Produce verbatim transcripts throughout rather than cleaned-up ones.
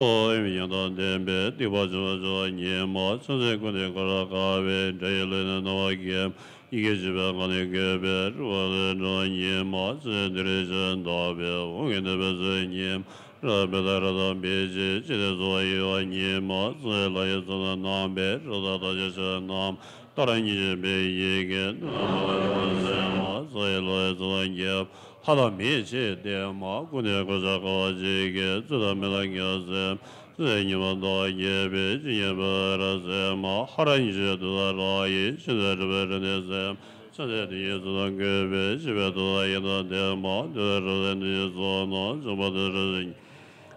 ཨོ་ཡང་དག་ལྡན་པའི་སྡིག་པ་བྱང་བ་ཉིད་མ། ཆོས་འཛིན་ཀུན་ནས་བསྐོར་རབ་དགའ་བའི། དགྲ་ཡི་ལུས་ནི་རྣ་བར་སྐྱེས། ཡི་གེ་བཞི་པའི་ངག་ནི་གུས་པས། རུ་བ་ལས་འགྲོ་ཉིད་མ། ཆོས་འདི་རིགས་ཆེན་དག་པའི། འོག་གི་ནི་བེ་ཚོའི་ཉིད་མ། རབ་སྦས་དང་རབ་དང་འབིགས་བྱེད། ཅི་སྟེ་བཟོ་བ་ཡི་བ་ཉིད་མ། ཚོགས་ལ་ཡི་ཚོགས་རྣམས་རྣམ་པའི། རབ་དང་དག་བྱེད་ཆོས་རྣམས། ལྟར་སྙིང་རྗེ་པའི་ཡི་གེ། ནུས་རྣམས་ལ་ཡི་བ་སེམས་མ། ཚོགས་ཡི་ལོ་ཡི་ཚོགས་དང་བརྒྱད་པ། ལྷ་དང་མིའི་ཆས་ལྡན་མ། ཀུན་ནས་གོས་ཆེན་དཀར་བ་ཅན་གྱི། བཙུན་དང་མི་ལ་ངལ་སེམས། ཚེ་ཉེས་པ་དང་བརྒྱད་པའི། ཇི་སྙེད་པའི་རབ་སེམས་མ། ཧ་ར་ཉི་ཤུའི་དུས་དང་རང་ཡིན། ཤིན་ཏུ་རིང་བའི་རིང་ནས་སེམས། ཆོས་འདི་དེ་ཉིད་ཚོགས་དང་གུས་པས། ཤེས་པའི་མཐུ་དང་ཡོན་དང་ལྡན་མ། འདུལ་བའི་རབ་སེམས་དེ་ཉིད་ཚོགས་རྣམས། འཇོམས་པ་དེ་རབ་སེམས་ཉིད།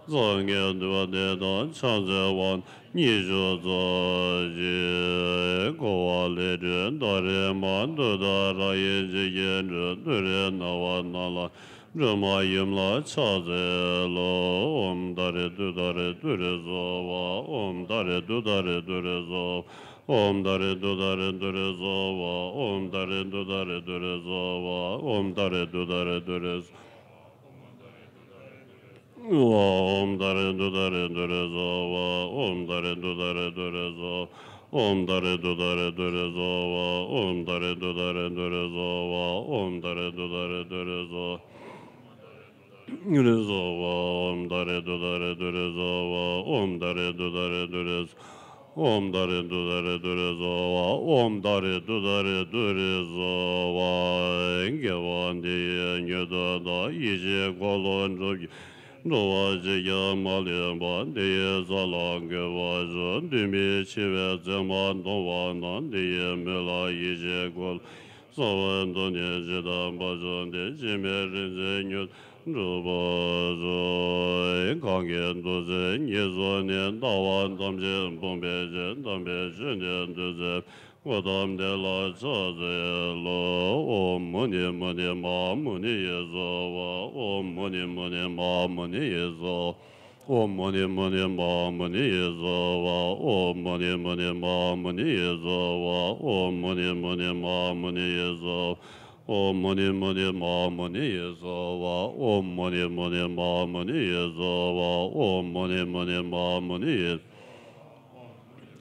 སངས་རྒྱས་འདུས་པ་འདི་དང་ཕྱག་འཚལ་བ། ཉི་ཤུ་རྩ་གཅིག་འཁོར་བ་ལས་སྒྲོལ་ཟླ་རེ་མ། འདི་དག་རང་ཡིད་ཆེས་བཞིན་སྒྲོལ། ཏུ་རེ་ན་བ་ན་ལ་སྒྲོལ་མ་ཡུམ་ལ་ཕྱག་འཚལ་ལོ། ཨོཾ་ཏཱ་རེ་ཏུཏྟཱ་རེ་ཏུ་རེ་སྭཱ་ཧཱ། ཨོཾ་ཏཱ་རེ་ཏུཏྟཱ་རེ་ཏུ་རེ་སྭཱ་ཧཱ། ཨོཾ་ཏཱ་རེ་ཏུཏྟཱ་རེ་ཏུ་རེ་སྭཱ་ཧཱ། ཨོཾ་ཏཱ་རེ་ཏུཏྟཱ་རེ་ཏུ་རེ་སྭཱ་ཧཱ། ཨོཾ་ཏཱ་རེ་ཏུཏྟཱ་རེ་ཏུ་རེ་སྭཱ་ཧཱ། ཨོཾ་ཏཱ་རེ་ཏུཏྟཱ་རེ་ཏུ་རེ་སྭཱ་ཧཱ། ཨོཾ་ཏཱ་རེ་ཏུཏྟཱ་རེ་ཏུ་རེ་སྭཱ་ཧཱ། ཨོཾ་ཏཱ་རེ་ཏུཏྟཱ་རེ་ཏུ་རེ་སྭཱ་ཧཱ། ཨོཾ་ཏཱ་རེ་ཏུཏྟཱ་རེ་ཏུ་རེ་སྭཱ་ཧཱ། ཨོཾ་ཏཱ་རེ་ཏུཏྟཱ་རེ་ཏུ་རེ་སྭཱ་ཧཱ། ཏུ་རེ་སྭཱ་ཧཱ། ཨོཾ་ཏཱ་རེ་ཏུཏྟཱ་རེ་ཏུ་རེ་སྭཱ་ཧཱ། ཨོཾ་ཏཱ་རེ་ཏུཏྟཱ་རེ་ཏུ་རེ་སྭཱ་ཧཱ། ཨོཾ་ཏཱ་རེ་ཏུཏྟཱ་རེ་ཏུ་རེ་སྭཱ་ཧཱ། ཨོཾ་ཏཱ་རེ་ཏུཏྟཱ་རེ་ཏུ་རེ་སྭཱ་ཧཱ། དགེ་བ་འདི་ཡིས་མྱུར་དུ་བདག་ཡེ་ཤེས་འཁོར་ལོ་འགྲུབ་ཀྱིས། འགྲོ་བ་གཅིག་ཀྱང་མ་ལུས་པ། འདི་ཡི་ས་ལ་འགོད་པར་ཤོག་འདུན་པའི་ཆེ་བའི་མཚན་མ་མཐོང་བ་ན། འདི་ཡི་མོད་ལ་ཡེ་ཤེས་འཁོར་ལོ་ས་བོན་དུ་ནི་ཇི་ལྟར་འབར་བྱུང་སྟེ། འཆི་མེད་རིན་ཆེན་མྱུར་དུ་འགྲུབ་པར་ཤོག་གང་གིས་ཐུགས་བརྩེ་ཉེར་བཟུང་ནས། ལྟ་བ་ཐམས་ཅད་སྤོང་བའི་ཕྱིར། དམ་པའི་ཆོས་འདི་ཐོས་ཚེ། གཽ་ཏམ་དེ་ལ་ཕྱག་འཚལ་ལོ། ཨོཾ་མུ་ནི་མུ་ནི་མ་ཧཱ་མུ་ནི་ཡེ་སྭཱ་ཧཱ། ཨོཾ་མུ་ནི་མུ་ནི་མ་ཧཱ་མུ་ནི་ཡེ་སྭཱ་ཧཱ། ཨོཾ་མུ་ནི་མུ་ནི་མ་ཧཱ་མུ་ནི་ཡེ་སྭཱ་ཧཱ། ཨོཾ་མུ་ནི་མུ་ནི་མ་ཧཱ་མུ་ནི་ཡེ་སྭཱ་ཧཱ། ཨོཾ་མུ་ནི་མུ་ནི་མ་ཧཱ་མུ་ནི་ཡེ་སྭཱ་ཧཱ། ཨོཾ་མུ་ནི་མུ་ནི་མ་ཧཱ་མུ་ནི་ཡེ་སྭཱ་ཧཱ། ཨོཾ་མུ་ནི་མུ་ནི་མ་ཧཱ་མུ་ནི་ཡེ་སྭཱ་ཧཱ། ཨོཾ་མུ་ནི་མུ་ནི་མ་ཧཱ་མུ་ནི་ཡེ་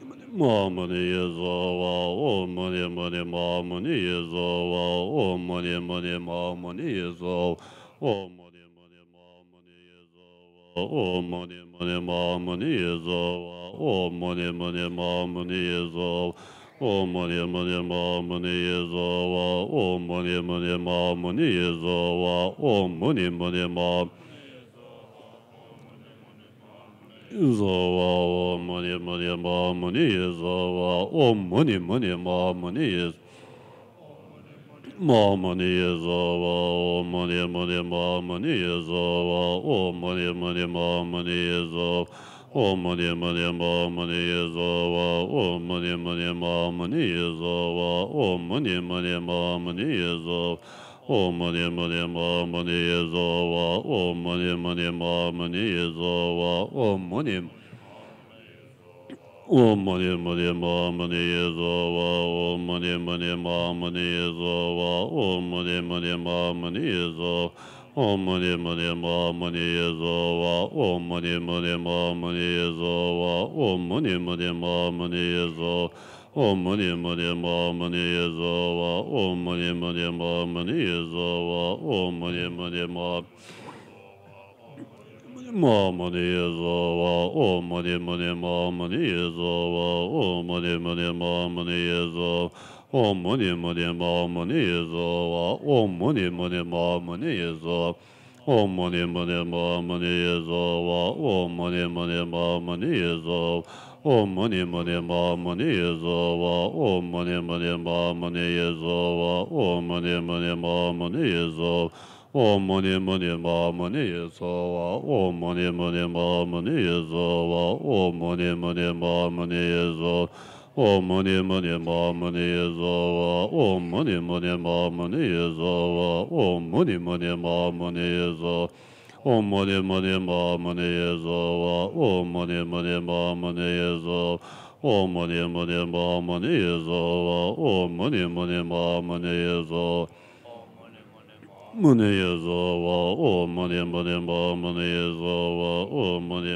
སྭཱ་ཧཱ། མ་ཧཱ་མུ་ནི་ཡེ་སྭཱ་ཧཱ། ཨོཾ་མུ་ནི་མུ་ནི་མ་ཧཱ་མུ་ནི་ཡེ་སྭཱ་ཧཱ། ཨོཾ་མུ་ནི་མུ་ནི་མ་ཧཱ་མུ་ནི་ཡེ་སྭཱ་ཧཱ། ཨོཾ་མུ་ནི་མུ་ནི་མ་ཧཱ་མུ་ནི་ཡེ་སྭཱ་ཧཱ། ཨོཾ་མུ་ནི་མུ་ནི་མ་ཧཱ་མུ་ནི་ཡེ་སྭཱ་ཧཱ། ཨོཾ་མུ་ནི་མུ་ནི་མ་ཧཱ་མུ་ནི་ཡེ་སྭཱ་ཧཱ། ཨོཾ་མུ་ནི་མུ་ནི་མ་ཧཱ་མུ་ནི་ཡེ་སྭཱ་ཧཱ། ཨོཾ་མུ་ནི་མུ་ནི་མ་ཧཱ་མུ་ནི་ཡེ་སྭཱ་ཧཱ། ཨོཾ་མུ་ནི་མུ་ནི་མ་ཧཱ་ཡེ་སྭཱ་ཧཱ། ཨོཾ་མུ་ནི་མུ་ནི་མ་ཧཱ་མུ་ནི་ཡེ་སྭཱ་ཧཱ། ཨོཾ་མུ་ནི་མུ་ནི་མ་ཧཱ་མུ་ནི་ཡེ་སྭཱ་ཧཱ། མ་ཧཱ་མུ་ནི་ཡེ་སྭཱ་ཧཱ། ཨོཾ་མུ་ནི་མུ་ནི་མ་ཧཱ་མུ་ནི་ཡེ་སྭཱ་ཧཱ། ཨོཾ་མུ་ནི་མུ་ནི་མ་ཧཱ་མུ་ནི་ཡེ་སྭཱ་ཧཱ། ཨོཾ་མུ་ནི་མུ་ནི་མ་ཧཱ་མུ་ནི་ཡེ་སྭཱ་ཧཱ། ཨོཾ་མུ་ནི་མུ་ནི་མ་ཧཱ་མུ་ནི་ཡེ་སྭཱ་ཧཱ། ཨོཾ་མུ་ནི་མུ་ནི་མ་ཧཱ་མུ་ནི་ཡེ་སྭཱ་ཧཱ། ཨོཾ་མུ་ནི་མུ་ནི་མ་ཧཱ་མུ་ནི་ཡེ་སྭཱ་ཧཱ། ཨོཾ་མུ་ནི་མུ་ནི་མ་ཧཱ་མུ་ནི་ཡེ་སྭཱ་ཧཱ། ཨོཾ་མུ་ནི་ཨོཾ་མུ་ནི་མུ་ནི་མ་ཧཱ་མུ་ནི་ཡེ་སྭཱ་ཧཱ། ཨོཾ་མུ་ནི་མུ་ནི་མ་ཧཱ་མུ་ནི་ཡེ་སྭཱ་ཧཱ། ཨོཾ་མུ་ནི་མུ་ནི་མ་ཧཱ་མུ་ནི་ཡེ་སྭཱ་ཧཱ། ཨོཾ་མུ་ནི་མུ་ནི་མ་ཧཱ་མུ་ནི་ཡེ་སྭཱ་ཧཱ། ཨོཾ་མུ་ནི་མུ་ནི་མ་ཧཱ་མུ་ནི་ཡེ་སྭཱ་ཧཱ། ཨོཾ་མུ་ནི་མུ་ནི་མ་ཧཱ་མུ་ནི་ཡེ་སྭཱ་ཧཱ། ཨོཾ་མུ་ནི་མུ་ནི་མ་ཧཱ་མུ་ནི་ཡེ་སྭཱ་ཧཱ། ཨོཾ་མུ་ནི་མུ་ནི་མ་ཧཱ་མུ་ནི་ཡེ་སྭཱ་ཧཱ། ཨོཾ་མུ་ནི་མུ་ནི་མ་ཧཱ་མ་ཧཱ་མུ་ནི་ཡེ་སྭཱ་ཧཱ། ཨོཾ་མུ་ནི་མུ་ནི་མ་ཧཱ་མུ་ནི་ཡེ་སྭཱ་ཧཱ། ཨོཾ་མུ་ནི་མུ་ནི་མ་ཧཱ་མུ་ནི་ཡེ་སྭཱ་ཧཱ། ཨོཾ་མུ་ནི་མུ་ནི་མ་ཧཱ་མུ་ནི་ཡེ་སྭཱ་ཧཱ། ཨོཾ་མུ་ནི་མུ་ནི་མ་ཧཱ་མུ་ནི་ཡེ་སྭཱ་ཧཱ། ཨོཾ་མུ་ནི་མུ་ནི་མ་ཧཱ་མུ་ནི་ཡེ་སྭཱ་ཧཱ། ཨོཾ་མུ་ནི་མུ་ནི་མ་ཧཱ་མུ་ནི་ཡེ་སྭཱ་ཧཱ། ཨོཾ་མུ་ནི་མུ་ནི་མ་ཧཱ་མུ་ནི་ཡེ་སྭཱ་ཧཱ། ཨོཾ་མུ་ནི་མུ་ནི་མ་ཧཱ་མུ་ནི་ཡེ་སྭཱ་ཧཱ། ཨོཾ་མུ་ནི་མུ་ནི་མ་ཧཱ་མུ་ནི་ཡེ་སྭཱ་ཧཱ། ཨོཾ་མུ་ནི་མུ་ནི་མ་ཧཱ་མུ་ནི་ཡེ་སྭཱ་ཧཱ། ཨོཾ་མུ་ནི་མུ་ནི་མ་ཧཱ་མུ་ནི་ཡེ་སྭཱ་ཧཱ། ཨོཾ་མུ་ནི་མུ་ནི་མ་ཧཱ་མུ་ནི་ཡེ་སྭཱ་ཧཱ། ཨོཾ་མུ་ནི་མུ་ནི་མ་ཧཱ་མུ་ནི་ཡེ་སྭཱ་ཧཱ། ཨོཾ་མུ་ནི་མུ་ནི་མ་ཧཱ་མུ་ནི་ཡེ་སྭཱ་ཧཱ། ཨོཾ་མུ་ནི་མུ་ནི་མ་ཧཱ་མུ་ནི་ཡེ་སྭཱ་ཧཱ། ཨོཾ་མུ་ནི་མུ་ནི་མ་ཧཱ་མུ་ནི་ཡེ་སྭཱ་ཧཱ། ཨོཾ་མུ་ནི་མུ་ནི་མ་ཧཱ་མུ་ནི་ཡེ་སྭཱ་ཧཱ། ཨོཾ་མུ་ནི་མུ་ནི་མ་ཧཱ་མུ་ནི་ཡེ་སྭཱ་ཧཱ། ཨོཾ་མུ་ནི་མུ་ནི་མ་ཧཱ་མུ་ནི་ཡེ་སྭཱ་ཧཱ། མུ་ནི་ཡེ་སྭཱ་ཧཱ། ཨོཾ་མུ་ནི་མུ་ནི་མ་ཧཱ་མུ་ནི་ཡེ་སྭཱ་ཧཱ། ཨོཾ་མུ་ནི།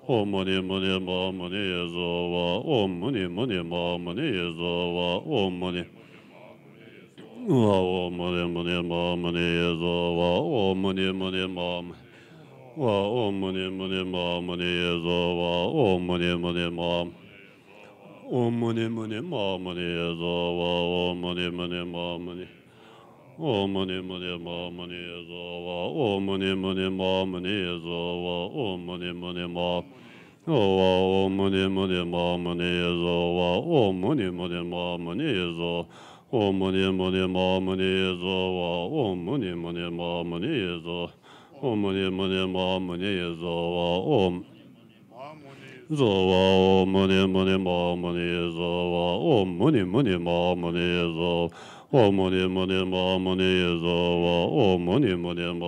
ཨོཾ་མུ་ནི་མུ་ནི་མ་མུ་ནི་ཡེ་སྭཱ་ཧཱ། ཨོཾ་མུ་ནི་མུ་ནི་མ་མུ་ནི་ཡེ་སྭཱ་ཧཱ། ཨོཾ་མུ་ནི། ཨོཾ་མུ་ནི་མུ་ནི་མ་མུ་ནི་ཡེ་སྭཱ་ཧཱ། ཨོཾ་མུ་ནི་མུ་ནི་མ་མུ་ནི། ཨོཾ་མུ་ནི་མུ་ནི་མ་མུ་ནི་ཡེ་སྭཱ་ཧཱ། ཨོཾ་མུ་ནི་མུ་ནི་མ། ཨོཾ་མུ་ནི་མུ་ནི་མ་མུ་ནི་ཡེ་སྭཱ་ཧཱ། ཨོཾ་མུ་ནི་མུ་ནི་མ་མུ་ནི། ཨོཾ་མུ་ནི་མུ་ནི་མ་མུ་ནི་ཡེ་སྭཱ་ཧཱ། ཨོཾ་མུ་ནི་མུ་ནི་མ་མུ་ནི་ཡེ་སྭཱ་ཧཱ། ཨོཾ་མུ་ནི་མུ་ནི་མ། ཨོཾ་མུ་ནི་མུ་ནི་མ་མུ་ནི་ཡེ་སྭཱ་ཧཱ། ཨོཾ་མུ་ནི་མུ་ནི་མ་མུ་ནི་ཡེ་སྭཱ་ཧཱ། ཨོཾ་མུ་ནི་མུ་ནི་མ་མུ་ནི་ཡེ་སྭཱ་ཧཱ། ཨོཾ་མུ་ནི་མུ་ནི་མ་མུ་ནི་ཡེ་སྭཱ་ཧཱ། ཨོཾ་མུ་ནི་མུ་ནི་མ་མུ་ནི་ཡེ་སྭཱ་ཧཱ། ཨོཾ། སྭཱ་ཧཱ། ཨོཾ་མུ་ནི་མུ་ནི་མ་མུ་ནི་ཡེ་སྭཱ་ཧཱ། ཨོཾ་མུ་ནི་མུ་ནི་མ་མུ་ནི་ཡེ་སྭཱ་ཧཱ། ཨོཾ་མུ་ནི་མུ་ནི་མ་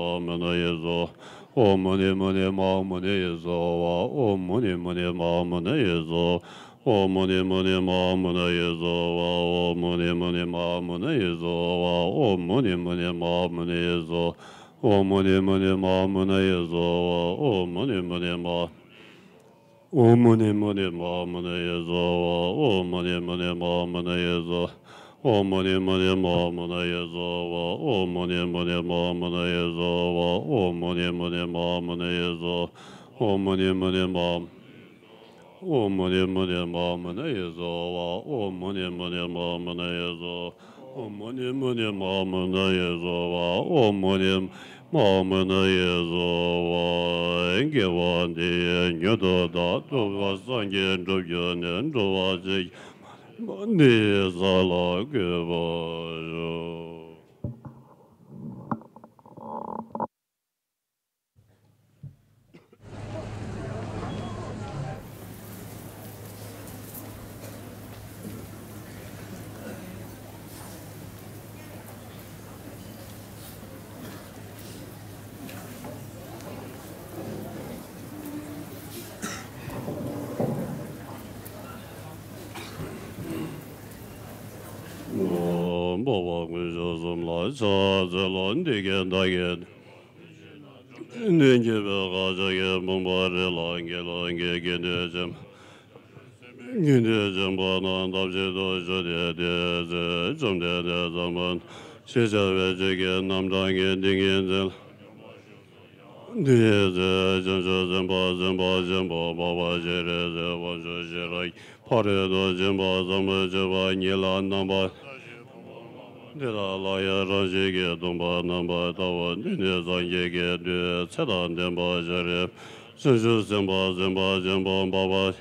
མུ་ནི་ཡེ་སྭཱ་ཧཱ། ཨོཾ་མུ་ནི་མུ་ནི་མ་མུ་ནི་ཡེ་སྭཱ་ཧཱ། ཨོཾ་མུ་ནི་མུ་ནི་མ་མུ་ནི་ཡེ་སྭཱ་ཧཱ། ཨོཾ་མུ་ནི་མུ་ནི་མ་མུ་ནི་ཡེ་སྭཱ་ཧཱ། ཨོཾ་མུ་ནི་མུ་ནི་མ་མུ་ནི་ཡེ་སྭཱ་ཧཱ། ཨོཾ་མུ་ནི་མུ་ནི་མ་མུ་ནི་ཡེ་སྭཱ་ཧཱ། ཨོཾ་མུ་ནི་མུ་ནི་མ་མུ་ནི་ཡེ་སྭཱ་ཧཱ། ཨོཾ་མུ་ནི་མུ་ནི་མ་མུ་ནི་ཡེ་སྭཱ་ཧཱ། ཨོཾ་མུ་ནི་མུ་ནི་མ། ཨོཾ་མུ་ནི་མུ་ནི་མ་མུ་ནི་ཡེ་སྭཱ་ཧཱ། ཨོཾ་མུ་ནི་མུ་ནི་མ་མུ་ནི་ཡེ་སྭཱ་ཧཱ། ཨོཾ་མུ་ནི་མུ་ནི་མ་མུ་ནི་ཡེ་སྭཱ་ཧཱ། ཨོཾ་མུ་ནི་མུ་ནི་མ་མུ་ནི་ཡེ་སྭཱ་ཧཱ། ཨོཾ་མུ་ནི་མུ་ནི་མ་མུ་ནི་ཡེ་སྭཱ་ཧཱ། ཨོཾ་མུ་ནི་མུ་ནི་མ། ཨོཾ་མུ་ནི་མུ་ནི་མ་མུ་ནི་ཡེ་སྭཱ་ཧཱ། ཨོཾ་མུ་ནི་མུ་ནི་མ་མུ་ནི་ཡེ་སྭཱ་ཧཱ། ཨོཾ་མུ་ནི་མུ་ནི་མ་མུ་ནི་ཡེ་སྭཱ་ཧཱ། ཨོཾ་མུ་ནི་མ་མུ་ནི་ཡེ་སྭཱ་ཧཱ། དགེ་བ་འདི་ཡིས་མྱུར་དུ་བདག། ཐུབ་པ་སངས་རྒྱས་འགྲུབ་གྱུར་ནས། འགྲོ་བ་སྤྱིའི་འདི་ཡི་ས་ལ་འགོད་པར་ཤོག། འཕགས་པ་དཀོན་མཆོག་གསུམ་ལ་ཕྱག་འཚལ་ལོ། འདི་སྐད་བདག་གིས་ནན་བརྒྱུད་པའི་བཀའ་ཕྱག་རྒྱའི་བུམ་པ་རེ་ལ་དགེ་སློང་གི་དགེ་འདུན་ཆེན་པོ། དགེ་འདུན་ཆེན་པོ་རྣམས་ཐམས་ཅད་དུ་ཞུས་ཏེ། དེའི་ཚེ་བཅོམ་ལྡན་འདས་ཟབ་མོ་ཞེས་བྱ་བའི་ཆོས་ཀྱི་རྣམ་གྲངས་ཀྱི་ཏིང་ངེ་འཛིན། དེའི་ཚེ་བྱང་ཆུབ་སེམས་དཔའ་སེམས་དཔའ་ཆེན་པོ་འཕགས་པ་སྤྱན་རས་གཟིགས་དབང་ཕྱུག་ཤེས་རབ་ཀྱི་ཕ་རོལ་ཏུ་ཕྱིན་པ་ཟབ་མོ་སྤྱོད་པ་ཉིད་ལ་རྣམ་པར། འདི་དག་ལ་ཡང་རང་བཞིན་གྱིས་སྟོང་པར་རྣམ་པར་ཐལ་བ་འདི་ནི་སངས་རྒྱས་ཀྱི་མཐུས་ཚེ་དང་ལྡན་པར་སྦྱར་རོ། བྱང་ཆུབ་སེམས་དཔའ་སེམས་དཔའ་ཆེན་པོ་འཕགས་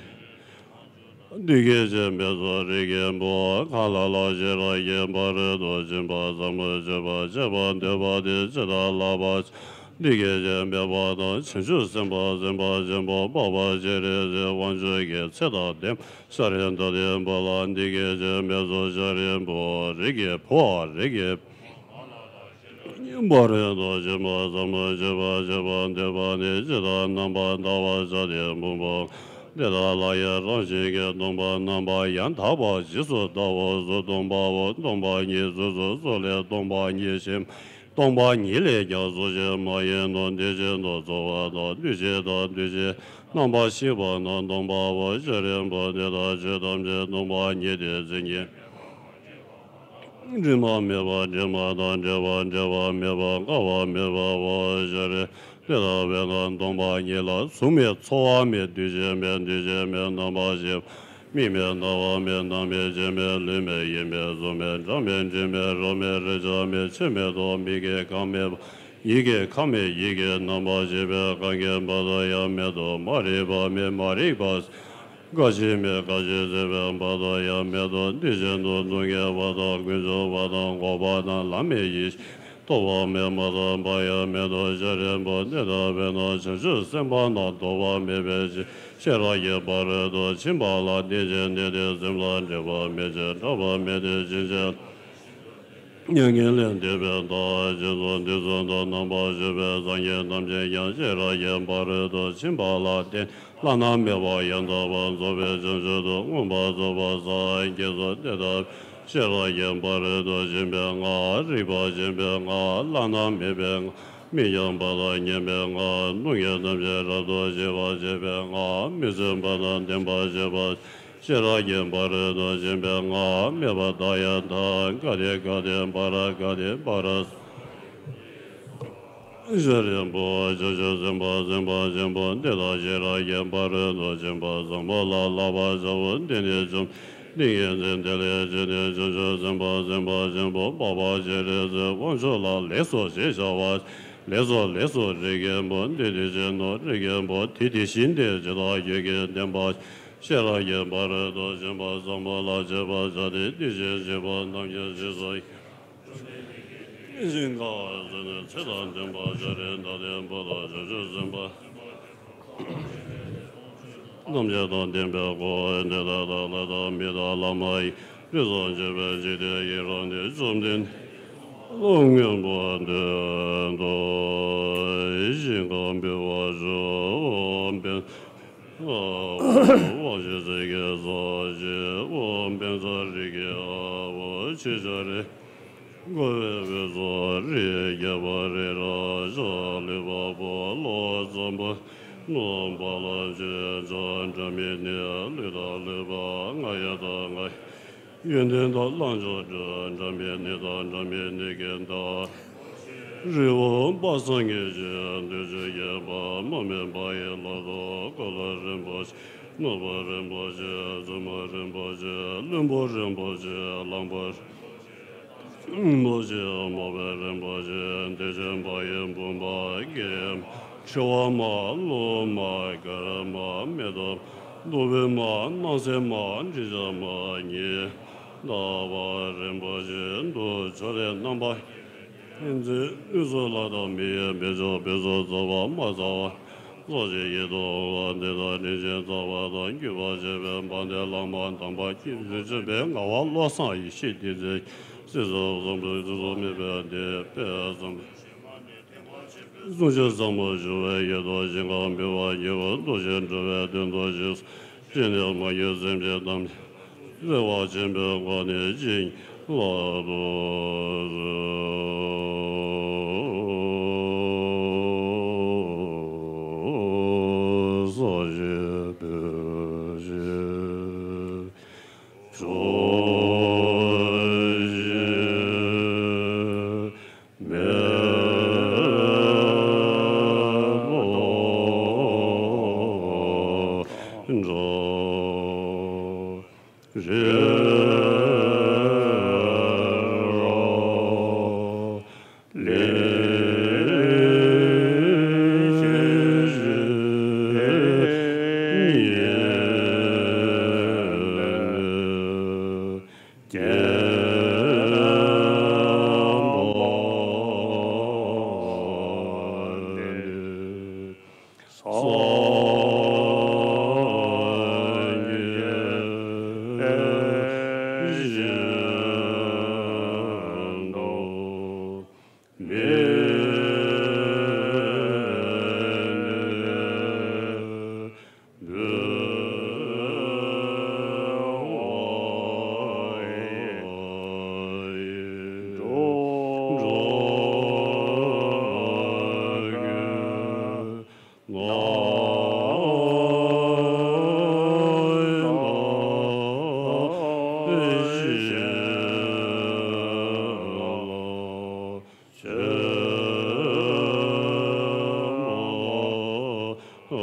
པ། འདི་སྐད་ཅེས་སྨྲས་སོ། རིགས་ཀྱི་བུ། གང་ལ་ལ་ཤེས་རབ་ཀྱི་ཕ་རོལ་ཏུ་ཕྱིན་པ་ཟབ་མོ་སྤྱོད་པ་སྤྱད་པར་འདོད་པ་དེས་ཇི་ལྟར་བསླབ་པ། འདི་སྐད་ཅེས་སྨྲས་པ་དང་། བྱང་ཆུབ་སེམས་དཔའ་སེམས་དཔའ་ཆེན་པོ་འཕགས་པ་སྤྱན་རས་གཟིགས་དབང་ཕྱུག་གིས་ཚེ་དང་ལྡན་པར་སྦྱར་རོ། ད་དེ་བུ་ལ་འདི་སྐད་ཅེས་སྨྲས་སོ། ཤཱ་རིའི་བུ། རིགས་ཀྱི་བུའམ་རིགས་ཀྱི་བུ་ཕ་རོལ་ཏུ་ཕྱིན་པ་ཟབ་མོ་སྤྱོད་པ་སྤྱད་པར་འདོད་པ་ནི་ཇི་ལྟར་རྣམ་པར་ཐལ་བར་བྱ་སྟེ། བུམ་པ་འདི་དག་ལ་ཡང་རང་བཞིན་གྱིས་སྟོང་པར་རྣམ་པར་ཡང་དག་པར་རྗེས་སུ་བལྟའོ། གཟུགས་སྟོང་པའོ། སྟོང་པ་ཉིད་གཟུགས་སོ། གཟུགས་ལས་སྟོང་པ་ཉིད་གཞན་སྟོང་པ་ཉིད་ལས་ཀྱང་གཟུགས་ཅན་མ་ཡིན་ནོ། འདི་བཞིན་དུ་ཚོར་བ་དང་། འདུ་བྱེད་དང་། འདུ་བྱེད་རྣམ་པར་ཤེས་པ་རྣམས་སྟོང་པའོ། ཤཱ་རིའི་བུ། འདི་དག་ཆོས་ཐམས་ཅད་སྟོང་པ་ཉིད་དེ། མཚན་ཉིད་དྲི་མ་མེད་པ། དྲི་མ་དང་བྲལ་བ། བྲལ་བ་མེད་པ། འགག་པ་མེད་པའོ། ཤཱ་རིའི་བུ། དེ་ལྟ་བས་ན་སྟོང་པ་ཉིད་ལ་གཟུགས་མེད། ཚོར་བ་མེད། འདུ་ཤེས་མེད། འདུ་བྱེད་མེད། རྣམ་པར་ཤེས་པ། མིག་མེད། རྣ་བ་མེད། སྣ་མེད། ལྕེ་མེད། ལུས་མེད། ཡིད་མེད། གཟུགས་མེད། སྒྲ་མེད། དྲི་མེད། རོ་མེད། རེག་བྱ་མེད། ཆོས་མེད་དོ། མིག་གི་ཁམས་མེད་པ། ཡིད་ཀྱི་ཁམས་མེད། ཡིད་ཀྱི་རྣམ་པར་ཤེས་པའི་ཁམས་ཀྱི་བར་དུ་ཡང་མེད་དོ། མ་རིག་པ་མེད། མ་རིག་པ་སེལ་བའི་སྐད་ཅིག་མེད། སྐད་ཅིག་སེལ་བའི་བར་དུ་ཡང་མེད་དོ། འདི་བཞིན་དུ་སྡུག་བསྔལ་བ་དང་། ཀུན་འབྱུང་བ་དང་། འགོག་པ་དང་། ལམ་མེད་ཡེ་ཤེས་རྟོགས་པ་མེད། མ་དག་པ་ཡང་མེད་དོ། ཤཱ་རིའི་བུ། འདི་ལྟ་བས་ན་བྱང་ཆུབ་སེམས་དཔའ་རྣམས་ལྡོག་པ་མེད་པའི་ཕྱིར། ཤེས་རབ་ཀྱི་ཕ་རོལ་ཏུ་ཕྱིན་པ་ལ་བརྟེན་ཅིང་གནས་ཏེ། སེམས་ལ་འགྲིག་པ་མེད་ཅིང་། སྐྲག་པ་མེད་དེ། ཕྱིན་ཅི་མྱ་ངན་ལས་འདས་པའི་མཐར་ཕྱིན་ཏོ། དུས་གསུམ་དུ་རྣམ་པར་བཞུགས་པའི་སངས་རྒྱས་ཐམས་ཅད་ཀྱང་ཤེས་རབ་ཀྱི་ཕ་རོལ་ཏུ་ཕྱིན་པ་ལ་བརྟེན་བླ་ན་མེད་པ་ཡང་དག་པར་རྫོགས་པའི་བྱང་ཆུབ་ཏུ་མངོན་པར་རྫོགས་པར་སངས་རྒྱས་སོ། དེ་ལྟར་ཤེས་རབ་ཀྱི་ཕ་རོལ་ཏུ་ཕྱིན་པའི་སྔགས། རིག་པ་ཆེན་པོའི་སྔགས། བླ་ན་མེད་པའི་སྔགས། མི་འགྱངས་པ་དང་ཉན་པའི་སྔགས། གདུང་བའི་རྣམ་ཤེས་རབ་ཏུ་ཞི་བར་བྱེད་པའི་སྔགས། མི་བརྫུན་པ་དང་ལྡན་པར་བྱེད་པ། ཤེས་རབ་ཀྱི་ཕ་རོལ་ཏུ་ཕྱིན་པའི་སྔགས། སྨད་པ་མཐའ་ཡས་མཐའ། ག་ཏེ་ག་ཏེ་པ་ར་ག་ཏེ་པ་ར། ཤཱ་རིའི་བུ། ཕྱོགས་བཅུའི་སེམས་དཔའ་སེམས་དཔའ་ཆེན་པོ་འདི་དག་ཤེས་རབ་ཀྱི་ཕ་རོལ་ཏུ་ཕྱིན་པ་བཟང་པོ་ལ་བསླབ་པར་བྱའོ། འདི་ནི་བཅོམ་ལྡན་གྱི་ཏིང་ངེ་འཛིན། དེ་ལས་ཕྱི་ནས་བྱང་ཆུབ་སེམས་དཔའ་སེམས་དཔའ་ཆེན་པོ་འཕགས་པ་སྤྱན་རས་གཟིགས་དབང་ཕྱུག་ལ་ལེགས་སོ་ཞེས་བྱ་བ། ལེགས་སོ་ལེགས་སོ། རིགས་ཀྱི་བུ། འདི་དེ་བཞིན་ནོ། རིགས་ཀྱི་བུ། དེ་དེ་བཞིན་ཏེ། ཇི་ལྟར་ཁྱོད་ཀྱིས་བསྟན་པ། ཤེས་རབ་ཀྱི་ཕ་རོལ་ཏུ་ཕྱིན་པ་བཟང་པོ་ལ་སྤྱད་པར་བྱ་སྟེ། དེ་བཞིན་གཤེགས་པ་རྣམས་ཀྱིས་ཞེས་སོ། ཞིང་ཁམས་ཀུན་ནས་ཚེ་དང་ལྡན་པ་ཤཱ་ར་དྭ་ཏིའི་བུ་དང་བྱང་ཆུབ་སེམས་དཔའ་རྣམས་ཀྱི་དང་ལྡན་པའི་སྒོ་འདི་དག་དང་ལྷ་དང་མི་དང་ལྷ་མ་ཡིན་རིགས་སུ་འབྱེད་པའི་འཇིག་རྟེན་ཡི་རངས་ཏེ། བཅོམ་ལྡན་འདས་ལ་མངོན་པར་བསྟན་ཏོ། ཞིང་ཁམས་བདེ་བར་སྤྱོད་པ། དབང་ཕྱུག་ཚིག་གི་ས་གཞི། དབང་པད་ཚལ་རིགས་ཀྱི་ཨ་བོ། ཆེ་ཆུང་རིགས་འགོ་བའི་འོད་ཟེར་རིགས། རྒྱལ་བ་རི་རབ་ཤ་ལུས་འཕགས་པོ། ལྷོ་འཛམ་བུ་གླིང་ཕ་ལ་ཆེ་ཆུང་སྒྲ་མེད་ནི། ལུས་དང་ལུས་པ་ང་ཡི་དང་ང་ཡི། ཡོན་ཏན་དང་ལྷ་མཆོག་སྤྲུལ། སྒྲ་མེད་ནི་དང་སྒྲ་མེད་ནི་གི་མཐའ། རི་བོ་དཔག་བསམ་ངེས་ཅན་བདུད་རྩི་ཡི་པདྨ་འབར་བའི་ལག་ཏུ་གུ་ལུ་རིན་པོ་ཆེ། ནོར་བུ་རིན་པོ་ཆེ། བཙུན་མོ་རིན་པོ་ཆེ། བློན་པོ་རིན་པོ་ཆེ། གླང་པོ་རིན་པོ་ཆེ། མོ་བའི་རིན་པོ་ཆེ། བདེ་ཆེན་འཕགས་ཡུལ་འབུམ་པ་དགེ་མ་ཁྲི་བ་མ་ཀླུ་མ་གར་མ་མེ་ཏོག་བདུག་སྤོས་མ་སྣང་གསལ་མ་དྲི་ཆབ་མ་ཉི་ཟླ་བ་རིན་པོ་ཆེ་འདུ་བྱ་ལས་རྣམ་པ། མཁྱེན་བརྩེ་དངོས་སུ་ལྷ་དང་མི་ཡི་བེད་སྤྱོད་བེད་སོ་རྩ་བ་མ་རྩ་བ། སོ་སྐྱེ་ཡིད་དུ་འོང་བ་འདི་དག་དྲིན་ཅན་རྩ་བ་དང་བརྒྱུད་པར་བྱེད་པའི་དཔལ་ལྡན་བླ་མ་དམ་པ་དཀྱིལ་འཁོར་བཅོམ་པའི་ངག་དབང་བློ་བཟང་ཡེ་ཤེས་ཏིང་འཛིན། སྲིད་རྩ་བཟང་པོའི་སྲིད་རྩ་མེད་པའི་དེད་དཔོན་བཟང་པོ། གསུང་ཆོས་བཟང་པོ་ཞུ་བའི་ཡུལ་དུ་ཞིང་ཁམས་འབུལ་བ་ཉེ་བར་འདུ་ཞིང་འགྲོ་བའི་དོན་དུ་ཞིང་སོགས་ཅི་ནས་མ་གྱུར་སེམས་ཅན་ཐམས་ཅད་བདེ་བ་ཆེན་པོའི་སྒོ་ནས་བྱིན་གྱིས་བརླབ་ཏུ་གསོལ། ས་གཞི་སྤོས་ཀྱིས་བྱུགས་ཤིང་། མེ་ཏོག་འགྲོ་རི་རབ་ལེགས་བཞད་ཉི་མའི་སྐྱེམས་པ་འདི། སངས་རྒྱས་བཞིན་དུ་མི་འབྱུང་བ་ཡིས། འགྲོ་ཀུན་ནམ་ཞིག་ལ་ཆོས་མ་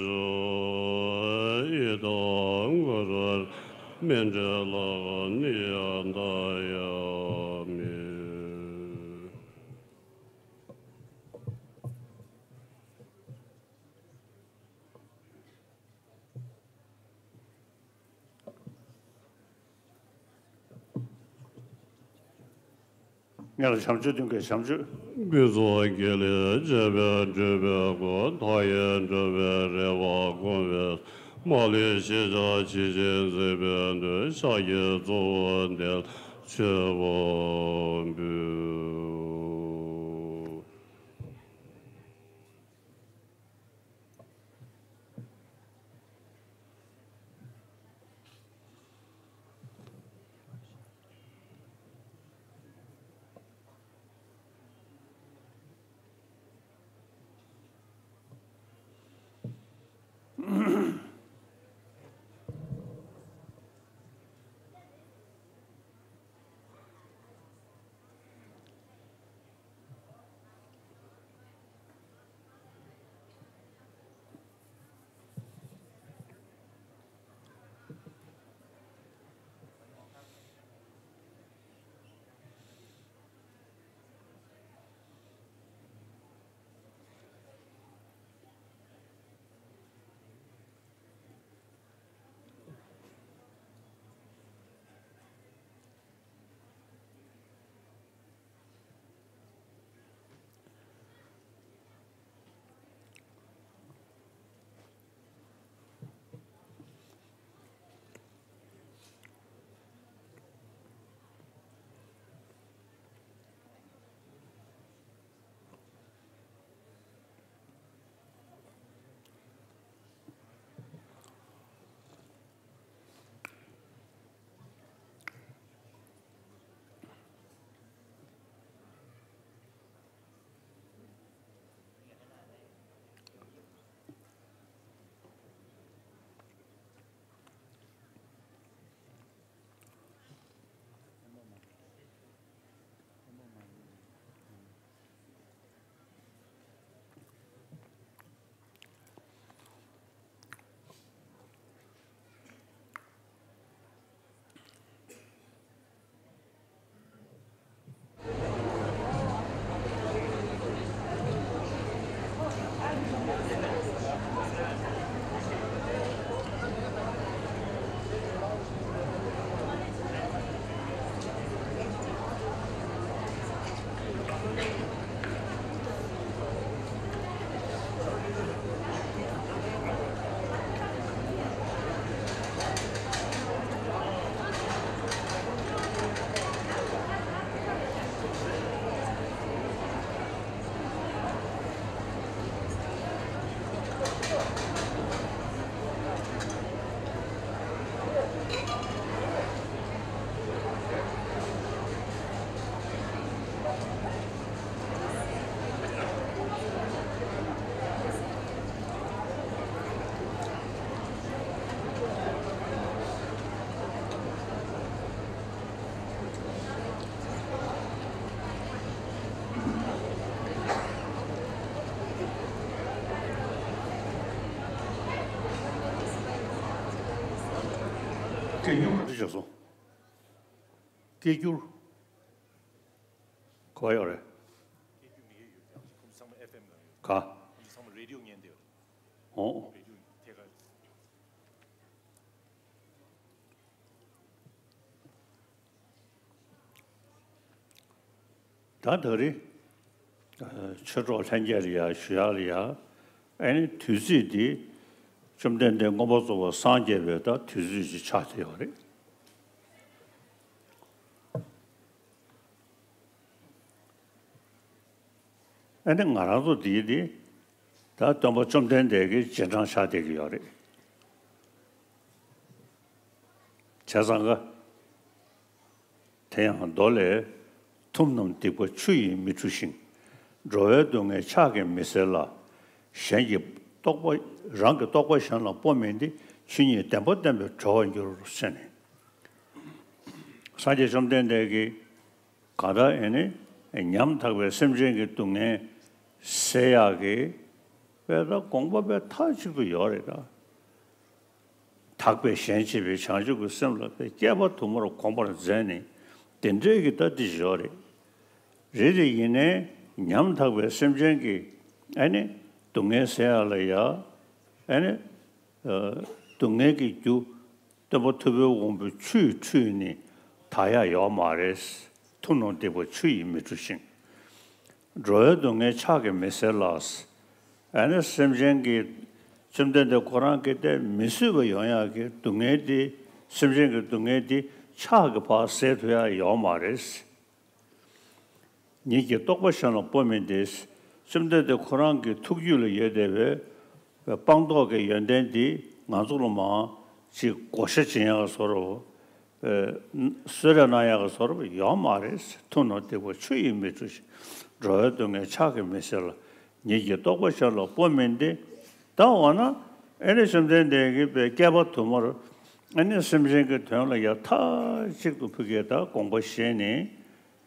ཞུ། ཡི་དམ་གུ་རུ་མཎྜལ་ནི་ཡ་ད་ཡ་མི། ངེད་ལ་བྱམས་ཆོས་སྟོན་མཁན་བྱམས་ཆོས། ཀུན་རྫོབ་དགེ་ལེགས་སྤྱད་པས་འགྲུབ་པའི་སྒོ། མཐའ་ཡས་འགྲོ་བའི་རེ་བ་སྐོང་བའི། མ་ལུས་ཤེས་བྱ་ཇི་བཞིན་གཟིགས་པའི་མདོ། ཕྱག་རྒྱའི་གཙོ་བོ་འདི་ལ་མཆོད་པ་འབུལ། བྱས་སོང་། སྐད་སྒྱུར། ག་པར་ཡོད་རེད། ག་འོ། ད་ད་རེས་ཆོས་གྲོགས་ལྷན་རྒྱས་ལ་ཡ་ཞུ་ཡག་ལ་ཡ། ཨ་ནི་དུས་ཚིགས་འདི་བཅོམ་ལྡན་འདས་མངོན་པར་རྫོགས་པར་སངས་རྒྱས་པའི་ད་དུས་ཚིགས་ཅིག་ཆགས་བསྡད་ཡོད་རེད། ཨ་ནི་ང་རང་ཚོ་འདིའི་འདི་ད་སྟོན་པ་བཅོམ་ལྡན་འདས་ཀྱི་རྗེས་འབྲང་ཆགས་བསྡད་ཀྱི་ཡོད་རེད། བྱས་ཙང་ཀ། དེ་ཡང་མདོ་ལས། ཐུབ་རྣམས་སྡིག་པ་ཆུ་ཡིས་མི་འཁྲུ་ཞིང་། འགྲོ་བའི་སྡུག་བསྔལ་ཕྱག་གིས་མི་སེལ་ལ། གཞན་གྱི་རྟོག་པ། རང་གི་རྟོག་པ་གཞན་ལ་སྤོ་མིན་ཏེ། ཆོས་ཉིད་བདེན་པ་བསྟན་པས་གྲོལ་བར་འགྱུར་ཟེར་ནས། སངས་རྒྱས་བཅོམ་ལྡན་འདས་ཀྱིས་གང་ལྟར་ཨེ་ནི་ཉམ་ཐག་པའི་སེམས་ཅན་གྱི་སྡུག་བསྔལ་སེལ་ཡག་གི་དཔེ་ད་དགོངས་པ་དཔེ་མཐའ་གཅིག་ཏུ་ཡོད་རེད་ད། དག་པའི་ཞེན་བྱེད་པའི་བྱང་ཆུབ་ཀྱི་སེམས་ལ་དཔེ་བསྐལ་པ་དུ་མར་གོམས་པར་མཛད་ནས་དེ་འདྲའི་གི་ད་འདི་ཡོད་རེད། རེད་དེ་ཡིན་ནའི་ཉམ་ཐག་པའི་སེམས་ཅན་གྱི་ཨ་ནི་སྡུག་བསྔལ་སེལ་ཡག་ལ་ཡ་ཨ་ནི་སྡུག་བསྔལ་གྱི་རྒྱུ། སྟོན་པ་ཐུབ་པའི་དབང་པོས་ཆུས་འཁྲུད་ནས་དག་ཡག་ཡོད་མ་རེད། ཐུབ་རྣམས་སྡིག་པ་ཆུ་ཡིས་མི་འཁྲུ་ཞིང་། འགྲོ་བའི་སྡུག་བསྔལ་ཕྱག་གིས་མི་སེལ་ལ། ཨ་ནི་སེམས་ཅན་གྱི་བཅོམ་ལྡན་འདས་ཁོ་རང་གིས་དེ་མི་བཟོད་པ་ཡོང་ཡག་གི་སྡུག་བསྔལ་དེ་སེམས་ཅན་གྱི་སྡུག་བསྔལ་དེ་ཕྱག་གིས་ཕར་སེལ་ཐུབ་ཡག་ཡོད་མ་རེད། ཉིད་ཀྱི་རྟོག་པ་གཞན་ལ་སྤོ་མིན་ཏེ། བཅོམ་ལྡན་འདས་ཁོ་རང་གི་ཐུགས་རྒྱུད་ལ་ཡོད་བསྡད་པའི་སྤངས་རྟོགས་ཀྱི་ཡོན་ཏན་འདི་ང་ཚོ་ལ་མར་ཅིག་བགོ་བཤའ་བྱེད་ཡག་བཟོ་འདྲ། གསོལ་རས་གནང་ཡག་བཟོ་འདྲ་ཡོད་མ་རེད། ཐུབ་རྣམས་སྡིག་པ་ཆུ་ཡིས་མི་འཁྲུ་ཞིང་། འགྲོ་བའི་སྡུག་བསྔལ་ཕྱག་གིས་མི་སེལ་ལ། ཉིད་ཀྱི་རྟོག་པ་གཞན་ལ་སྤོ་མིན་ཏེ། ད་འོ་ན་ཨེ་ནི་བཅོམ་ལྡན་འདས་ཀྱིས་པའི་བསྐལ་པ་དུ་མར་ཨེ་ནི་སེམས་ཅན་གྱི་དོན་ལ་ཡ་མཐའ་གཅིག་ཏུ་ཕུགས་ཀྱི་ད་དགོངས་པ་བཞེས་ནས།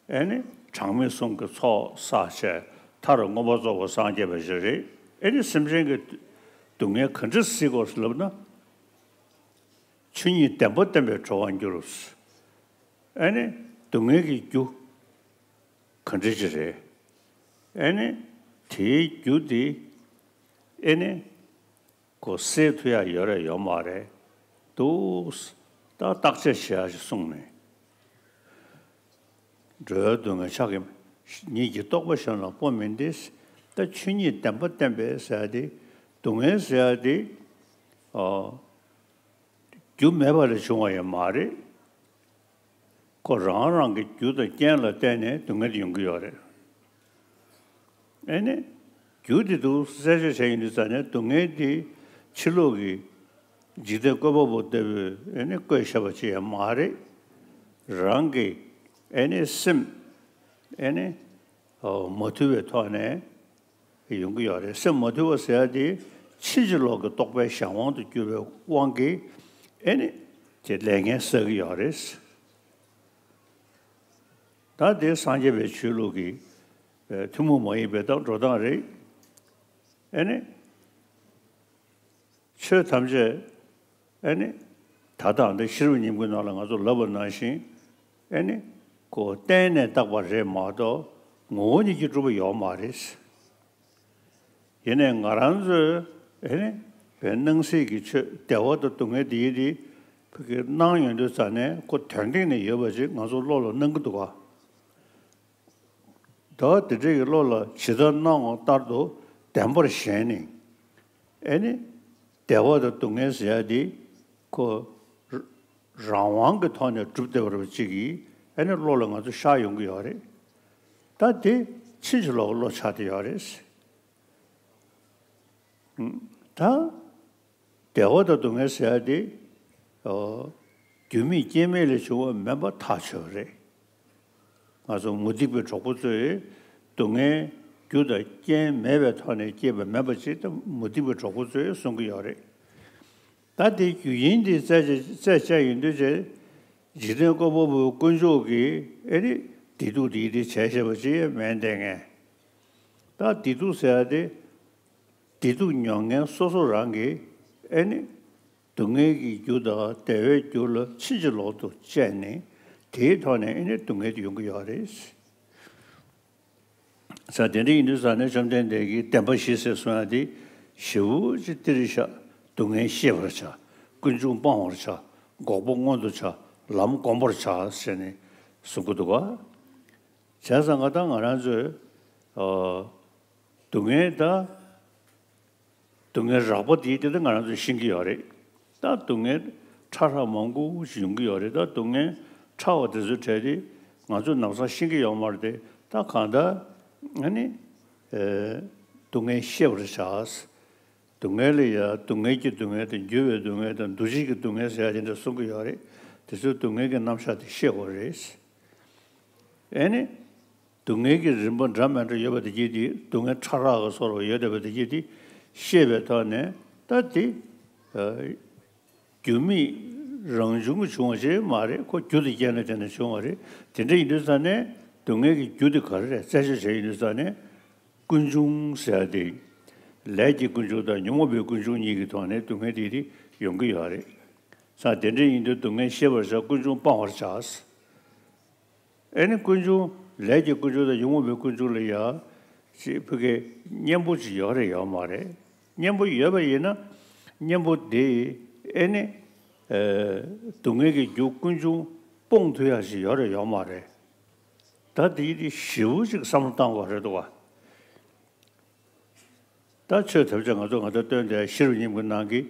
ཨེ་ནི་གྲངས་མེད་གསུམ་གྱི་ཚོགས་བསགས་བྱས་མཐར་མངོན་པར་རྫོགས་པར་སངས་རྒྱས་པ་ཞིག་རེད། ཨེ་ནི་སེམས་ཅན་གྱི་སྡུག་བསྔལ་ག་འདྲ་སེལ་དགོས་ལབ་ན། ཆོས་ཉིད་བདེན་པ་བསྟན་པས་གྲོལ་བར་འགྱུར། ཨེ་ནི་སྡུག་བསྔལ་གྱི་རྒྱུ་ག་འདྲ་ཅིག་རེད། ཨེ་ནི་དེའི་རྒྱུ་དེ་ཨེ་ནི། ཁོ་སེལ་ཐུབ་ཡག་ཡོད་རེད་ཡོད་མ་རེད་འདུག་ད་བརྟག་དཔྱད་བྱེད་ཡག་ཞིག་གསུངས་ནས། འགྲོ་བའི་སྡུག་བསྔལ་ཕྱག་གིས། ཉིད་ཀྱི་རྟོག་པ་གཞན་ལ་སྤོ་མིན་ཏེ། ད་ཆོས་ཉིད་བདེན་པ་བསྟན་པས་ཟེར་ཡག་དེ། སྡུག་བསྔལ་ཟེར་ཡག་དེ། ཨོ། རྒྱུ་མེད་པ་ལས་བྱུང་བ་ཡང་མ་རེད། ཁོ་རང་རང་གི་རྒྱུ་དང་རྐྱེན་ལ་བརྟེན་ནས་སྡུག་བསྔལ་དེ་ཡོང་གི་ཡོད་རེད། ཨེ་ནི། རྒྱུ་དེ་འདུག་གསལ་བཤད་བྱས་ཡོང་དུས་ཙ་ནས་སྡུག་བསྔལ་དེ་ཕྱི་ལོགས་ཀྱི་འཇིག་རྟེན་བཀོད་པ་པོ་ལྟ་བུས་ཨེ་ནི་བཀོད་བཞག་པ་ཅིག་ཡང་མ་རེད། རང་གི་ཨེ་ནི་སེམས་ཨེ་ནི་མ་དུལ་བའི་ཐོག་ནས་ཡོང་གི་ཡོད་རེད། སེམས་མ་དུལ་བ་ཟེར་ཡག་དེ་ཕྱིན་ཅི་ལོག་གི་རྟོག་པའི་གཞན་དབང་དུ་གྱུར་པའི་དབང་གིས་ཨེ་ནི་དེ་ལས་ངན་བསགས་ཀྱི་ཡོད་རེད། ད་དེ་སངས་རྒྱས་པའི་ཆོས་ལུགས་ཀྱི་ཐུན་མོང་མ་ཡིན་པའི་ད་འགྲོ་སྟངས་རེད། ཨེ་ནི། ཆོས་ཐམས་ཅད་ཨེ་ནི། ད་ལྟ་འདི་ཤེས་རབ་སྙིང་པོའི་ནང་ལ་ང་ཚོ་ལབ་པ་ནང་བཞིན་ཨེ་ནི། ཁོ་བརྟེན་ནས་བཏགས་པ་རེད་མ་གཏོགས་ངོ་བོ་ཉིད་ཀྱིས་གྲུབ་པ་ཡོད་མ་རེད། ཡིན་ནའི་ང་རང་ཚོས་ཨེ་ནི། བའི་སྣང་སྲིད་ཀྱི་ཆོས་བདེ་བ་དང་སྡུག་བསྔལ་འདི་ཡིན་དེ་ཕ་གི་སྣང་ཡོང་དུས་ཙ་ནས་ཁོ་དོན་སྟེང་ནས་ཡོད་པ་ཅིག་ང་ཚོ་བློ་ལ་སྣང་གི་འདུག་ག་ད་དེ་འདྲ་གི་བློ་ལ་ཇི་ལྟར་སྣང་བ་ལྟར་དུ་བདེན་པར་ཞེན་ནས། ཨེ་ནི། བདེ་བ་དང་སྡུག་བསྔལ་ཟེར་ཡག་དེ་ཁོ་རང་དབང་གི་ཐོག་ནས་གྲུབ་བསྡད་པ་རེད་པ་ཅིག་གིས་ཨེ་ནི་བློ་ལ་ང་ཚོ་ཤར་ཡོང་གི་ཡོད་རེད། ད་དེ་ཕྱིན་ཅི་ལོག་གི་བློ་ཆགས་བསྡད་ཡོད་རེད། ད། བདེ་བ་དང་སྡུག་བསྔལ་ཟེར་ཡག་དེ། ཨོ། རྒྱུ་མེད་རྐྱེན་མེད་ལས་བྱུང་བ་མིན་པ་ཐག་ཆོད་རེད། ང་ཚོ་མུ་སྟེགས་པའི་གྲོགས་པོ་ཚོས་སྡུག་བསྔལ་རྒྱུ་དང་རྐྱེན་མེད་པའི་ཐོག་ནས་སྐྱེས་པ་མིན་པ་ཅིག་ད་མུ་སྟེགས་པའི་གྲོགས་པོ་ཚོས་གསུང་གི་ཡོད་རེད། ད་དེ་རྒྱུ་རྐྱེན་དེ་རྩད་རྩད་བཅད་ཡོང་དུས་ཚེ། འཇིག་རྟེན་བཀོད་པ་པོའི་དཀོན་མཆོག་གིས་ཨེ་རེད་བདེ་སྡུག་དེ་དེ་བྱས་བྱས་པ་ཅིག་མེད་བསྡད་མཁན། ད་བདེ་སྡུག་ཟེར་ཡག་དེ། བདེ་སྡུག་མྱོང་མཁན་སོ་སོ་རང་གིས་ཨེ་ནི། སྡུག་བསྔལ་གྱི་རྒྱུ་དང་བདེ་བའི་རྒྱུ་ལ་ཕྱིན་ཅི་ལོག་ཏུ་དཔྱད་ནས་དེའི་ཐོག་ནས་ཨེ་ནི་སྡུག་བསྔལ་དེ་ཡོང་གི་ཡོད་རེད། ས་དེ་འདྲ་ཡིན་དུས་ས་ནས་བཅོམ་ལྡན་འདས་ཀྱིས་བདེན་པ་བཞི་ཟེར་གསུང་ཡ་དེ་ཞེ་པོ་ཅིག་ཏིར་བཞག་སྡུག་བསྔལ་ཤེས་པར་བྱ། ཀུན་འབྱུང་སྤང་བར་བྱ། འགོག་པ་མངོན་དུ་བྱ། ལམ་བསྒོམ་པར་བྱ་ཟེར་ནས་གསུང་གི་འདུག་ག་བྱས་ཙང་ང་དང་ང་རང་ཚོས་ཨ་སྡུག་བསྔལ་དང་། སྡུག་བསྔལ་རགས་པ་དེ་དེ་ད་ང་རང་ཚོས་ཤེས་ཀྱི་ཡོད་རེད། ད་སྡུག་བསྔལ་ཕྲ་རགས་མང་པོ་ཞིག་ཡོང་གི་ཡོད་རེད། ད་སྡུག་བསྔལ་ཕྲ་བ་དེ་ཚོའི་གྲས་དེ་ང་ཚོས་ལམ་སང་ཤེས་ཀྱི་ཡོད་མ་རེད་དེ། ད་གང་ལྟར་ཨ་ནི་ཨེ་སྡུག་བསྔལ་ཤེས་པར་བྱ། སྡུག་བསྔལ་ལ་ཡ་སྡུག་བསྔལ་གྱི་སྡུག་བསྔལ་དང་འགྱུར་བའི་སྡུག་བསྔལ་དང་འདུ་བྱེད་ཀྱི་སྡུག་བསྔལ་ཟེར་ཡ་དེ་འདྲ་གསུང་གི་ཡོད་རེད། དེ་ཚོའི་སྡུག་བསྔལ་གྱི་རྣམ་གཞག་དེ་ཤེས་དགོས་རེད། ཨེ་ནི། སྡུག་བསྔལ་གྱི་རིམ་པ་འདྲ་མི་འདྲ་ཡོད་པ་དེ་གྱིས་དེ་སྡུག་བསྔལ་ཕྲ་རགས་ཀྱི་བཟོ་འདྲ་ཡོད་བསྡད་པ་དེ་གྱིས་དེ་ཤེས་པའི་ཐོག་ནས་ད་དེ་ཨ་རྒྱུ་མེད་རང་བྱུང་གི་བྱུང་བ་ཞིག་མ་རེད། ཁོ་རྒྱུ་དེ་རྐྱེན་ལ་བརྟེན་ནས་བྱུང་བ་རེད། དེ་འདྲ་ཡིན་དུས་ཙང་ནས་སྡུག་བསྔལ་གྱི་རྒྱུ་དེ་ག་རེ་རེད་རྩད་གཅོད་བྱས་ཡིན་དུས་ཙང་ནས་ཀུན་འབྱུང་ཟེར་ཡ་དེ་ལས་ཀྱི་ཀུན་འབྱུང་དང་ཉོན་མོངས་པའི་ཀུན་འབྱུང་གཉིས་ཀྱི་ཐོག་ནས་སྡུག་བསྔལ་དེ་དེ་ཡོང་གི་ཡོད་རེད། ཙང་དེ་འདྲ་ཡིན་དུས་སྡུག་བསྔལ་ཤེས་པར་བྱ། ཀུན་འབྱུང་སྤང་བར་བྱ། ཨེ་ནི་ཀུན་འབྱུང་ལས་ཀྱི་ཀུན་འབྱུང་དང་ཉོན་མོངས་པའི་ཀུན་འབྱུང་ལ་ཡ་ཅིག་ཕ་གི་གཉེན་པོ་ཅིག་ཡོད་རེད་ཡོད་མ་རེད། གཉེན་པོ་ཡོད་པ་ཡིན་ན་གཉེན་པོ་དེས་ཨེ་ནི་ཨེ་སྡུག་བསྔལ་གྱི་རྒྱུ་ཀུན་འབྱུང་སྤོང་ཐུབ་ཡ་ཞིག་ཡོད་རེད་ཡོད་མ་རེད། ད་དེ་དེ་ཞེ་པོ་ཅིག་བསམ་བློ་བཏང་དགོས་རེད་འདུག་བ། ད་ཆོས་ཐམས་ཅད་ང་ཚོ་ང་ཚོ་སྟོན་དེ་ཤེས་རབ་སྙིང་པོའི་ནང་གི་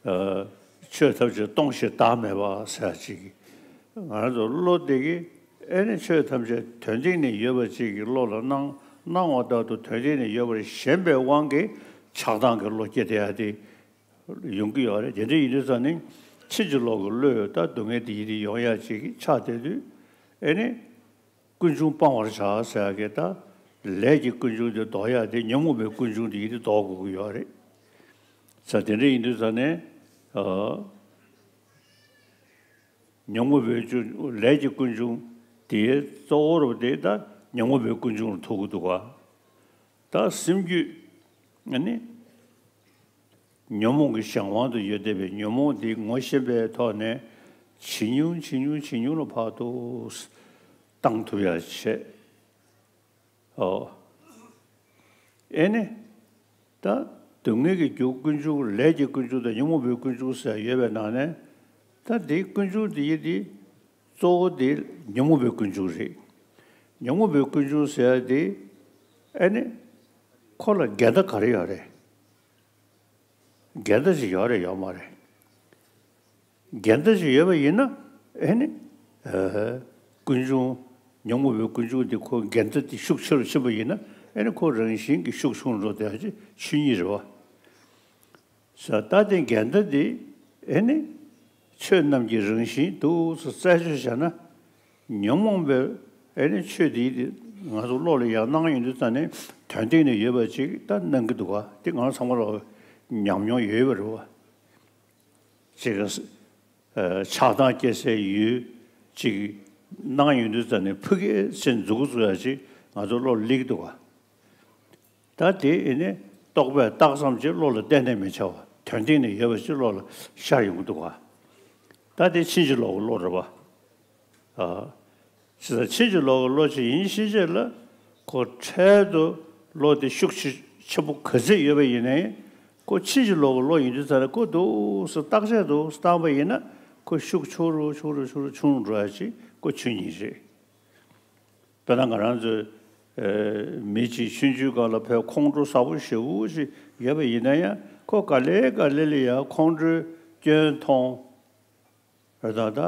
ཨ་ཆོས་ཐམས་ཅད་སྟོང་ཞིང་བདག་མེད་པ་ཟེར་ཅིག་ང་རང་ཚོ་བློ་དེ་གི་ཨེ་ནི་ཆོས་ཐམས་ཅད་དོན་སྟེང་ནས་ཡོད་པ་ཅིག་གི་བློ་ལ་སྣང་སྣང་བ་ལྟར་དུ་དོན་སྟེང་ནས་ཡོད་པར་ཞེན་པའི་དབང་གིས་ཆགས་སྡང་གི་བློ་སྐྱེ་བསྡད་ཡ་དེ་ཡོང་གི་ཡོད་རེད། དེ་འདྲ་ཡིན་དུས་ཙང་ནི་ཕྱིན་ཅི་ལོག་གི་བློས་ད་སྡུག་བསྔལ་དེ་ཡིད་དུ་ཡོང་ཡ་ཅིག་གི་ཆགས་བསྡད་དུས་ཨེ་ནི། ཀུན་འབྱུང་སྤང་བར་བྱ་ཟེར་ཡ་གི་ད་ལས་ཀྱི་ཀུན་འབྱུང་དེ་ལྡོག་ཡ་དེ་ཉོན་མོངས་པའི་ཀུན་འབྱུང་དེ་ཡིན་དུ་ལྡོག་དགོས་ཀྱི་ཡོད་རེད། ས་དེ་འདྲ་ཡིན་དུས་ས་ནས་ཨ་ཉོན་མོངས་པའི་ཀུན་ལས་ཀྱི་ཀུན་འབྱུང་དེའི་གཙོ་བོ་རུ་དེ་ད་ཉོན་མོངས་པའི་ཀུན་འབྱུང་ལ་ཐུག་གི་འདུག་ག་ད་སེམས་རྒྱུད་ཨ་ནི། ཉོན་མོངས་ཀྱི་གཞན་དབང་དུ་ཡོད་བསྡད་པའི་ཉོན་མོངས་འདི་ངོ་ཤེས་པའི་ཐོག་ནས་ཇེ་ཉུང་ཇེ་ཉུང་ཇེ་ཉུང་ལ་ཕར་ཏོག་ཙམ་བཏང་ཐུབ་ཡ་བྱེད། ཨོ། ཨེ་ནི། ད་སྡུག་བསྔལ་གྱི་རྒྱུ་ཀུན་འབྱུང་ལས་ཀྱི་ཀུན་འབྱུང་དང་ཉོན་མོངས་པའི་ཀུན་འབྱུང་ཟེར་ཡོད་པའི་ནང་ནས་ད་འདིའི་ཀུན་འབྱུང་འདི་ཡི་འདི་གཙོ་བོ་འདི་ཉོན་མོངས་པའི་ཀུན་འབྱུང་རེད། ཉོན་མོངས་པའི་ཀུན་འབྱུང་ཟེར་ཡ་འདི་ཨེ་ནི། ཁོ་ལ་འགལ་ཟླ་ག་རེ་ཡོད་རེད། འགལ་ཟླ་ཞིག་ཡོད་རེད་ཡོད་མ་རེད། འགལ་ཟླ་ཞིག་ཡོད་པ་ཡིན་ན་ཨེ་ནི། ཨ་ཀུན་འབྱུང་ཉོན་མོངས་པའི་ཀུན་འབྱུང་འདི་ཁོ་འགལ་ཟླ་འདི་ཤུགས་ཆེ་རུ་ཕྱིན་པ་ཡིན་ན་ཨེ་ནི་ཁོ་རང་བཞིན་གྱིས་ཤུགས་ཆུང་འགྲོ་བསྡད་ཡ་ཅིག་ཆོས་ཉིད་རེད་བ། ས་ད་དེ་འགལ་ཟླ་འདི་ཨེ་ནི། ཆོས་རྣམས་ཀྱི་རང་བཞིན་དུ་རྩད་གཅོད་བྱས་ན། ཉོན་མོངས་པའི་ཨེ་ནི་ཆོས་དེ་ང་ཚོ་བློ་ལ་ཡང་སྣང་ཡོང་དུས་ཙང་ནས་དོན་སྟེང་ནས་ཡོད་པ་ཅིག་ད་སྣང་གི་འདུག་ག་དེ་ང་ཚང་མ་ལ་ཉམས་མྱོང་ཡོད་པ་རེད་བ། ཅིག་ཆགས་སྡང་སྐྱེ་སའི་ཡུལ་ཅིག་སྣང་ཡོང་དུས་ཙང་ནས་ཕུགས་ཀྱི་ཚེ་མཛུབ་གུ་བཙུགས་ཡ་ཅིག་ང་ཚོ་བློ་ལ་སླེབས་ཀྱི་འདུག་ག་ད་དེ་ཨེ་ནི་རྟོག་པས་བཏགས་ཙམ་གྱིས་བློ་ལ་གཏན་ནས་མི་འཆར་བ་དོན་སྟེང་ནས་ཡོད་པ་ཞིག་བློ་ལ་ཤར་ཡོང་གི་འདུག་ག་ད་དེ་ཕྱིན་ཅི་ལོག་གི་བློ་རེད་བ། ཨ། ཕྱིན་ཅི་ལོག་གི་བློ་ཅིག་ཡིན་ཕྱིན་ཆད་ལ་ཁོ་འཕྲལ་དུ་བློ་དེ་ཤུགས་ཆེ་ཆེན་པོ་ག་ཚོད་ཡོད་པ་ཡིན་ནའི་ཁོ་ཕྱིན་ཅི་ལོག་གི་བློ་ཡིན་དུས་ཙང་ནས་ཁོ་འདུག་སེ་བརྟག་དཔྱད་འདུག་སེ་བཏང་པ་ཡིན་ན་ཁོ་ཤུགས་ཆུང་རུ་ཆུང་རུ་ཆུང་རུ་ཆུང་རུ་འགྲོ་ཡ་ཅིག་ཁོ་ཆོས་ཉིད་རེད། དཔེར་ན་ང་རང་ཚོས་ཨེ་མི་གཅིག་ཆུང་ཆུང་སྒང་ལ་བས་ཁོང་ཁྲོ་ཟ་བོ་ཞེ་པོ་ཞིག་ཡོད་པ་ཡིན་ན་ཡང་ཁོ་ག་ལེ་ག་ལེ་ལ་ཡང་ཁོང་ཁྲོའི་སྐྱོན་མཐོང་། རེད་ད་ལྟ་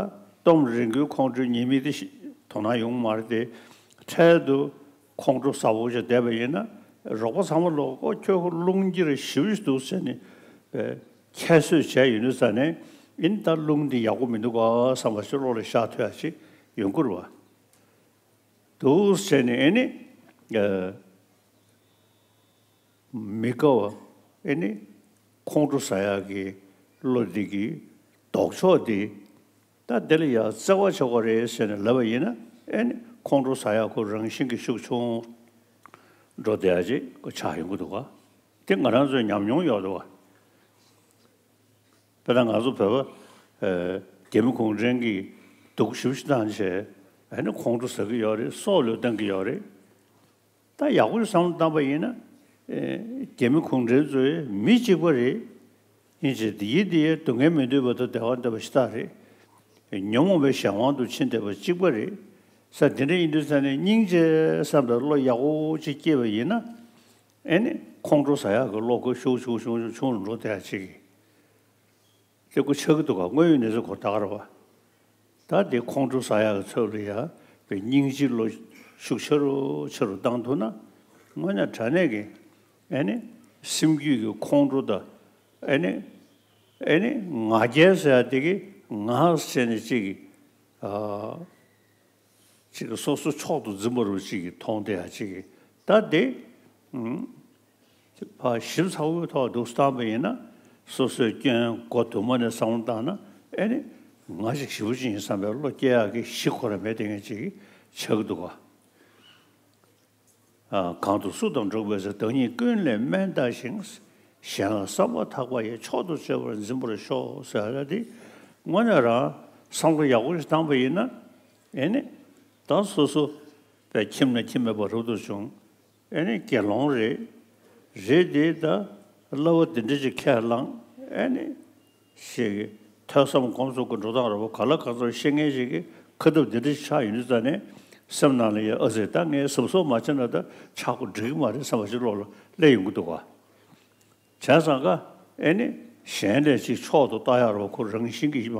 གཏོང་རིང་གུའི་ཁོང་ཁྲོའི་ཉེས་དམིགས་དེ་ཤི་དོ་སྣང་ཡོང་མ་རེད་དེ། འཕྲལ་དུ་ཁོང་ཁྲོ་ཟ་བོ་ཞིག་བསྡད་པ་ཡིན་ན་རོགས་པ་ཚང་མ་ལོག་ཨོ་ཁྱོད་ཁོ་རླུང་འགྱུར་ཞེ་པོ་ཞིག་འདུག་ཟེར་ནས་ཁྱད་གསོད་བྱས་ཡོང་དུས་ཙ་ནས་ཨིན་ད་རླུང་འདི་ཡག་པོ་མི་འདུག་ག་བསམ་པ་ཞིག་བློ་ལ་ཤར་ཐུབ་ཡ་ཞིག་ཡོང་གི་རེད་བ། འདུག་ཟེར་ནས་ཨེ་ནི། ཨ། མི་དགའ་བ་ཨེ་ནི། ཁོང་ཁྲོ་ཟ་ཡག་གི་བློ་འདི་གི་ལྡོག་ཕྱོགས་འདི། ད་འདི་ལ་ཡང་བརྩེ་བ་ཆོག་ག་རེད་ཟེར་ནས་ལབ་པ་ཡིན་ན་ཨེ་ནི་ཁོང་ཁྲོ་ཟ་ཡག་ཁོ་རང་བཞིན་གྱི་ཤུགས་ཆུང་འགྲོ་བསྡད་ཡག་ཅིག་ཁོ་ཆགས་ཡོང་གི་འདུག་ག་དེ་ང་རང་ཚོའི་ཉམས་མྱོང་ཡོད་འདུག་ག་དཔེར་ན་ང་ཚོ་བོད་པ་རྒྱ་མི་གུང་ཁྲན་གྱིས་སྡུག་ཞེ་པོ་ཞིག་བཏང་བྱས། ཨ་ནི་ཁོང་ཁྲོ་ཟ་གི་ཡོད་རེད། སྲོག་བློས་བཏང་གི་ཡོད་རེད། ད་ཡག་པོ་ཞིག་བསམ་བློ་བཏང་པ་ཡིན་ན། རྒྱ་མི་གུང་ཁྲན་ཚོའི་མི་གཅིག་པ་རེད། ཡིན་ཕྱིར་འདི་ཡིན་འདི་ཡིན་སྡུག་བསྔལ་མི་འདོད་པ་དང་བདེ་བ་འདོད་པ་ཞེ་དྲག་རེད། ཉོན་མོངས་པའི་གཞན་དབང་དུ་ཕྱིན་བསྡད་པ་གཅིག་པ་རེད། ས་དེ་འདྲ་ཡིན་དུས་ས་ནས་སྙིང་རྗེ་བསམ་པའི་བློ་ཡག་པོ་ཅིག་སྐྱེས་པ་ཡིན་ན། ཨེ་ནི་ཁོང་ཁྲོ་ཟ་ཡག་གི་བློ་ཁོ་ཤུགས་ཆུང་ཆུང་ཆུང་ཆུང་རུ་འགྲོ་བསྡད་ཡག་ཅིག་གི། དེ་ཁོ་ཆགས་ཀྱི་འདུག་ག་དངོས་ཡོད་གནས་ཚུལ་ཁོ་ད་ག་རེད་བ། ད་དེ་ཁོང་ཁྲོ་ཟ་ཡག་གི་ཚོད་ལ་ཡ་བའི་སྙིང་རྗེའི་བློ་ཤུགས་ཆེ་རུ་ཆེ་རུ་བཏང་ཐུབ་ན། དངོས་གནས་དྲང་གནས་ཀྱི་ཨེ་ནི་སེམས་རྒྱུད་ཀྱི་ཁོང་ཁྲོ་དང་། ཨེ་ནི་ཨེ་ནི་ང་རྒྱལ་ཟེར་ཡ་དེ་གི་ང་ཟེར་ནས་ཅིག་གི་ཨ། ཅིག་སོ་སོ་མཆོག་ཏུ་འཛིན་པ་རུ་ཅིག་གིས་མཐོང་བསྡད་ཡ་ཅིག་གིས། ད་དེ་ཕར་ཞིབ་ཚགས་པོའི་ཐོག་འདུག་བཏང་པ་ཡིན་ན། སོ་སོའི་སྐྱོན་མགོ་དུ་མ་ནས་བསམ་བློ་བཏང་ན། ཨེ་ནི་ང་ཞིག་ཞེ་པོ་ཅིག་ཡིན་བསམ་པའི་བློ་སྐྱེ་ཡག་གི་གཞི་ཁོ་རང་མེད་བསྡད་མཁན་ཅིག་ཆགས་ཀྱི་འདུག་ག་གང་དུ་སུ་དང་འགྲོགས་པའི་ཚེ། བདག་ཉིད་ཀུན་ལས་དམན་བལྟ་ཞིང་། གཞན་ལ་བསམ་པ་ཐག་པ་ཡིས། མཆོག་ཏུ་གཅེས་པར་འཛིན་པར་ཤོག་ཟེར་ཡ་དེ། དངོས་གནས་རང་བསམ་བློ་ཡག་པོ་ཞིག་བཏང་པ་ཡིན་ན། ཨེ་ནི་ད་སོ་སོ་པའི་ཁྱིམ་ན་ཁྱིམ་མེད་པ་རབ་ཏུ་བྱུང་། ཨེ་ནི་དགེ་སློང་རེད། རེད་དེ་ད་བསླབ་པ་འདི་འདྲ་ཅིག་ཁས་བླངས། ཨེ་ནི་ཞེས་ཀྱི་ཐོས་བསམ་སྒོམ་གསུམ་གྱི་འགྲོ་སྟངས་རེད་བ། ག་ལ་ག་ཚོད་ཤེས་མཁན་ཞིག་གིས་ཁ་ཐབས་འདི་འདྲ་ཞིག་ཆགས་ཡོང་དུས་ཙ་ནས། སེམས་ནང་ལ་ཡ་ཨ་ཙི་ད་ངས་གཟབ་གཟབ་མ་བྱས་ན་ད་ཆག་སྒོ་འགྲིག་གི་མ་རེད་བསམ་པ་ཞིག་བློ་ལ་སླེབས་ཡོང་གི་འདུག་ག་བྱས་ཙང་ཀ་ཨེ་ནི་གཞན་ལས་ཅིག་མཆོག་ཏུ་ལྟ་ཡག་རོ་ཁོ་རང་བཞིན་གྱིས་མ་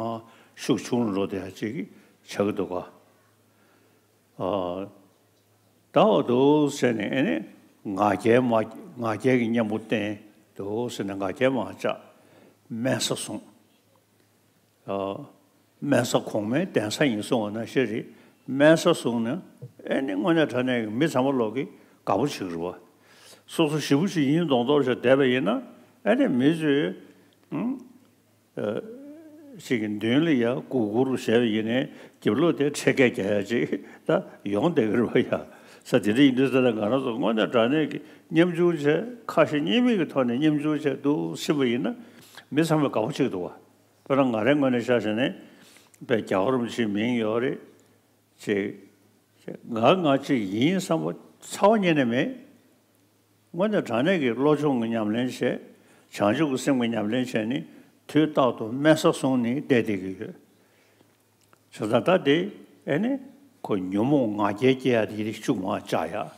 ཤུགས་ཆུང་རུ་འགྲོ་བསྡད་ཡག་ཅིག་ཆགས་ཀྱི་འདུག་ག་ཨ། ད་འོ་འདུག་ཟེར་ནས་ཨེ་ནི་ང་རྒྱལ་མ་ང་རྒྱལ་གྱི་གཉེན་པོ་བསྟེན། འདུག་ཟེར་ནས་ང་རྒྱལ་མ་བཅག་དམན་ས་བཟུང་། ཨ། དམན་ས་གོང་མའི་གདན་ས་ཡིན་གསུང་བ་ནང་བཞིན་རེད། དམན་ས་བཟུང་ན་ཨེ་ནི་དངོས་གནས་དྲང་གནས་ཀྱི་མི་ཚང་མ་ལོག་གི་དགའ་པོ་བྱེད་ཀྱི་རེད་བ། སོ་སོ་ཞེ་པོ་ཞིག་ཡིན་མདོག་མདོག་བྱས་བསྡད་པ་ཡིན་ན། ཨེ་ནི་མི་ཚོས་ཨ་ཅིག་གི་མདུན་ལ་ཡ་གུག་གུག་རུ་བྱས་པ་ཡིན་ནའི་རྒྱབ་ལོགས་དེ་ཁྲེལ་སྐད་རྒྱག་ཡ་ཅིག་ད་ཡོང་བསྡད་ཀྱི་རེད་བ་ཡ། ས་དེ་འདྲ་ཡིན་དུས་ཙ་ན་ང་རང་ཚོ་དངོས་གནས་དྲང་གནས་ཀྱི་ཉམ་ཆུང་བྱས། ཁ་ཞེ་གཉིས་མེད་ཀྱི་ཐོག་ནས་ཉམ་ཆུང་བྱས་འདུག་ཕྱིན་པ་ཡིན་ན། མི་ཚང་མས་དགའ་པོ་བྱེད་ཀྱི་འདུག་བ། དཔེར་ན་ང་རའི་ངོས་ནས་ཆ་བཞག་ནས་པའི་རྒྱལ་བ་རིན་པོ་ཆེའི་མིང་ཡོད་རེད། ཅེས། ང་ང་ཅིག་ཡིན་བསམ་པ་ཚ་བ་ཉིད་ནས་མེད། དངོས་གནས་དྲང་གནས་ཀྱི་བློ་སྦྱོང་གི་ཉམས་ལེན་བྱས། བྱང་ཆུབ་ཀྱི་སེམས་ཀྱི་ཉམས་ལེན་བྱས་ནས་དུས་རྟག་ཏུ་དམན་ས་བཟུང་ནས་བསྡད་བསྡད་ཀྱི་ཡོད། བྱས་ཙང་ད་དེ་ཨེ་ནི་ཁོ་ཉོན་མོངས་ང་རྒྱལ་སྐྱེ་ཡ་དེ་ཤུགས་མང་བཅག་ཡ།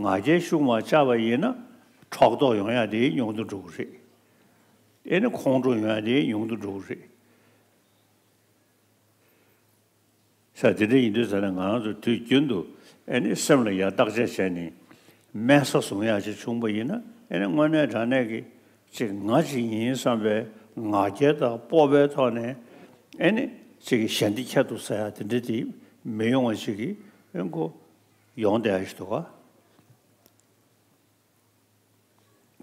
ང་རྒྱལ་ཤུགས་མང་བཅག་པ་ཡིན་ན་ཕྲག་དོག་ཡོང་ཡ་དེ་ཉུང་དུ་འགྲོ་གི་རེད། ཨེ་ནི་ཁོང་ཁྲོ་ཡོང་ཡ་དེ་ཉུང་དུ་འགྲོ་གི་རེད། ས་དེ་འདྲ་ཡིན་དུས་ཙ་ན་ང་རང་ཚོ་དུས་རྒྱུན་དུ་ཨེ་ནི་སེམས་ལ་ཡ་བརྟག་དཔྱད་བྱས་ནས་དམན་ས་བཟུང་ཡ་ཅིག་བྱུང་པ་ཡིན་ན། ཨེ་ནི་དངོས་གནས་དྲང་གནས་ཀྱི་ཅིག་ང་ཅིག་ཡིན་བསམ་པའི་ང་རྒྱལ་དང་སྤོབས་པའི་ཐོག་ནས་ཨེ་ནི་ཅིག་གཞན་དེ་ཁྱད་དུ་ཟ་ཡ་དེ་འདྲ་དེ་མི་ཡོང་བ་ཅིག་གི་ཨེ་ཁོ་ཡོང་བསྡད་ཡ་ཞིག་འདུག་ག་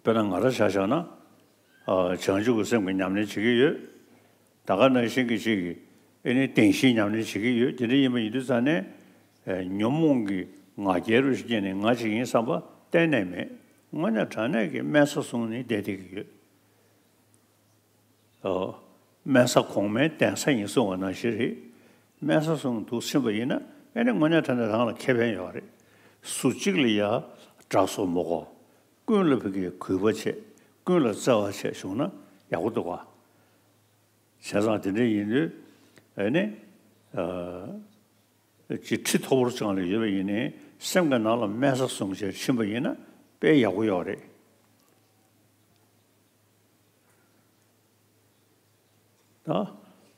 དཔེར་ན་ང་རང་ཆ་བཞག་ན། ཨ། བྱང་ཆུབ་ཀྱི་སེམས་ཀྱི་ཉམས་ལེན་བྱེད་ཀྱི་ཡོད། ད་ག་ནང་བཞིན་གྱི་ཅིག་གིས་ཨེ་ནི་བདེན་བཞིའི་ཉམས་ལེན་བྱེད་ཀྱི་ཡོད། དེ་འདྲ་ཡིན་པ་ཡིན་དུས་ཙ་ནས། ཨེ། ཉོན་མོངས་ཀྱི་ང་རྒྱལ་རུ་སྐྱེས་ནས་ང་ཅིག་ཡིན་བསམ་པ་གཏན་ནས་མེད། དངོས་གནས་དྲང་གནས་ཀྱི་དམན་ས་བཟུང་ནས་བསྡད་བསྡད་ཀྱི་ཡོད། ཨོ། དམན་ས་གོང་མའི་གདན་ས་ཡིན་གསུང་བ་ནང་བཞིན་རེད། དམན་ས་བཟུང་འདུག་ཕྱིན་པ་ཡིན་ན། ཨེ་ནི་དངོས་གནས་དྲང་གནས་རང་ལ་ཁེ་ཕན་ཡོད་རེད། སུ་གཅིག་ལ་ཡ་དགྲ་བཟོ་མི་དགོས། ཀུན་ལ་ཕ་གིའི་གུས་པ་བྱེད། ཀུན་ལ་བརྩེ་བ་བྱེད་བྱུང་ན་ཡག་པོ་འདུག་ག་བྱས་ཙང་དེ་འདྲ་ཡིན་དུས་ཨེ་ནི། ཨ། ཅིག་ཁྲི་མཐོ་པོར་བཅངས་ལ་ཡོད་པ་ཡིན་ནའི་སེམས་ཀྱི་ནང་ལ་དམན་ས་བཟུང་བྱས་ཕྱིན་པ་ཡིན་ན་དཔེ་ཡག་པོ་ཡོད་རེད། ད་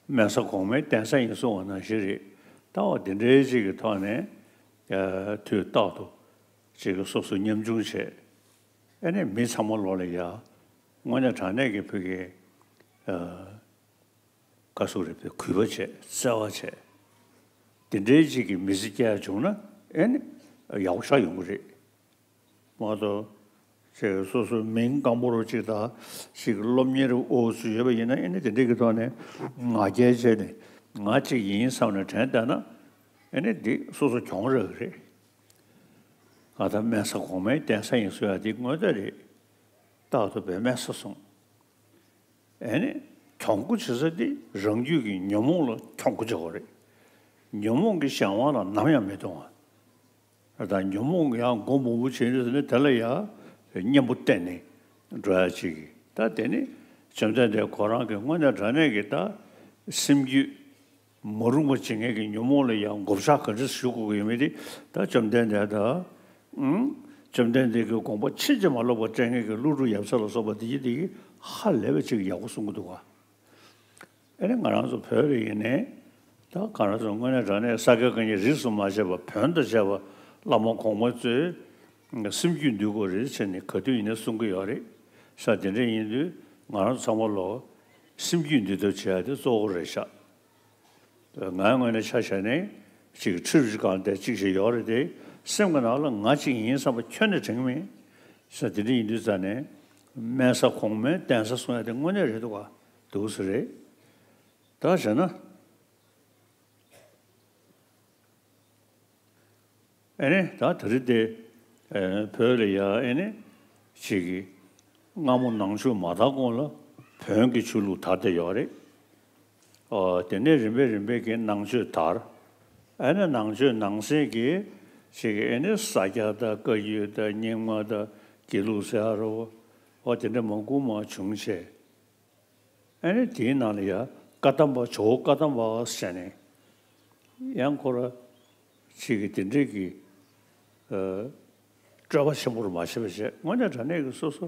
དམན་ས་གོང་མའི་གདན་ས་ཡིན་གསུང་བ་ནང་བཞིན་རེད། ད་འོ་དེ་འདྲའི་ཅིག་གི་ཐོག་ནས། ཨ། དུས་རྟག་ཏུ་ཅིག་གི་སོ་སོ་ཉམ་ཆུང་བྱས། ཨེ་ནས་མི་ཚང་མ་ལོག་ལ་ཡ། དངོས་གནས་དྲང་གནས་ཀྱི་ཕ་གི། ཨ། བཀའ་ཟུར་རེད་པས་གུས་པ་བྱས་བརྩེ་བ་བྱས། དེ་འདྲའི་ཅིག་གི་མི་ཚེ་སྐྱེལ་བྱུང་ན་ཨེ་ནི་ཡག་པོ་ཞེ་དྲག་ཡོང་གི་རེད། མ་གཏོགས་ཅིག་སོ་སོའི་མིང་སྐམ་པོ་རུ་ཅིག་དང་ཅིག་སློབ་གཉེར་འོག་ཚུད་ཡོད་པ་ཡིན་ན། ཨེ་ནི་དེ་འདྲའི་གི་ཐོག་ནས་ང་རྒྱལ་བྱས་ནས་ང་ཅིག་ཡིན་བསམ་ནས་དྲན་བསྡད་ན། ཨེ་ནི་འདི་སོ་སོ་གྱོང་རག་གི་རེད། ང་ད་དམན་ས་གོང་མའི་གདན་ས་ཡིན་གསུང་ཡ་འདི་དངོས་གནས་རེད། རྟག་ཏུ་བས་དམན་ས་བཟུང་། ཨེ་ནི། གྱོང་པོ་བྱེད་ས་དེ་རང་རྒྱུད་ཀྱི་ཉོན་མོངས་ལ་གྱོང་པོ་བྱེད་དགོས་རེད། ཉོན་མོངས་ཀྱི་གཞན་དབང་ལ་ནམ་ཡང་མི་ལྟུང་བ། ད་ཉོན་མོངས་ཡང་མགོ་མང་པོ་བྱས་ནས་ཟེར་ནས་དེ་ལ་ཡང་གཉེན་པོ་བསྟེན་ནས་འགྲོ་ཡ་ཅིག་ད་དེ་ནི་བཅོམ་ལྡན་འདས་ཁོ་རང་གི་དངོས་གནས་དྲང་གནས་ཀྱི་ད་སེམས་རྒྱུད་མ་རུངས་པ་བྱེད་མཁན་གྱི་ཉོན་མོངས་ལ་ཡང་བགོ་བཤའ་ག་འདྲ་ཞུ་དགོས་ཀྱི་ཡོད་མེད་དེ། ད་བཅོམ་ལྡན་འདས་ད་ཨང་བཅོམ་ལྡན་འདས་ཀྱི་དགོངས་པ་ཕྱིན་ཅི་མ་ལོག་པ་སྤྲད་མཁན་གྱི་ཀླུ་སྒྲུབ་ཡབ་སྲས་ལ་སོགས་པ་དེ་ཡི་དེ་གི་ཧ་ལས་པ་ཅིག་ཡག་པོ་གསུང་གི་འདུག་ག་ཨེ་ནི་ང་རང་ཚོ་བོད་ལ་ཡིན་ནའི་ད་ག་རང་ཚོ་དངོས་གནས་དྲང་གནས་ས་དགེ་བཀའ་རྙིང་རིས་སུ་མ་ཆད་པ་བོན་དང་བཅས་པ་བླ་མ་གོང་མ་ཚོས་སེམས་རྒྱུད་འདུལ་དགོས་རེད་ཟེར་ནས་ག་དུས་ཡིན་ནའི་གསུང་གི་ཡོད་རེད་ཤག་དེ་འདྲ་ཡིན་དུས་ང་རང་ཚོ་ཚང་མ་ལོ་སེམས་རྒྱུད་འདུལ་ཐབས་བྱེད་ཡ་དེ་གཙོ་བོ་རེད་ཤག་ངའི་ངོས་ནས་ཆ་བཞག་ནས་ཅིག་ཁྲིར་ཅིག་གང་བསྡད་ཅིག་ཞིག་ཡོད་རེད་དེ། སེམས་ཀྱི་ནང་ལ་ང་ཅིག་ཡིན་བསམ་པ་ཁྱོན་ནས་དྲན་གི་མེད་ཤག་དེ་འདྲ་ཡིན་དུས་ཙང་ནས་དམན་ས་གོང་མའི་གདན་ས་གསུང་ཡ་དེ་དངོས་གནས་རེད་འདུག་ག་འདུག་ས་རེད། ད་བྱས་ན། ཨེ་ནི་ད་དེ་རིང་དེ་ཨེ་བོད་ལ་ཡ་ཨེ་ནི་ཅིག་གི་སྔ་མོ་ནང་ཆོས་མ་དར་གོང་ལ་བོན་གྱི་ཆོས་ལུགས་དར་བསྡད་ཡོད་རེད། ཨོ་དེ་ནས་རིམ་པས་རིམ་པས་ཀྱི་ནང་ཆོས་དར། ཨེ་ནི་ནང་ཆོས་ནང་གསེས་ཀྱི་ཅིག་གི་ཨེ་ནི་ས་སྐྱ་དང་བཀའ་བརྒྱུད་དང་རྙིང་མ་དང་དགེ་ལུགས་ཟེར་ཡ་རོ། ཨོ་དེ་འདྲ་མང་པོ་མང་བྱུང་བྱས། ཨ་ནི་དེའི་ནང་ལ་ཡང་བཀའ་གདམས་པ་ཇོ་བོ་བཀའ་གདམས་པ་ཟེར་ནས་ཡང་ཁོ་ར་ཅིག་གི་དེ་འདྲས་ཀྱི་ཨ་སྤྲོས་པ་ཆེན་པོ་རུ་མ་བྱེད་པ་བྱས། དངོས་གནས་དྲང་གནས་ཀྱི་སོ་སོ་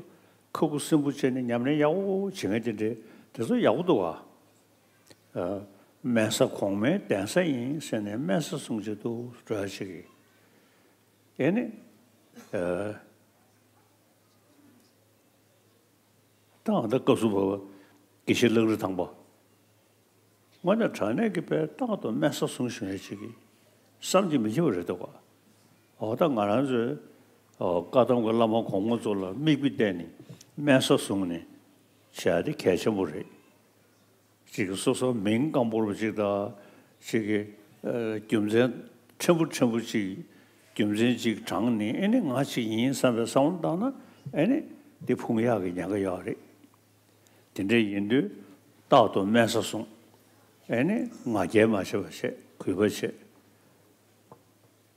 ཁ་ཁུ་སིམ་པོ་བྱས་ནས་ཉམས་ལེན་ཡག་པོ་བྱེད་མཁན་དེ་འདྲས་དེ་ཚོ་ཡག་པོ་འདུག་ག་ཨ་དམན་ས་གོང་མའི་གདན་ས་ཡིན་ཟེར་ནས་དམན་ས་གསུང་བྱེད་དུ་འགྲོ་ཡ་ཅིག་གི་ཨེ་ནི་ཨ། ད་ཨ་ད་སྐབས་སུ་བབ་པ་དགེ་བཤེས་གླང་རི་ཐང་པ། དངོས་གནས་དྲང་གནས་ཀྱི་དཔེ་རྟག་ཏུ་དམན་ས་གསུང་བཞིན་རེ་ཅིག་གིས་བསམ་གྱིས་མི་ཁྱབ་པ་རེད་འདུག་ག་ཨོ་ད་ང་རང་ཚོའི་ཨོ་བཀའ་གདམས་ཀྱི་བླ་མ་གོང་མ་ཚོ་ལ་མིག་དཔེ་བལྟས་ནས་དམན་ས་བཟུང་ནས་བྱས་ཏེ་གལ་ཆེན་པོ་རེད། ཅིག་སོ་སོ་མིང་སྐམ་པོར་ཅིག་དང་ཅིག་གི་ཨ་རྒྱུ་མཚན་ཕྲན་བུ་ཕྲན་བུ་ཅིག་རྒྱུ་མཚན་ཅིག་དྲངས་ནས་ཨེ་ནི་ང་ཅིག་ཡིན་བསམ་པའི་བསམ་བློ་བཏང་ན་ཨེ་ནི་འདི་ཕུང་ཡག་གི་ཉེན་ཁ་ཡོད་རེད། དེ་འདྲ་ཡིན་དུས་རྟག་ཏུ་དམན་ས་བཟུང་། ཨེ་ནི་ང་རྒྱལ་མ་བྱེད་པ་བྱེད། གུས་པ་བྱེད།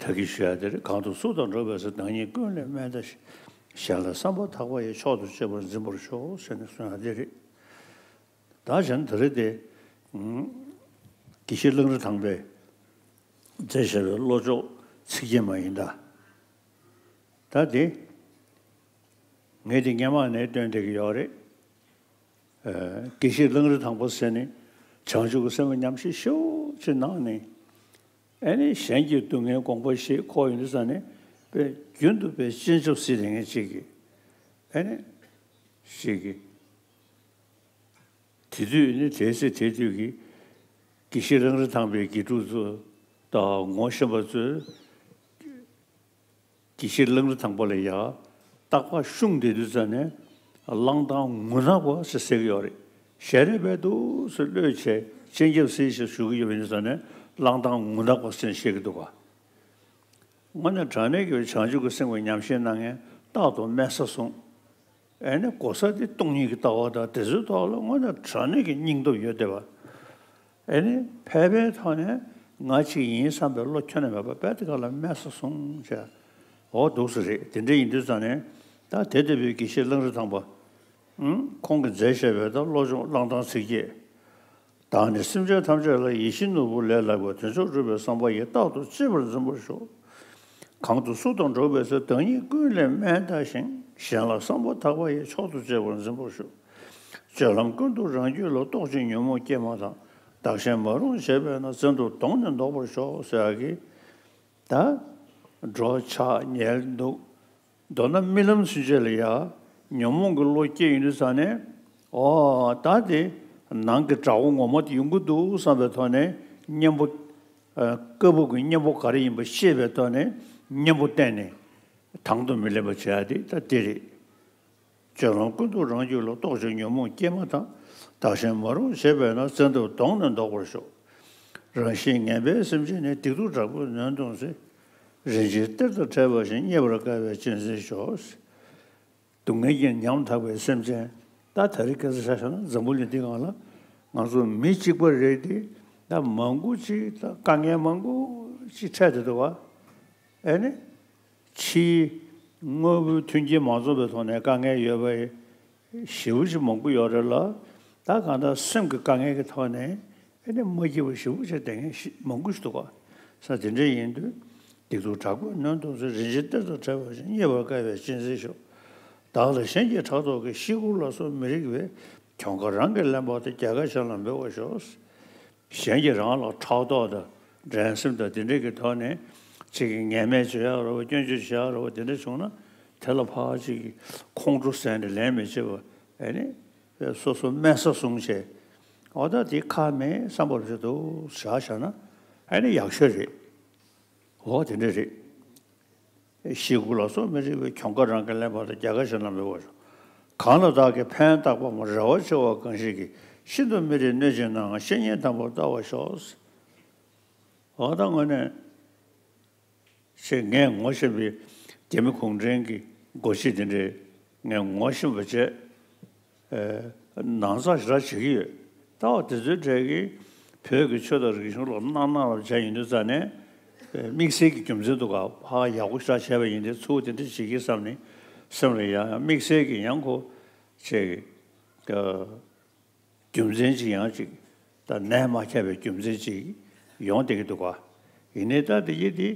ད་གིན་ཞུ་ཡ་དེ་རེད། གང་དུ་སུ་དང་འགྲོགས་པའི་ཚེ། བདག་ཉིད་ཀུན་ལས་དམན་བལྟ་ཞིང་། གཞན་ལ་བསམ་པ་ཐག་པ་ཡིས། མཆོག་ཏུ་གཅེས་པར་འཛིན་པར་ཤོག་ཟེར་ནས་གསུང་ཡ་དེ་རེད། ད་གཞན་དེ་རེད་དེ། ཨུམ། དགེ་བཤེས་གླང་རི་ཐང་པས་མཛད་བཞག་པའི་བློ་ལྕོག་ཚིག་བརྒྱད་མ་ཡིན་ད། ད་དེ། ངས་དེ་སྔན་མ་ནས་སྟོན་བསྡད་ཀྱི་ཡོད་རེད། ཨ་དགེ་བཤེས་གླང་རི་ཐང་པ་ཟེར་ནི་བྱང་ཆུབ་ཀྱི་སེམས་ལ་ཉམས་ཞིབ་ཞེ་པོ་ཅིག་གནང་ནས། ཨེ་ནི་གཞན་གྱི་སྡུག་བསྔལ་དགོངས་པ་བཞེས། ཁོ་ཡོད་དུས་ཙ་ནས་དཔེ་རྒྱུན་དུ་དཔེ་སྤྱན་ཆབ་གཟིགས་བསྡད་མཁན་ཅིག་གིས། ཨེ་ནི་ཞིག་གིས། དེ་དུས་ནི་དེའི་ཚེ་དེ་དུས་ཀྱི་དགེ་བཤེས་གླང་རི་ཐང་པའི་དགེ་ཕྲུག་ཚོ་དང་ངོ་ཤེས་པ་ཚོས་དགེ་བཤེས་གླང་རི་ཐང་པ་ལ་ཡ་རྟག་པར་ཤུང་བསྡད་དུས་ཙ་ནས་གླང་ཐང་ངུ་ནག་པ་ཟེར་ཟེར་གྱི་ཡོད་རེད། ཞལ་རས་པས་འདུག་སེ་གློད་བྱས་སྤྱན་ཆབ་གཟིགས་ཤིག་ཞུ་གི་ཡོད་པ་ཡིན་ཙ་ནས་གླང་ཐང་ངུ་ནག་པ་ཟེར་བཤད་ཀྱི་འདུག་ག་ངོ་ནས་དྲང་གནས་ཀྱི་བྱང་ཆུབ་ཀྱི་སེམས་ཀྱི་ཉམས་བཞེས་གནང་མཁན་རྟག་ཏུ་དམན་ས་བཟུང་། ཨེ་ནི་གོ་ས་དེ་སྟོང་ཉིད་ཀྱི་ལྟ་བ་དང་དེ་ཚོའི་ཐོག་ལ་དངོས་གནས་དྲང་གནས་ཀྱི་སྙིང་སྟོབས་ཡོད་བསྡད་པ། ཨེ་ནི་ཕལ་པའི་ཐོག་ནས་ང་གཅིག་ཡིན་བསམ་པའི་བློ་ཁྱོན་ནས་མེད་པ་དཔེ་དེ་ག་ལ་དམན་ས་བཟུང་བྱས། འོ་འདུག་སེ་རེད། དེ་འདྲ་ཡིན་དུས་ཙང་ནས་ད་དེ་ལྟ་བུའི་དགེ་བཤེས་གླང་རི་ཐང་པ། ཨུམ། ཁོང་གིས་མཛད་བཞག་པའི་ད་བློ་སྦྱོང་གླང་ཐང་ཚིག་བརྒྱད། བདག་ནི་སེམས་ཅན་ཐམས་ཅད་ལ། ཡིད་བཞིན་ནོར་བུ་ལས་ལྷག་པའི། དོན་མཆོག་སྒྲུབ་པའི་བསམ་པ་ཡིས། རྟག་ཏུ་གཅེས་པར་འཛིན་པར་ཤོག་གང་དུ་སུ་དང་འགྲོགས་པའི་ཚེ། བདག་ཉིད་ཀུན་ལས་དམན་བལྟ་ཞིང་། གཞན་ལ་བསམ་པ་ཐག་པ་ཡིས། མཆོག་ཏུ་གཅེས་པར་འཛིན་པར་ཤོག་སྤྱོད་ལམ་ཀུན་ཏུ་རང་རྒྱུད་ལ། རྟོག་ཅིང་ཉོན་མོངས་སྐྱེས་མ་ཐག་བདག་གཞན་མ་རུངས་བྱེད་པས་ན། བཙན་ཐབས་གདོང་ནས་བཟློག་པར་ཤོག་ཟེར་ཡག་གི། ད་འགྲོ་འཆག་ཉལ་འདུག་མདོར་ན་རྨི་ལམ་ཚུན་ཆད་ལ་ཡ་ཉོན་མོངས་ཀྱི་བློ་སྐྱེས་ཡོང་དུས་ཙ་ནས། ཨོ་ད་དེ་ནང་གི་དགྲ་བོ་ངོ་མ་དེ་ཡོང་གི་འདུག་བསམ་པའི་ཐོག་ནས་གཉེན་པོ། ཨ་བཀའ་བབས་ཀྱི་གཉེན་པོ་ག་རེ་ཡིན་པ་ཤེས་པའི་ཐོག་ནས་གཉེན་པོ་བསྟེན་ནས་དང་དུ་མི་ལེན་པ་བྱེད་ཡ་དེ་ད་དེ་རེད། སྤྱོད་ལམ་ཀུན་ཏུ་རང་རྒྱུད་ལ། རྟོག་ཅིང་ཉོན་མོངས་སྐྱེས་མ་ཐག་བདག་གཞན་མ་རུངས་བྱེད་པས་ན། བཙན་ཐབས་གདོང་ནས་བཟློག་པར་ཤོག་རང་བཞིན་ངན་པའི་སེམས་ཅན་ནི། སྡིག་སྡུག་དྲག་པོས་ནོན་གཏོང་ཚེ། རིན་ཆེན་གཏེར་དང་ཕྲད་པ་བཞིན། རྙེད་པར་དཀའ་བས་གཅེས་འཛིན་ཤོག་སྡུག་བསྔལ་གྱིས་ཉམ་ཐག་པའི་སེམས་ཅན། ད་དེ་རིང་ཁ་སང་ཆ་བཞག་ན་འཛམ་བུ་གླིང་འདི་སྒང་ལ་ ང་ཚོ་མི་གཅིག་པ་རེད་དེ། ད་མང་པོ་ཅིག་ད་དཀའ་ངལ་མང་པོ་ཅིག་འཕྲད་བསྡད་འདུག་ག་ཨེ་ནི། ཕྱིའི་དངོས་པོའི་མཐུན་རྐྱེན་མ་འཛོམས་པའི་ཐོག་ནས་དཀའ་ངལ་ཡོད་པ་ཞེ་པོ་ཅིག་མང་པོ་ཡོད་རེད་ལ། ད་གང་ལྟར་སེམས་ཀྱི་དཀའ་ངལ་གྱི་ཐོག་ནས་ཨེ་ནི་མ་སྐྱིད་པ་ཞེ་པོ་ཅིག་བསྡད་མཁན་ཞིག་མང་པོ་ཞིག་འདུག་ག་ས་དེ་འདྲ་ཡིན་དུས། སྡིག་སྡུག་དྲག་པོས་ནོན་དུ་ཚུལ། རིན་ཆེན་གཏེར་དང་བྲལ་བ་བཞིན། རྙེད་པར་དཀའ་བའི་གཅེས་འཛིན་ཤོག་བདག་ལ་གཞན་གྱིས་ཕྲག་དོག་གིས། ཤི་ཁུག་ལ་སོགས་མི་རིགས་པའི། གྱོང་ཁ་རང་གིས་ལེན་པ་དང་། རྒྱལ་ཁ་གཞན་ལ་འབུལ་བར་ཤོག་གཞན་གྱིས་རང་ལ་ཕྲག་དོག་དང་འགྲན་སེམས་དང་དེ་འདྲས་ཀྱི་ཐོག་ནས་ཅིག་གི་ངན་སྨད་བྱེད་ཡག་རེད་བ། སྐྱོན་བརྗོད་བྱེད་ཡག་རེད་བ། དེ་འདྲས་བྱུང་ན་དེ་ལ་ཕར་ཅིག་གི་ཁོང་ཁྲོ་ཟ་ནས་ལན་མི་བྱེད་པ། ཨེ་ནི་སོ་སོ་དམན་ས་བཟུང་བྱས། འོ་ད་དེ་ཁག་མེད་བསམ་པ་རེད་འདུག་བཞག་བཞག་ན་ཨེ་ནི་ཡག་ཤོས་རེད། འོ་དེ་འདྲས་རེད། ཤི་ཁུག་ལ་སོགས་མི་རིགས་པའི། གྱོང་ཁ་རང་གིས་ལེན་པ་དང་། རྒྱལ་ཁ་གཞན་ལ་འབུལ་བར་ཤོག་གང་ལ་བདག་གིས་ཕན་བཏགས་པ་མོ། རེ་བ་ཆེ་བ་གང་ཞིག་གིས། ཤིན་ཏུ་མི་རིགས་གནོད་བྱེད་ནའང་། བཤེས་གཉེན་དམ་པར་བལྟ་བར་ཤོག་འོ་ད་དངོས་གནས་ཞེས་ངས་ངོ་ཤེས་པའི་རྒྱ་མི་གུང་ཁྲན་གྱི་འགོ་ཁྲིད་དེ་འདྲས་ངས་ངོ་ཤེས་པ་བྱས། ཨེ། ནང་ཚགས་ཞེ་དྲག་བྱེད་ཀྱི་ཡོད། ད་བ་དེ་ཚོའི་གྲས་ཀྱིས་བོད་ཀྱི་ཆོས་དང་རིག་གཞུང་ལ་སྣང་སྣང་རབ་བྱས་ཡིན་དུས་ཙང་ནས། ཨེ། དམིགས་བསལ་གྱི་རྒྱུ་མཚན་འདུག་ག་ཧ་ཡག་པོ་ཞེ་དྲག་བྱས་པ་ཡིན་དུས་ཚུར་དེ་འདྲ་བྱེད་ཀྱི་བསམ་ནས་སེམས་ལ་ཡང་ཡང་དམིགས་བསལ་གྱི་ཡང་ཁོ་བྱས་ཀྱི། ཨེ། རྒྱུ་མཚན་ཅིག་ཡང་ཅིག་ད་ནད་མ་ཁྱབ་པའི་རྒྱུ་མཚན་ཅིག་ཡོང་བསྡད་ཀྱི་འདུག་ག་ཡིན་ནའི་ད་དེ་ཡིན་དེ་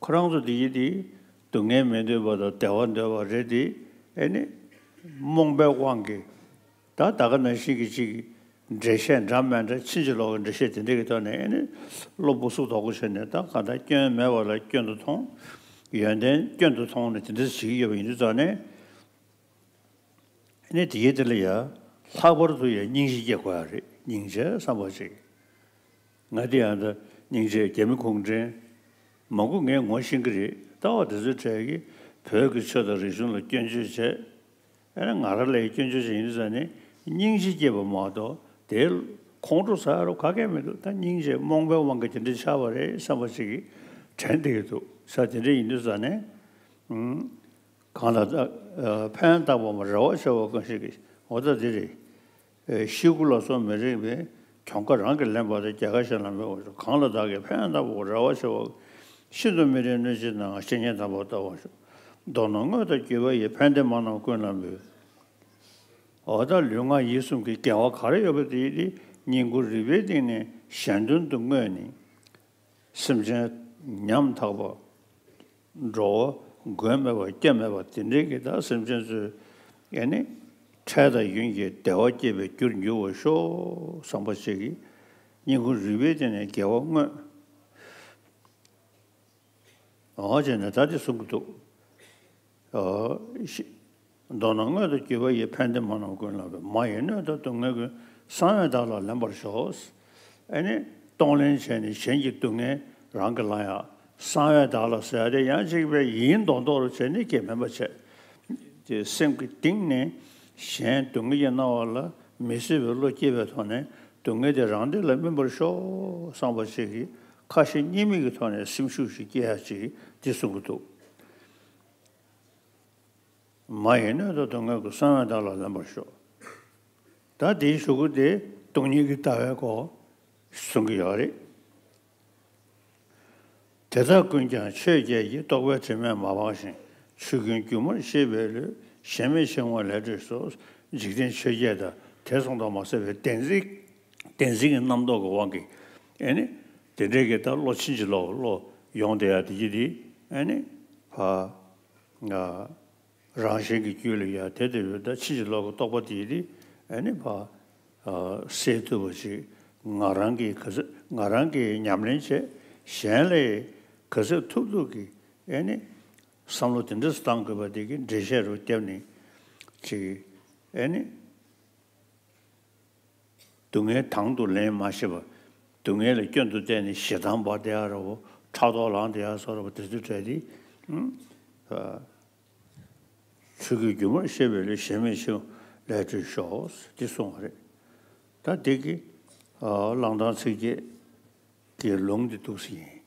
ཁོ་རང་ཚོ་དེ་ཡིན་དེ་སྡུག་བསྔལ་མི་འདོད་པ་དང་བདེ་བ་འདོད་པ་རེད་དེ། ཨེ་ནི་རྨོངས་པའི་དབང་གིས། ད་ད་ག་ནང་བཞིན་གྱི་ཅིག་འགྲེལ་བཤད་འདྲ་མི་འདྲ་ཕྱིན་ཅི་ལོག་གི་འགྲེལ་བཤད་དེ་འདྲ་གི་ཐོག་ནས་ཨེ་ནི་བློ་སྦུག་སུབ་དོག་པོ་བྱས་ནས། ད་གང་ལྟར་སྐྱོན་མེད་པ་ལ་སྐྱོན་དུ་མཐོང་། ཡོན་ཏན་སྐྱོན་དུ་མཐོང་ནས་དེ་འདྲ་བྱེད་ཀྱི་ཡོད་པ་ཡིན་དུས་ཙང་ནས། ཨེ་ནི་དེ་ཡི་དེ་ལ་ཡ་ལྷག་པར་དུ་ཡ་སྙིང་རྗེ་སྐྱེ་དགོས་ཡ་རེད། སྙིང་རྗེ་བསམ་པ་ཅིག་ང་དེ་ཡང་ད་སྙིང་རྗེ་རྒྱ་མི་གུང་ཁྲན་མང་པོ་ངས་ངོ་ཤེས་ཀྱི་རེད། ལྟ་བ་དེ་ཚོའི་གྲས་ཀྱིས་བོད་ཀྱི་ཆོས་དང་རིག་གཞུང་ལ་སྐྱོན་བརྗོད་བྱས། ཨེ་ན་ང་རང་ལ་སྐྱོན་བརྗོད་བྱས་ཡིན་ཙང་ནས་སྙིང་རྗེ་སྐྱེས་པ་མ་གཏོགས་དེ་ཁོང་ཁྲོ་ཟ་རོ་ག་གེ་མི་འདུག་ད་སྙིང་རྗེ་རྨོངས་པའི་དབང་གིས་དེ་འདྲ་ཆགས་པ་རེད་བསམ་པ་ཞིག་གིས་དྲན་བསྡད་ཀྱི་འདུག་ས་དེ་འདྲ་ཡིན་དུས་ཙང་ནས། ཨུམ། གང་ལ་ད་ཕན་བཏགས་པ་མ་རེ་བ་ཆེ་བ་གང་ཞིག་གིས། འོ་ད་འདི་རེད། ཤི་ཁུག་ལ་སོགས་མི་རིགས་པའི། གྱོང་ཁ་རང་གིས་ལེན་པ་དང་། རྒྱལ་ཁ་གཞན་ལ་འབུལ་བར་ཤོག་གང་ལ་བདག་གིས་ཕན་བཏགས་པ་རེ་བ་ཆེ་བ། ཤིན་ཏུ་མི་རིགས་གནོད་བྱེད་ནའང་། བཤེས་གཉེན་དམ་པར་བལྟ་བར་ཤོག་མདོར་ན་དངོས་དང་བརྒྱུད་པ་ཡི། ཕན་བདེ་མ་རྣམས་ཀུན་ལ་འབུལ། འོ་ད་ལུས་ངག་ཡིད་གསུམ་གྱི་དགེ་བ་ག་རེ་ཡོད་པ་དེ་ཡི་དེ་སྙིང་ཁུང་རུས་པའི་གཏིང་ནས་གཞན་དོན་དུ་བསྔོས་ནས། སེམས་ཅན་ཉམ་ཐག་པ། འགྲོ་བ་མགོན་མེད་པ་སྐྱབས་མེད་པ་དེ་འདྲའི་གི་ད་སེམས་ཅན་ཚོའི་ཨེ་ནི་འཕྲལ་དང་ཡུན་གྱི་བདེ་བ་སྐྱེད་པའི་རྒྱུར་འགྱུར་བར་ཤོག་བསམ་པ་ཞིག་གིས་སྙིང་ཁུང་རུས་པའི་གཏིང་ནས་དགེ་བ་བསྔོས། འོ་བྱས་ནས་ད་དེ་གསུང་གི་འདུག་ཨོ། ཤི། མདོར་ན་དངོས་དང་བརྒྱུད་པ་ཡི། ཕན་བདེ་མ་རྣམས་ཀུན་ལ་འབུལ། མ་ཡི་གནོད་དང་སྡུག་བསྔལ་ཀུན། གསང་བས་བདག་ལ་ལེན་པར་ཤོག་ཨེ་ནི་གཏོང་ལེན་བྱས་ནས་གཞན་གྱི་སྡུག་བསྔལ་རང་གིས་བླང་ཡག་གསང་བས་བདག་ལ་ཟེར་ཡག་དེ་ཡང་གཅིག་པའི་ཡིན་མདོག་མདོག་རུ་བྱས་ནས་སྐྱེ་མེད་པ་བྱས། དེ་སེམས་ཀྱི་གཏིང་ནས་གཞན་སྡུག་བསྔལ་གྱི་སྣང་བ་ལ་མི་བཟོད་པའི་བློ་སྐྱེས་པའི་ཐོག་ནས་སྡུག་བསྔལ་དེ་རང་སྡེ་ལ་སྨིན་པར་ཤོག་བསམ་པ་ཞིག་གིས་ཁ་ཞེ་གཉིས་མེད་ཀྱི་ཐོག་ནས་སེམས་ཤུགས་ཤིག་སྐྱེ་ཡག་ཅིག་འདི་གསུང་གི་འདུག་མ་ཡི་གནོད་དང་སྡུག་བསྔལ་ཀུན། གསང་བས་བདག་ལ་ལེན་པར་ཤོག་ད་དེའི་གཞུག་གུ་དེ་སྟོང་ཉིད་ཀྱི་ལྟ་བའི་སྐོར་གསུང་གི་ཡོད་རེད། དེ་དག་ཀུན་ཀྱང་ཆོས་བརྒྱད་ཀྱི། རྟོག་པའི་དྲི་མས་མ་སྦགས་ཤིང་། ཆོས་ཀུན་སྒྱུ་མར་ཤེས་པའི་བློས། ཞེན་མེད་འཆིང་བ་ལས་གྲོལ་ཤོག་འཇིག་རྟེན་ཆོས་བརྒྱད་དང་དེ་མཚུངས་དང་མ་མཚུངས་པའི་བདེན་ཚིག་བདེན་འཛིན་གྱི་རྣམ་རྟོག་གི་དབང་གིས་ཨེ་ནི་དེ་འདྲའི་གི་ད་བློ་ཕྱིན་ཅི་ལོག་བློ་ཡོང་བསྡད་ཡག་དེ་ཡི་དེ་ཨེ་ནི་ཕ་ང་རང་གཞན་གྱི་རྒྱུད་ལ་ཡ་དེ་དེ་ཡོད། ད་ཕྱིན་ཅི་ལོག་གི་རྟོག་པ་དེ་ཡི་དེ་ཨེ་ནི་ཕ་སེལ་ཐུབ་པ་ཅིག་ང་རང་གིས་ག་ཚོད་ང་རང་གིས་ཉམས་ལེན་བྱས། གཞན་ལ་ག་ཚོད་ཐུབ་ཐུབ་ཀྱིས་ཨེ་ནི་བསམ་བློ་དེ་འདྲ་བཏང་དགོས་པ་དེ་གི་འགྲེལ་བཤད་རུ་བརྒྱབ་ནས་ཅིག་ཨེ་ནི། སྡུག་བསྔལ་དང་དུ་ལེན་མ་ཤེས་པ། སྡུག་བསྔལ་ལ་སྐྱོན་དུ་བལྟས་ནས་ཞེ་སྡང་འབར་བསྡད་ཡག་རེད་བོ། ཕྲག་དོག་ལངས་བསྡད་ཡག་བཟོ་འདྲ་བོ་དེ་ཚོའི་གྲས་དེ། ཨ། ཆོས་ཀུན་སྒྱུ་མར་ཤེས་པའི་བློས། ཞེན་མེད་འཆིང་བ་ལས་གྲོལ་ཤོག་འདི་གསུངས་པ་རེད། ད་འདི་གི་ཨ་བླང་དོར་ཚིགས་བཅད་ཀྱི་ལུང་འདི་འདུག་སེ་ཡིན།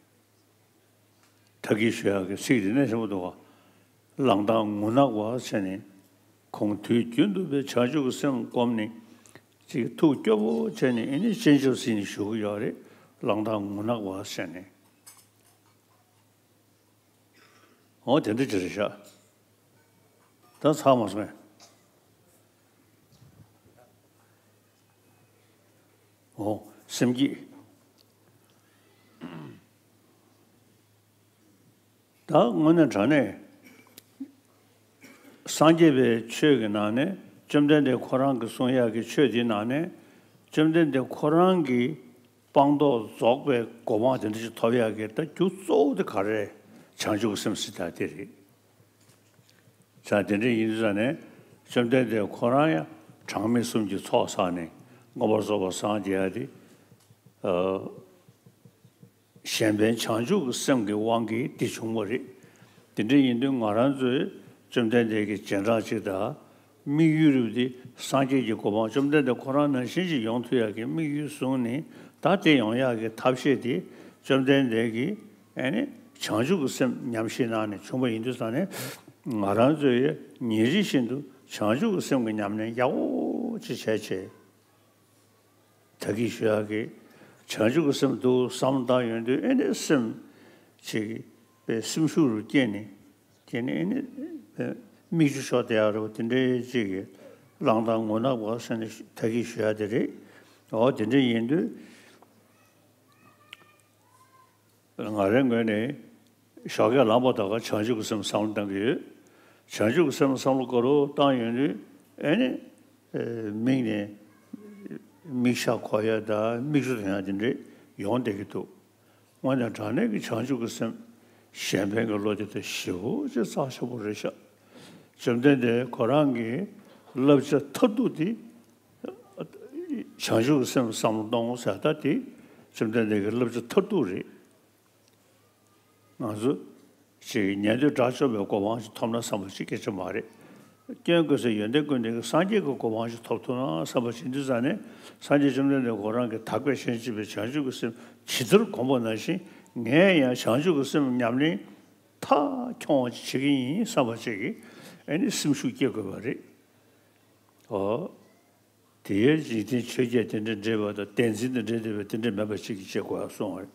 ད་གིན་ཞུ་ཡག་གི་ཚིག་འདི་ནས་ཞུ་བ་འདུག་བ། བླང་དོར་ངུ་ནག་པ་བྱས་ནས། ཁོང་དུས་རྒྱུན་དུ་བའི་བྱང་ཆུབ་ཀྱི་སེམས་བསྒོམས་ནས། ཅིག་ཐུགས་སྐྱོ་པོ་བྱས་ནས་ཨེ་ནི་སྤྱན་ཆབ་ཟིན་ནས་བཞུགས་ཀྱི་ཡོད་རེད། གླང་དར་ངུ་ནག་པ་ཟེར་ནས། འོ་དེ་འདྲ་ཅིག་རེད་ཤག་ད་ཚར་མ་སོང་ངས། འོ་སེམས་སྐྱིད། ད་དངོས་གནས་དྲང་གནས་སངས་རྒྱས་པའི་ཆོས་ཀྱི་ནང་ནས་བཅོམ་ལྡན་འདས་ཁོ་རང་གིས་གསུང་ཡག་གི་ཆོས་དེའི་ནང་ནས་བཅོམ་ལྡན་འདས་ཁོ་རང་གི་སྤངས་རྟོགས་རྫོགས་པའི་གོ་འཕང་དེ་འདྲ་ཞིག་ཐོབ་ཡག་གི་ད་རྒྱུ་གཙོ་བོ་དེ་ག་རེ་རེད། བྱང་ཆུབ་ཀྱི་སེམས་ཟེར་ཡག་དེ་རེད། ད་དེ་འདྲ་ཡིན་དུས་ཙང་ནས་བཅོམ་ལྡན་འདས་ཁོ་རང་ཡང་གྲངས་མེད་གསུམ་གྱི་ཚོགས་བསགས་ནས་མངོན་པར་རྫོགས་པར་སངས་རྒྱས་ཡག་དེ། གཞན་ཕན་བྱང་ཆུབ་ཀྱི་སེམས་ཀྱི་དབང་གིས་འདི་བྱུང་བ་རེད། དེ་འདྲ་ཡིན་དུས་ང་རང་ཚོས་བཅོམ་ལྡན་འདས་ཀྱི་རྗེས་འབྲང་ཅིག་དང་། དམིགས་ཡུལ་རུ་འདི་སངས་རྒྱས་ཀྱི་གོ་འཕང་བཅོམ་ལྡན་འདས་ཁོ་རང་ནང་བཞིན་ཅིག་ཡོང་ཐུབ་ཡག་གི་དམིགས་ཡུལ་བཟུང་ནས། ད་དེ་ཡོང་ཡག་གི་ཐབས་ཤེས་དེ་བཅོམ་ལྡན་འདས་ཀྱིས་ཨེ་ནི་བྱང་ཆུབ་ཀྱི་སེམས་ཉམས་བཞེས་གནང་ནས་བྱུང་བ་ཡིན་དུས་ཙང་ནས། ང་རང་ཚོས་ཉིན་རེ་བཞིན་དུ་བྱང་ཆུབ་ཀྱི་སེམས་ཀྱི་ཉམས་ལེན་ཡག་པོ་ཅིག་བྱས་བྱས། ད་གིན་ཞུ་ཡག་གི་བྱང་ཆུབ་ཀྱི་སེམས་འདུག་བསམ་བློ་བཏང་ཡོང་དུས་ཨེ་ནི་སེམས་ཅིག་པའི་སེམས་ཤུགས་རུ་སྐྱེས་ནས། དེ་ནས་ཨེ་ནི་མིག་ཆུ་ཤོར་བསྡད་ཡག་རེད་པ། དེ་འདྲའི་ཅིག་གི་གླང་དར་ངུ་ནག་པ་ཟེར་ནས་ད་གིན་ཞུ་ཡག་དེ་རེད། འོ་དེ་འདྲ་ཡིན་དུས། ང་རའི་ངོས་ནས་ཞོགས་ཀས་ལངས་པ་དང་བྱང་ཆུབ་ཀྱི་སེམས་བསམ་བློ་བཏང་གི་ཡོད། བྱང་ཆུབ་ཀྱི་སེམས་བསམ་བློ་ག་རེ་བཏང་ཡོང་དུས་ཨེ་ནི། ཨེ། མིག་ནས་མིག་ཤ་འཁོར་ཡག་དང་མིག་ཆུ་ཐོན་ཡག་དེ་འདྲས་ཡོང་བསྡད་ཀྱི་འདུག་དངོས་གནས་དྲང་གནས་ཀྱི་བྱང་ཆུབ་ཀྱི་སེམས་གཞན་ཕན་གྱི་བློ་དེ་ད་ཞེ་པོ་ཅིག་རྩ་ཆེན་པོ་རེད་ཤག་བཅོམ་ལྡན་འདས་ཁོ་རང་གི་བསླབ་བྱ་མཐར་ཐུག་དེ། བྱང་ཆུབ་ཀྱི་སེམས་བསམ་བློ་གཏོང་ཟེར་ད་དེ་བཅོམ་ལྡན་འདས་ཀྱི་བསླབ་བྱ་མཐར་ཐུག་རེད། ང་ཚོ་ཅིག་ཉན་ཐོས་དགྲ་བཅོམ་པའི་གོ་འཕང་ཞིག་ཐོབ་ན་བསམ་པ་ཅིག་སྐད་ཆ་མ་རེད། སྐྱོན་ཀུན་ཟད་ཡོན་ཏན་ཀུན་ལྡན་གྱི་སངས་རྒྱས་ཀྱི་གོ་འཕང་ཞིག་ཐོབ་ཐུབ་ན་བསམ་པ་ཅིག་འདི་ཙང་ནས། སངས་རྒྱས་བཅོམ་ལྡན་འདས་ཁོ་རང་གིས་དག་པའི་ཞིང་བྱེད་པའི་བྱང་ཆུབ་ཀྱི་སེམས་ཇི་ལྟར་བསྒོམས་པ་ནང་བཞིན་ངས་ཡང་བྱང་ཆུབ་ཀྱི་སེམས་ཉམས་ལེན་མཐའ་འཁྱོངས་པ་ཅིག་བྱེད་ཀྱི་ཡིན་བསམ་པ་ཅིག་གིས་ཨེ་ནི་སེམས་ཤུགས་སྐྱེ་དགོས་པ་རེད། ཨོ། དེའི་འཇིག་རྟེན་ཆོས་བརྒྱད་དེ་འདྲ་འདྲེས་པ་དང་བདེན་འཛིན་དང་འདྲེས་བསྡད་པའི་དེ་འདྲ་མེད་པ་ཅིག་གིས་བྱེད་དགོས་གསུངས་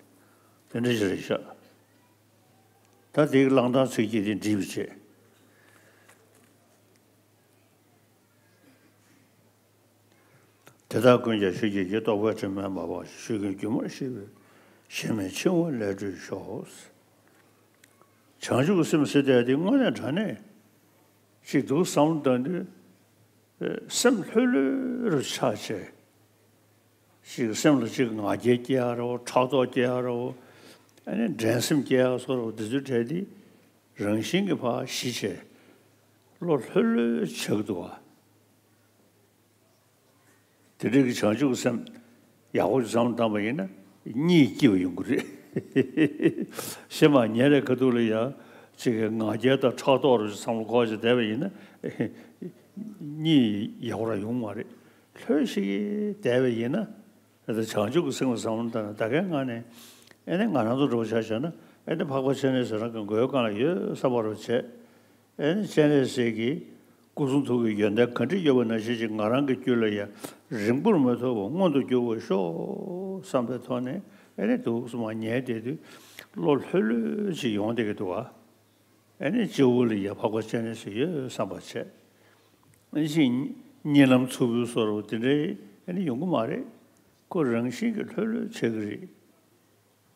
པ་རེད། དེ་འདྲ་ཞིག་རེད་ཤག་ད་དེའི་གླང་དར་ཚིག་བརྒྱད་དེ་འགྲིག་པ་བྱས། དེ་དག་ཀུན་ཀྱང་ཆོས་བརྒྱད་ཀྱི། རྟོག་པའི་དྲི་མས་མ་སྦགས་ཤིང་། ཆོས་ཀུན་སྒྱུ་མར་ཤེས་པའི་གཞི་མེད་འཆིང་བ་ལས་གྲོལ་ཤོག་བྱང་ཆུབ་ཀྱི་སེམས་ཟེར་དེ་དེ་དངོས་གནས་དྲང་གནས་ཅིག་འདུག་བསམ་བློ་བཏང་དུས། སེམས་ལྷོད་ལྷོད་རུ་ཆགས་བྱས། ཅིག་སེམས་ལ་ཅིག་ང་རྒྱལ་སྐྱེ་ཡག་རེད་པ། ཕྲག་དོག་སྐྱེ་ཡག་རེད་པ། ཨ་ནི་འགྲན་སེམས་སྐྱེ་ཡག་སོགས་རེད་པ། དེ་ཚོའི་གྲས་དེ་རང་བཞིན་གྱིས་ཕར་ཞི་བྱས། བློ་ལྷོད་ལྷོད་ཆགས་འདུག་པ། དེ་འདྲའི་གི་བྱང་ཆུབ་ཀྱི་སེམས་ཡག་པོ་ཅིག་བསམ་བློ་བཏང་པ་ཡིན་ན་གཉིད་སྐྱིད་པ་ཡོང་གི་རེད། གཞན་པ་ཉལ་རའི་ཁ་ཐུག་ལ་ཡ་ཅིག་གི་ང་རྒྱལ་དང་ཕྲག་དོག་རུ་བསམ་བློ་འཁོར་བྱས་བསྡད་པ་ཡིན་ན་གཉིད་ཡག་པོ་རང་ཡོང་མ་རེད། ལྷོད་ཤིག་བསྡད་པ་ཡིན་ན། ད་བྱང་ཆུབ་ཀྱི་སེམས་ལ་བསམ་བློ་བཏང་ནས་ད་གའི་ངང་ནས་ཨེ་ནི་ང་རང་ཚོ་འདྲ་པོ་ཆ་བཞག་ན་ཨེ་ནི་འཕགས་པ་སྤྱན་རས་གཟིགས་རང་གི་མགོའི་སྒང་ལ་ཡོད་བསམ་པ་རུ་བྱས། ཨེ་ནི་སྤྱན་རས་གཟིགས་ཀྱི་སྐུ་གསུང་ཐུགས་ཀྱི་ཡོན་ཏན་ག་འདྲ་ཡོད་པ་ནང་བཞིན་ཅིག་ང་རང་གི་རྒྱུད་ལ་ཡང་རིང་པོར་མི་ཐོགས་པར་མངོན་དུ་འགྱུར་བར་ཤོག་བསམ་པའི་ཐོག་ནས་ཨེ་ནི་འདུག་སེ་མར་ཉལ་བསྡད་དུས་བློ་ལྷོད་ལྷོད་ཅིག་ཡོང་བསྡད་ཀྱི་འདུག་ག་ཨེ་ནི་སྤྱི་བོ་ལ་ཡ་འཕགས་པ་སྤྱན་རས་གཟིགས་ཡོད་བསམ་པ་བྱས། ཨེ་ནི་གཉིད་ལམ་འཚུབ་པོའི་བཟོ་འདྲ་པོ་དེ་འདྲ་ཨེ་ནི་ཡོང་གི་མ་རེད། ཁོ་རང་བཞིན་གྱིས་ལྷོད་ལྷོད་ཆགས་ཀྱི་རེད།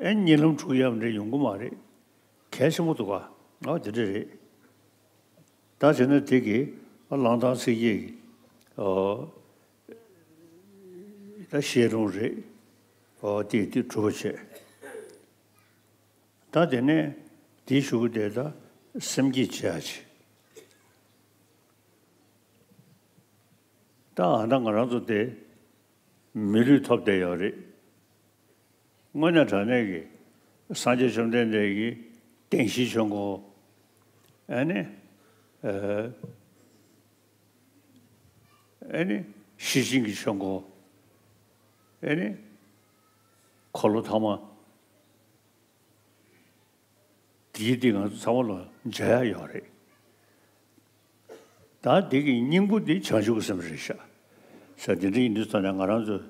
ཨེ་གཉིད་ལམ་འཁྲུག་ཡག་འདྲ་ཡོང་གི་མ་རེད། གལ་ཆེན་པོ་འདུག་ག་ཨོ་དེ་འདྲ་རེད། ད་བྱས་ན་དེ་གི་གླང་དར་ཚིག་བརྒྱད་ཀྱི་ཨོ་ད་བཤད་སྒྲུང་རེད། ཨོ་དེ་དེ་གྲུབ་པ་བྱས། ད་དེ་ནས་དེའི་གཞུག་གུ་དེ་ད་སེམས་བསྐྱེད་བྱེད་ཡག་ཅིག་ད་ཨ་ད་ང་རང་ཚོ་དེ་མི་ལུས་ཐོབ་བསྡད་ཡོད་རེད། དངོས་གནས་དྲང་གནས་ཀྱི་སངས་རྒྱས་བཅོམ་ལྡན་འདས་ཀྱི་བདེན་བཞིའི་ཆོས་འཁོར། ཨ་ནི། ཨ་ནི། ཤེར་ཕྱིན་གྱི་ཆོས་འཁོར། ཨ་ནི། འཁོར་ལོ་ཐ་མ། དེའི་སྟེང་ང་ཚོ་ཚང་མ་ལ་མཇལ་ཡག་ཡོད་རེད། ད་འདི་གི་སྙིང་པོ་འདི་བྱང་ཆུབ་ཀྱི་སེམས་རེད་ཤག་ས་དེ་འདྲ་ཡིན་དུས་ཙམ་ནས་ང་རང་ཚོས་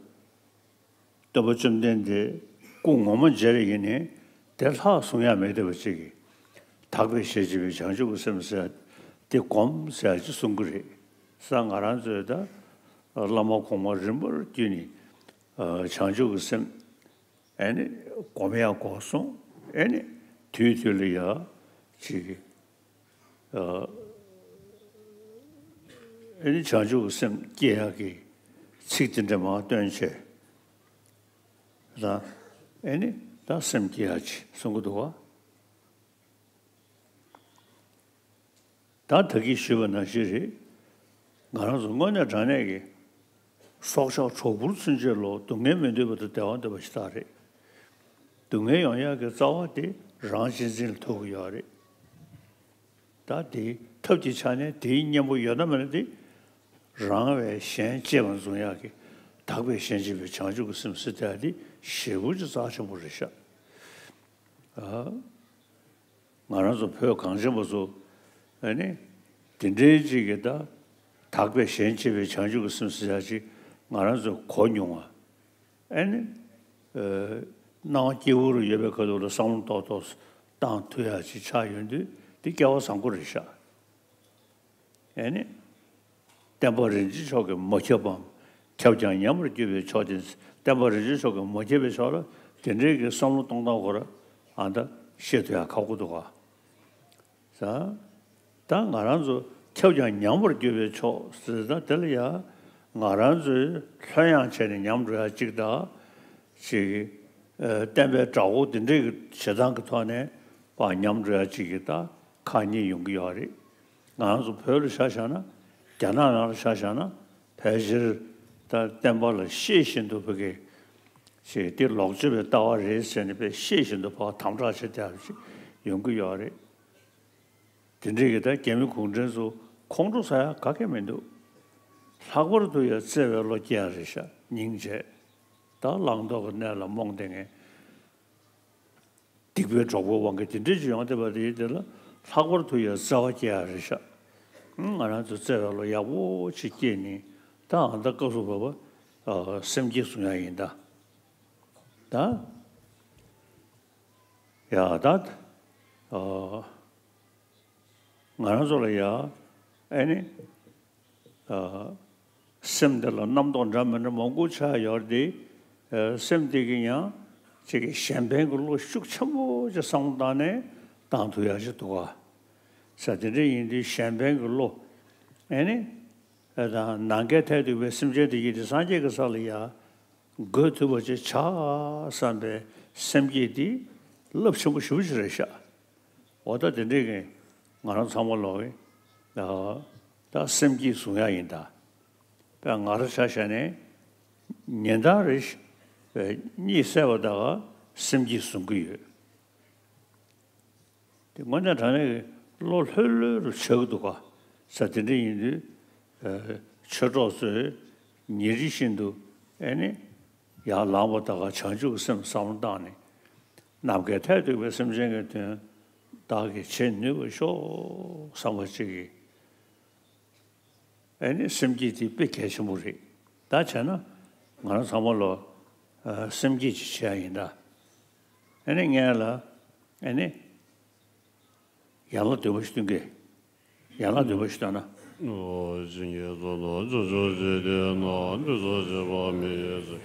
སྟོན་པ་བཅོམ་ལྡན་འདས་སྐུ་ངོ་མ་མཇལ་ཡིན་ནའི་དེ་ལྷག་གསུང་ཡག་མེད་བསྡད་པ་ཅིག་གིས། དག་པའི་ཞལ་མཇལ་བའི་བྱང་ཆུབ་ཀྱི་སེམས་ཟེར་དེ་སྒོམ་ཟེར་ཅིག་གསུང་གི་རེད། ས་ང་རང་ཚོས་ད་བླ་མ་གོང་མ་རིམ་པར་བརྒྱུད་ནས་བྱང་ཆུབ་ཀྱི་སེམས་ཨེ་ནི་སྒོམ་ཡག་གོ་སོང་། ཨེ་ནི་དུས་དུས་ལ་ཡ་ཅིག་ཨ་ཨེ་ནི་བྱང་ཆུབ་ཀྱི་སེམས་སྐྱེ་ཡག་གི་ཚིག་དེ་འདྲ་མར་བཏོན་བྱས་ལ་ཨེ་ནི་ད་སེམས་སྐྱེ་ཡག་ཅིག་གསུང་གི་འདུག་བ། ད་ད་གིན་ཞུས་པ་ནང་བཞིན་རེད། ང་རང་ཚོ་དངོས་གནས་དྲང་གནས་ཀྱི་སྲོག་ཆགས་གྲོག་སྦུར་ཚུན་ཆད་ལོ་སྡུག་བསྔལ་མི་འདོད་པ་དང་བདེ་བ་འདོད་པ་ཞིག་ད་རེད། སྡུག་བསྔལ་ཡོང་ཡག་གི་རྩ་བ་དེ་རང་གཅེས་འཛིན་ལ་ཐུག་གི་ཡོད་རེད། ད་དེའི་ཐབས་ཀྱི་ཆ་ནས་དེའི་གཉེན་པོ་ཡོད་ན་མེད་ན་དེ་རང་བས་གཞན་གཅེས་པར་བཟུང་ཡག་གི་དག་པའི་ཞལ་མཇལ་བའི་བྱང་ཆུབ་ཀྱི་སེམས་ཟེར་དེ་ཞེ་པོ་ཅིག་རྩ་ཆེན་པོ་རེད་ཤག་ཨ། ང་རང་ཚོ་བོད་གངས་ཅན་པ་ཚོ་ཨ་ནི་དེ་འདྲའི་ཅིག་གི་ད་དག་པའི་ཞལ་མཇལ་བའི་བྱང་ཆུབ་ཀྱི་སེམས་ཟེར་ཡག་ཅིག་ང་རང་ཚོས་གོ་མྱོང་བ། ཨ་ནི་ཨ་སྣང་བ་སྐྱེ་བོ་རུ་ཡོད་པའི་ཁ་ཐུག་ལ་བསམ་བློ་ཏོག་ཏོག་བཏང་ཐུབ་ཡག་ཅིག་ཆགས་ཡོང་དུས་དེ་སྐལ་བ་བཟང་པོ་རེད་ཤག་ཨེ་ནི། བསྟན་པ་རིན་ཆེན་མཆོག་གིས་མ་ཁྱབ་པའམ། ཁྱབ་ཀྱང་ཉམས་པར་འགྱུར་བའི་ཕྱོགས་དེ། བསྟན་པ་རིན་ཆེན་མཆོག་གིས་མ་ཁྱབ་པའི་ཕྱོགས་ལ་དེ་འདྲའི་གི་བསམ་བློ་གཏོང་སྟངས་སྐོར་ཨ་ད་བཤད་ཐུབ་ཡག་ཁག་པོ་འདུག་ག་ས། ད་ང་རང་ཚོ་ཁྱབ་ཀྱང་ཉམས་པར་འགྱུར་བའི་ཕྱོགས་ཟེར་ད་དེ་ལ་ཡ། ང་རང་ཚོའི་ལྷོད་ཡངས་བྱས་ནས་ཉམས་འགྲོ་ཡག་གཅིག་དང་། ཅིག་ཨ་བསྟན་པའི་དགྲ་བོ་དེ་འདྲའི་གི་བྱེད་སྟངས་ཀྱི་ཐོག་ནས་ཕར་ཉམས་འགྲོ་ཡག་གཅིག་གི་ད་ཁག་གཉིས་ཡོང་གི་ཡོད་རེད། ང་རང་ཚོ་བོད་ལ་ཆ་བཞག་ན། རྒྱ་ནག་ནང་ལ་ཆ་བཞག་ན། ཕལ་ཆེར་ད་བསྟན་པ་ལ་ཤེས་བཞིན་དུ་བོད་སྐད་ཅེས་དེ་ལོག་སྤྱོད་པའི་ལྟ་བ་རེད་ཟེར་ནས་དཔེ་ཤེས་བཞིན་དུ་ཕར་དམ་དྲག་བྱེད་བསྡད་པ་ཞིག་ཡོང་གི་ཡོད་རེད། དེ་འདྲའི་གི་ད་རྒྱ་མི་གུང་ཁྲན་ཚོ་ཁོང་ཁྲོ་ཟ་ཡག་ག་གེ་མི་འདུག་ལྷག་པར་དུ་ཡང་བརྩེ་བའི་བློ་སྐྱེ་ཡག་རེད་ཤག་སྙིང་རྗེ། ད་བླང་དོར་གྱི་གནས་ལ་རྨོངས་བསྡད་མཁན། སྡིག་པའི་གྲོགས་པོའི་དབང་གིས་དེ་འདྲ་ཅིག་ཡོང་བསྡད་པ་དེ་ཡིན་དེ་ལ་ལྷག་པར་དུ་ཡང་བརྩེ་བ་སྐྱེ་ཡག་རེད་ཤག་ང་རང་ཚོ་བརྩེ་བའི་བློ་ཡག་པོ་ཅིག་སྐྱེས་ནས་ད་ཨ་ད་སྐབས་སུ་བབ་པ་སེམས་བསྐྱེད་བཟུང་ཡག་ཡིན་ད། ད་ཡ་ད་ང་རང་ཚོ་ལ་ཡ་ཨེ་ནི། ཨ་སེམས་འདི་ལ་རྣམ་རྟོག་འདྲ་མི་འདྲ་མང་པོ་ཆགས་ཡོད་རེད་དེ། ཨ་སེམས་འདི་གིས་ཡང་ཅིག་གི་གཞན་ཕན་གྱི་བློ་ཤུགས་ཆེན་པོ་ཅིག་བསམ་བློ་བཏང་ནས་བཏང་ཐུབ་ཡག་ཅིག་འདུག་ག་ས་དེ་འདྲ་ཡིན་དུས་གཞན་ཕན་གྱི་བློ་ཨེ་ནི། ཨ་དང་ནམ་མཁའི་མཐས་གཏུགས་པའི་སེམས་ཅན་དེ་ཡིན་དུས་སངས་རྒྱས་ཀྱི་ས་ལ་ཡ་འགོད་ཐུབ་པ་ཅིག་ཆགས་བསམ་པའི་སེམས་བསྐྱེད་དེ་རླབས་ཆེན་པོ་ཞེ་པོ་ཅིག་རེད་ཤག་འོ་ད་དེ་འདྲས་ཀྱི་ང་རང་ཚང་མ་ལོག་གི་ད་སེམས་བསྐྱེད་བཟུང་ཡག་ཡིན་ད། དཔེ་ང་རང་ཆ་བཞག་ནས་ཉིན་ལྟར་རེ་བཞིན་གཉིད་སད་པ་ད་ག་སེམས་བསྐྱེད་བཟུང་གི་ཡོད། དེ་དངོས་གནས་དྲང་གནས་ཀྱི་བློ་ལྷོད་ལྷོད་རུ་ཆགས་ཀྱི་འདུག་ག་ས་དེ་འདྲ་ཡིན་དུས་ཆོས་གྲོགས་ཚོས་ཉིན་རེ་བཞིན་དུ་ཨེ་ནི། ཡར་ལངས་པ་དང་བྱང་ཆུབ་ཀྱི་སེམས་བསམ་བློ་བཏང་ནས། ནམ་མཁའི་མཐས་གཏུགས་པའི་སེམས་ཅན་གྱི་དོན་བདག་གིས་བྱེད་ནུས་པར་ཤོག་བསམ་པ་ཅིག་གིས། ཨེ་ནི་སེམས་བསྐྱེད་དེ་དཔེ་གལ་ཆེན་པོ་རེད། ད་བྱས་ན་ང་རང་ཚང་མ་ལོ་སེམས་བསྐྱེད་ཅིག་བྱེད་ཡ་ཡིན་ད། ཨེ་ནི་ངས་ལ་ཨེ་ནི། ཡན་ལག་བདུན་པ་ཞིག་སྟོན་གྱི། ཡན་ལག་བདུན་པ་ཞིག་བཏོན་ན། ཨོ། བྱིན་གྱིས་བརླབ་ཏུ་སྤྱོད་པའི་དེ་ན་འདི་ཚོ་བྱེད་པ་མི་ཡི་ཚིག་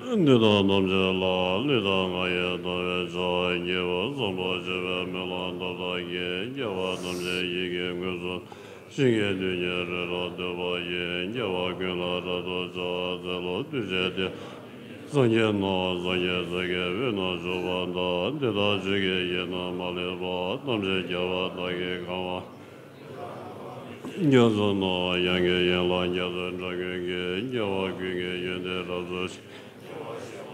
འདི་དག་ཐམས་ཅད་ལ་ལུས་དང་ངག་ཡིད་རྣམ་པའི་བྱ་བ་ཉེ་བར་བསམ་པར་བྱ་བའི་སྨོན་ལམ་མཐའ་དག་གིས་སྐྱེ་བ་ཐམས་ཅད་ཡིད་ཀྱིས་མངོན་སུམ། བྱིན་གྱིས་དུས་གཉིས་རེ་རེ་འདོད་པ་ཡིས། སྐྱེ་བ་ཀུན་ལ་རབ་ཏུ་བྱ་བ་མཛད་ལ་འདུད་བྱས་ཏེ། སངས་རྒྱས་རྣམས་སངས་རྒྱས་སྲས་ཀྱི་དབུས་ན་བཞུགས་པ་དང་། འདི་ལྟར་ཆོས་ཀྱི་དབྱིངས་རྣམས་མ་ལུས་པ། ཐམས་ཅད་རྒྱལ་བ་དག་གིས་གང་བ། རྒྱ་མཚོ་རྣམས་དབྱངས་ཀྱི་ཡན་ལག་རྒྱ་མཚོའི་སྒྲ་ཀུན་གྱིས། སྐྱེ་བ་ཀུན་གྱི་ཡོན་ཏན་རབ་ཏུ་ཕྱུང་།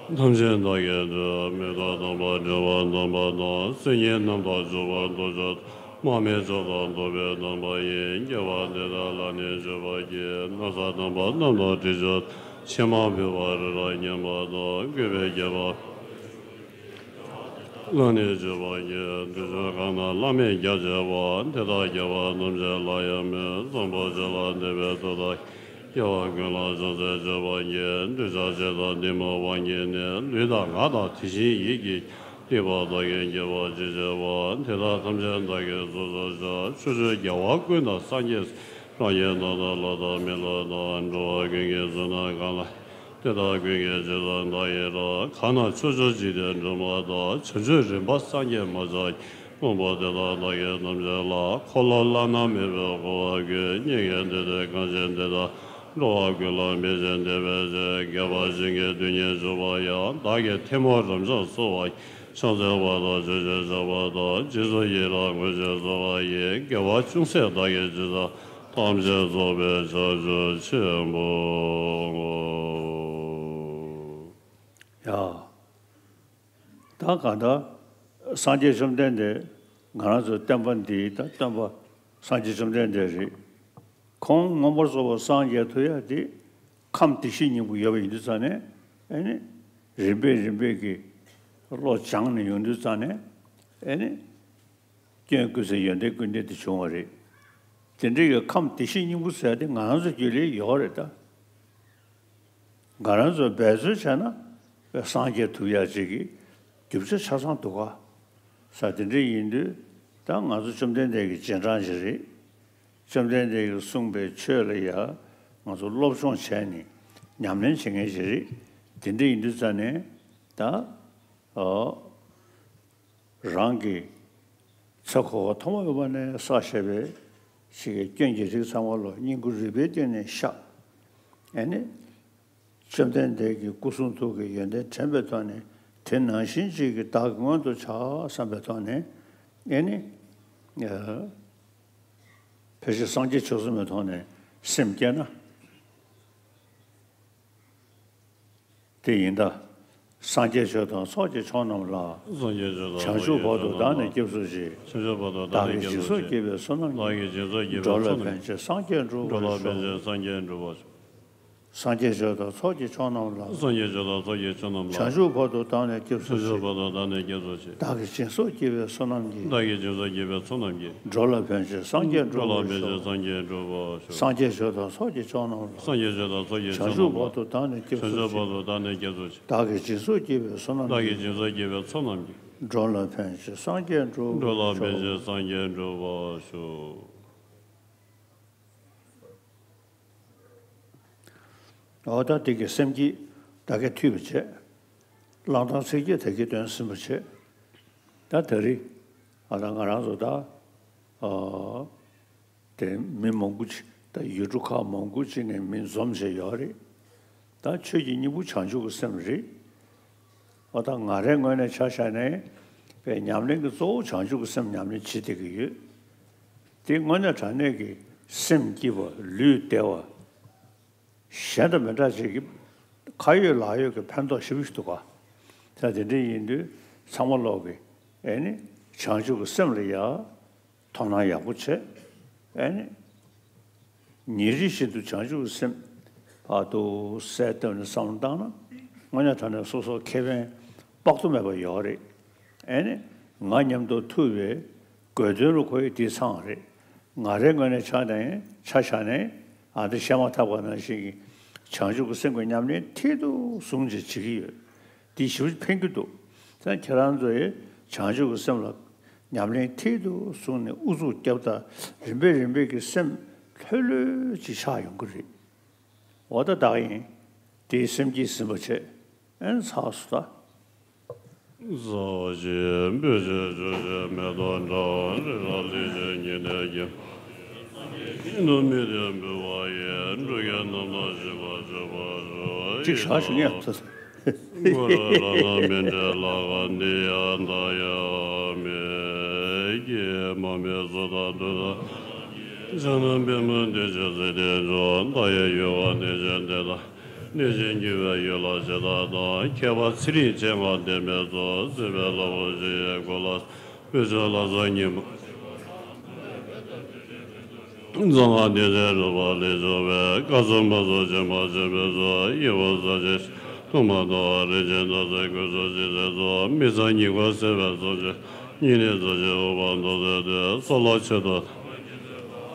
ཐམས་ཅད་བདག་གིས་ཐོས་པ་མེ་ཏོག་དམ་པ་དྲི་བ་དམ་པ་དང་། སེམས་ཉིད་རྣམ་དག་འཇུག་པ་མདོ་མཆོག་དང་། མར་མེ་མཆོག་དང་ཐུབ་པའི་དམ་པ་ཡིས། སྐྱེ་བ་འདི་དག་ལ་ནི་འཇུག་པར་བགྱི། ན་བཟའ་དམ་པ་རྣམས་དང་དྲི་ཆབ། ཕྱེ་མར་ཕུལ་བ་རེ་རེ་མཉམ་པ་དང་། གུས་པས་བགྱིས་པ་ལ་ནི་འཇུག་པར་བགྱི། དུས་གསུམ་གང་ན་བླ་མེད་རྒྱ་ཆེ་བ། དེ་དག་རྒྱལ་བ་རྣམས་ཀྱིས་ལ་ཡང་མོས། བཟང་པོ་སྤྱོད་ལ་འདུད་པའི་མཐུ་དང་། སྐྱེ་བ་ཀུན་ལ་བྱང་སེམས་སྤྱོད་པ་གྱིས། འདོད་ཆགས་ཞེ་སྡང་གཏི་མུག་བ་ཉིད་ནི། ལུས་དང་ངག་དང་དེ་བཞིན་ཡིད་ཀྱིས། སྡིག་པ་བདག་གིས་བགྱིས་པར་ཅི་བྱ་བ། དེ་དག་ཐམས་ཅད་བདག་གིས་སོ་སོར་བཤགས། ཕྱོགས་བཅུའི་རྒྱལ་བ་ཀུན་དང་སངས་རྒྱས་སོགས། རང་གི་སྣང་དག་ལྷ་དང་མི་ལ་སོགས། འགྲོ་བ་ཀུན་གྱི་གཟུགས་རྣམས་གང་ལ། དེ་དག་ཀུན་གྱི་རྗེས་སུ་བདག་ཡི་རང་། གང་ན་ཕྱོགས་བཅུར་འཇིག་རྟེན་སྒྲོན་མ་དང་། བྱང་ཆུབ་རིམ་པར་སངས་རྒྱས་མ་ཆགས་ཀྱི། དགོངས་པ་འདི་དག་བདག་གིས་ཐམས་ཅད་ལ། འཁོར་ལོ་བླ་ན་མེད་པའི་འཁོར་བ་ཀུན། སྙིང་གའི་མཐའ་དེར་གང་ཞིག་འདི་དག་འགྲོ་བ་ཀུན་ལ་ཕན་ཕྱིར་བདེ་བའི་ཕྱིར། བསྐལ་པ་གཞན་གྱི་དུས་ནི་བྱུང་བ་ཡང་། བདག་གིས་ཐལ་མོ་རབ་འབྱམས་གསོལ་བ་ཡི། ཕྱག་འཚལ་བ་དང་མཆོད་ཅིང་བཤགས་པ་དང་། རྗེས་སུ་ཡི་རང་བསྔོ་ཞིང་གསོལ་བ་ཡི། དགེ་བ་ཅུང་ཟད་བདག་གིས་ཅི་བསགས། ཐམས་ཅད་རྫོགས་པའི་བྱང་ཆུབ་ཆེན་པོ། ཡ། ད་གང་ལྟར་སངས་རྒྱས་བཅོམ་ལྡན་འདས། ང་རང་ཚོའི་སྟོན་པ་འདི་ད་སྟོན་པ་སངས་རྒྱས་བཅོམ་ལྡན་འདས་རེད། ཁོང་མངོན་པར་རྫོགས་པར་སངས་རྒྱས་ཐུབ་ཡ་དེ་ཁམས་བདེ་གཤེགས་སྙིང་པོ་ཡོད་པ་ཡིན་དུས་ཙང་ནས། ཨེ་ནི། རིམ་པས་རིམ་པས་ཀྱི་བློ་སྦྱངས་ནས་ཡོང་དུས་ཙང་ནས། ཨེ་ནི། སྐྱོན་ཀུན་ཟད་ཡོན་ཏན་ཀུན་ལྡན་དུ་བྱུང་བ་རེད། དེ་འདྲའི་གི་ཁམས་བདེ་གཤེགས་སྙིང་པོ་ཟེར་དེ་ང་རང་ཚོ་རྒྱུད་ལ་ཡོད་རེད་ད། ང་རང་ཚོ་འབད་རྩོལ་བྱས་ན་སངས་རྒྱས་ཐུབ་ཡ་ཅིག་གི་རྒྱུ་ཆ་ཆ་ཚང་འདུག་ག། ས་དེ་འདྲ་ཡིན་དུས་ད་ང་ཚོ་བཅོམ་ལྡན་འདས་ཀྱི་རྗེས་འབྲང་ཞིག་རེད། བཅོམ་ལྡན་འདས་ཀྱིས་གསུངས་པའི་ཆོས་ལ་ཡ་ང་ཚོ་སློབ་སྦྱོང་བྱས་ནས་ཉམས་ལེན་བྱེད་མཁན་ཞིག་རེད། དེ་འདྲ་ཡིན་དུས་ཙང་ནས་ད། ཨོ། རང་གི་ཚེ་འཁོར་བ་ཐོག་མ་མེད་པ་ནས་བསགས་བཞག་པའི་ཞིག་གི་སྐྱོན་གྱི་རིགས་ཚང་མ་ལོ་སྙིང་ཁུ་རུས་པའི་གཏིང་ནས་བཤགས། ཨེ་ནི། བཅོམ་ལྡན་འདས་ཀྱི་སྐུ་གསུང་ཐུགས་ཀྱི་ཡོན་ཏན་དྲན་པའི་ཐོག་ནས་དེ་ནང་བཞིན་ཅིག་གི་བདག་གི་མངོན་དུ་བྱ་བསམ་པའི་ཐོག་ནས། ཨེ་ནི། ཕལ་ཆེར་སངས་རྒྱས་ཆོས་གསུམ་པའི་ཐོག་ནས་སེམས་བསྐྱེད་ན། དེ་ཡིན་ད། སངས་རྒྱས་ཆོས་དང་ཚོགས་ཀྱི་མཆོག་རྣམས་ལ། སངས་རྒྱས་ཆོས་དང་བྱང་ཆུབ་བར་དུ་བདག་ནི་སྐྱབས་སུ་མཆི། བྱང་ཆུབ་བར་དུ་བདག་ནི་སྐྱབས་སུ་མཆི། བདག་གིས་སྦྱིན་སོགས་བགྱིས་པའི་བསོད་ནམས་ཀྱིས། བདག་གིས་སྦྱིན་སོགས་བགྱིས་པའི་བསོད་ནམས་ཀྱིས། འགྲོ་ལ་ཕན་ཕྱིར་སངས་རྒྱས་འགྲུབ་པར་ཤོག། འགྲོ་ལ་ཕན་ཕྱིར་སངས་རྒྱས་འགྲུབ་པར་ཤོག། སངས་རྒྱས་ཆོས་དང་ཚོགས་ཀྱི་མཆོག་རྣམས་ལ། སངས་རྒྱས་ཆོས་དང་ཚོགས་ཀྱི་མཆོག་རྣམས་ལ། བྱང་ཆུབ་བར་དུ་བདག་ནི་སྐྱབས་སུ་མཆི། བྱང་ཆུབ་བར་དུ་བདག་ནི་སྐྱབས་སུ་མཆི། བདག་གིས་སྦྱིན་སོགས་བགྱིས་པའི་བསོད་ནམས་ཀྱིས། བདག་གིས་སྦྱིན་སོགས་བགྱིས་པའི་བསོད་ནམས་ཀྱིས། འགྲོ་ལ་ཕན་ཕྱིར་སངས་རྒྱས་འགྲུབ་པར་ཤོག། འགྲོ་ལ་ཕན་ཕྱིར་སངས་རྒྱས་འགྲུབ་པར་ཤོག། སངས་རྒྱས་ཆོས་དང་ཚོགས་ཀྱི་མཆོག་རྣམས་ལ། སངས་རྒྱས་ཆོས་དང་ཚོགས་ཀྱི་མཆོག་རྣམས་ལ། བྱང་ཆུབ་བར་དུ་བདག་ནི་སྐྱབས་སུ་མཆི། བྱང་ཆུབ་བར་དུ་བདག་ནི་སྐྱབས་སུ་མཆི། བདག་གིས་སྦྱིན་སོགས་བགྱིས་པའི་བསོད་ནམས་ཀྱིས། བདག་གིས་སྦྱིན་སོགས་བགྱིས་པའི་བསོད་ནམས་ཀྱིས། འགྲོ་ལ་ཕན་ཕྱིར་སངས་རྒྱས་འགྲུབ་པར་ཤོག། འགྲོ་ལ་ཕན་ཕྱིར་སངས་རྒྱས་འགྲུབ་པར་ཤོག། འོ་ད་དེ་གི་སེམས་བསྐྱེད་ད་ག་མཐུད་པ་བྱས། བླང་དོར་ཚིག་བརྒྱད་དེ་གའི་དོན་ཟིན་པ་བྱས། ད་ད་རེས་ཨ་ད་ང་རང་ཚོ་ད་ཨ་དེ་མི་མང་པོ་ཅིག་ད་ཡུལ་གྲུ་ཁག་མང་པོ་ཅིག་ནས་མི་འཛོམས་བྱས་ཡོད་རེད། ད་ཆོས་ཀྱི་སྙིང་པོ་བྱང་ཆུབ་ཀྱི་སེམས་རེད། འོ་ད་ང་རའི་ངོས་ནས་ཆ་བཞག་ནས་པའི་ཉམས་ལེན་གྱི་གཙོ་བོ་བྱང་ཆུབ་ཀྱི་སེམས་ཉམས་ལེན་བྱེད་བསྡད་ཀྱི་ཡོད། དེ་དངོས་གནས་དྲང་གནས་ཀྱི་སེམས་སྐྱིད་པ་ལུས་བདེ་བ། གཞན་དང་མི་འདྲ་ཅིག་གི་ཁ་ཡོད་ལག་ཡོད་ཀྱི་ཕན་ཐོགས་ཞེ་པོ་ཞིག་འདུག་ག། ད་དེ་འདྲ་ཡིན་དུས་ཚང་མ་ལོག་གི་ཨེ་ནི་བྱང་ཆུབ་ཀྱི་སེམས་ལ་ཡ་དོ་སྣང་ཡག་པོ་བྱེད། ཨེ་ནི་ཉིན་རེ་བཞིན་དུ་བྱང་ཆུབ་ཀྱི་སེམས་བར་དུ་གསལ་བཏབ་ནས་བསམ་བློ་བཏང་ན་དངོས་གནས་དྲང་གནས་སོ་སོ་ཁེ་ཕན་དཔག་ཏུ་མེད་པ་ཡོད་རེད། ཨེ་ནི་ང་མཉམ་དུ་ཐུག་པའི་དགོས་དོན་རུ་ཁོ་ཡི་དེ་ཚང་རེད། ང་རའི་ངོས་ནས་ཆ་ནས་ཆ་བཞག་ནས་ཨ་འདི་བཤད་མ་ཐག་པ་ནང་བཞིན་གྱི་བྱང་ཆུབ་ཀྱི་སེམས་ཀྱི་ཉམས་ལེན་མཐིལ་དུ་བཟུང་བྱས་བྱེད་ཀྱི་ཡོད། འདི་ཞེ་པོ་ཕན་གྱི་འདུག། ད་ཁྱེད་རང་ཚོ་ཡི་བྱང་ཆུབ་ཀྱི་སེམས་ལ་ཉམས་ལེན་མཐིལ་དུ་བཟུང་ནས་ཨུ་ཚུགས་རྒྱབ་དང་རིམ་པས་རིམ་པས་ཀྱི་སེམས་ལྷོད་ལྷོད་ཅིག་ཆགས་ཡོང་གི་རེད། འོ་ད་བདག་ཡིན། དེའི་སེམས་ཀྱིས་ཟིན་པ་བྱས། ཨེ་ཚར་སོང་ད། བཟའ་བ་བཞིན་སྤོས་ཆུས་བྱུགས་ཤིང་མེ་ཏོག་འདྲ་བ་རི་རབ་ལེགས་བྱུང་ཉི་ཟླའི་རྒྱན། སྙིང་དུ་མི་བདེ་འབུལ་བ་ཡིས། འགྲོ་ཀུན་རྣམ་དག་ཞི་བར་གྱུར་པར་ཤོག། ཅིག་བཞག་ཞུ་ངེས་ཐུ། གུ་རུ་རཏྣ་མཉྫུ་ལ་ཁང་འདི་ཡང་དག་ཡང་མེད་ཀྱི། མར་མེ་སོགས་དང་དུག་དང་། ཕྱག་ན་པདྨོ་བདེ་ཆེན་ཚེ་བརྟན་མཆོག། མཐའ་ཡས་ཡུལ་དབང་བདེ་ཆེན་གནས་དང་། གནས་ཆེན་གྱི་བའི་ཡུལ་ལ་ཞེ་སྡང་དང་། ཁྱད་པར་ཚེ་རིང་ཅན་གང་བདེན་མེད་སོགས། སྲིད་པའི་ལྷ་མོ་བཞི་ཡི་སྐུ་ལ། སྤོས་ཆུས་ལ་སོགས་སྙིང་པོ། གཙང་བ་བདེ་ཆེན་རོལ་པ་ལས་བྱུང་བའི། སྐར་ཚོགས་མ་ཚོགས་ཕྱེ་མ་ཕྱེ་བའི་ཚོགས། གཡས་བསྐུམ་ས་ཆེན་ཐོག་མ་དང་། རིན་ཆེན་ནགས་ཚལ་ཀུན་སོགས་སྤྱན་རས་གཟིགས། མི་གཙང་ཉེས་ཀུན་སེལ་བའི་ཚོགས་ཆེན། སྙིང་ནི་རྩ་ཆེན་ཨུཏྤལ་མདོག་མཛེས་ཏེ། གསོ་ལ་མཆོད་དོ།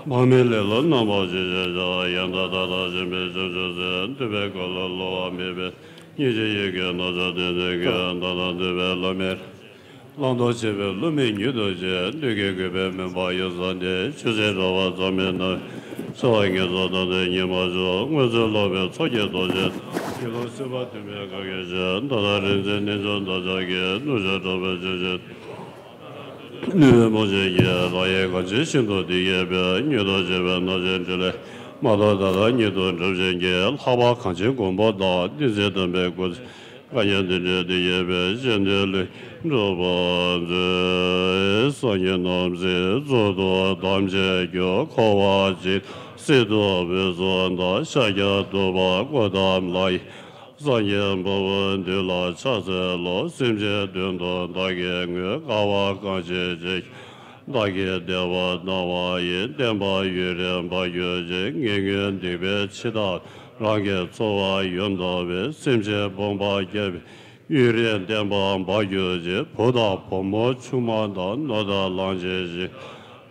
འཕགས་མའི་ལེ་ལོ་རྣམ་པར་ཞི་བྱེད་ཤོག། ཡང་དག་མཐའ་དག་འཇིག་པའི་བྱང་ཆུབ་སེམས། འདུས་པའི་ཁམས་ལ་སླུ་བ་མེད་པའི་སྙིང་རྗེ་ཡིད་ཀྱི་རྣམ་གཞག་ཏིང་འཛིན་གྱིས། བདག་དང་འདུས་པའི་བླ་མའི་བླང་དོར་བྱེད་པའི་བསླུ་མེད་ཉིད་དུ་བྱས། བདུད་ཀྱི་རྒོད་པའི་མུན་པ་ཡུགས་བཟླས་ཏེ། ཆོས་སྲིད་འགྲོ་བ་འཛམ་གླིང་ན། འཚེ་བ་ངན་སོང་དམ་ཚིག་ཉིད་མ་བྱུང་། སྔོན་ཚེ་སློབ་པའི་ཚོགས་ཀྱིས་རྡོ་རྗེ། དགེ་སློང་སྲིད་པ་འདུལ་བའི་གང་གིས་ཤིག། ད་ལྟ་རིག་འཛིན་རྣལ་འབྱོར་བདག་ཅག་གིས། གནོད་བྱེད་གྲོགས་པོའི་ཆོས་བྱེད། ནུས་པའི་རྨོངས་ཆེན་གྱིས། རང་ཡི་གང་ཕྱིར་ཤིན་ཏུ་འདི་སྐྱེས་པའི། མྱུར་དུ་འབྱོངས་པའི་རྣམ་མཁྱེན་ཕྲིན་ལས་མ་ཐོབ། ད་ལྟ་ཉིད་དུ་སྒྲུབ་ཕྱིར་གྱིས། ལྷག་པར་གངས་ཅན་མགོན་པོ་དང་། བསྟན་འཛིན་སྟོན་པའི་སྐུ་ཚེ་བསྐལ་བརྒྱར་བདེ་འགྲོའི་གཏེར་གྱིས་སྤེལ། གཞན་དོན་ལུས་འགྲུབ་པར་མཛོད། སངས་རྒྱས་རྣམས་ཀྱི་གཙུག་ཏོར་དམ་ཅན་གྱུར། འཁོར་བ་འཇིག་སྲིད་དུ་བུད་སོང་དང་། ཤཱཀྱ་ཐུབ་པ་སྐུ་ཐམ་ལ་ཡི། སངས་རྒྱས་འབུམ་འདུས་ལ་ཕྱག་འཚལ་ལོ། སེམས་ཅན་དོན་དུ་བདག་གིས་མངོན། དཀའ་བ་གང་ཞིག་ཅི་བདག་གིས་བདེ་བ་གནང་བ་ཡི། བསྟན་པ་ཡུན་རིང་འབར་གྱུར་ཅིག། ངན་ངོན་སྡིག་པའི་འཆི་བདག་རང་གི་འཚོ་བ་ཡུལ་འདོར་བའི། སེམས་ཅན་ཕོངས་པ་བསྐྱབ་པའི་ཡུན་རིང་བསྟན་པ་འབར་གྱུར་ཅིག། བུ་དང་བུ་མོ་ཆུང་མ་དང་། ནོར་དང་ལོངས་སྤྱོད་བཞི།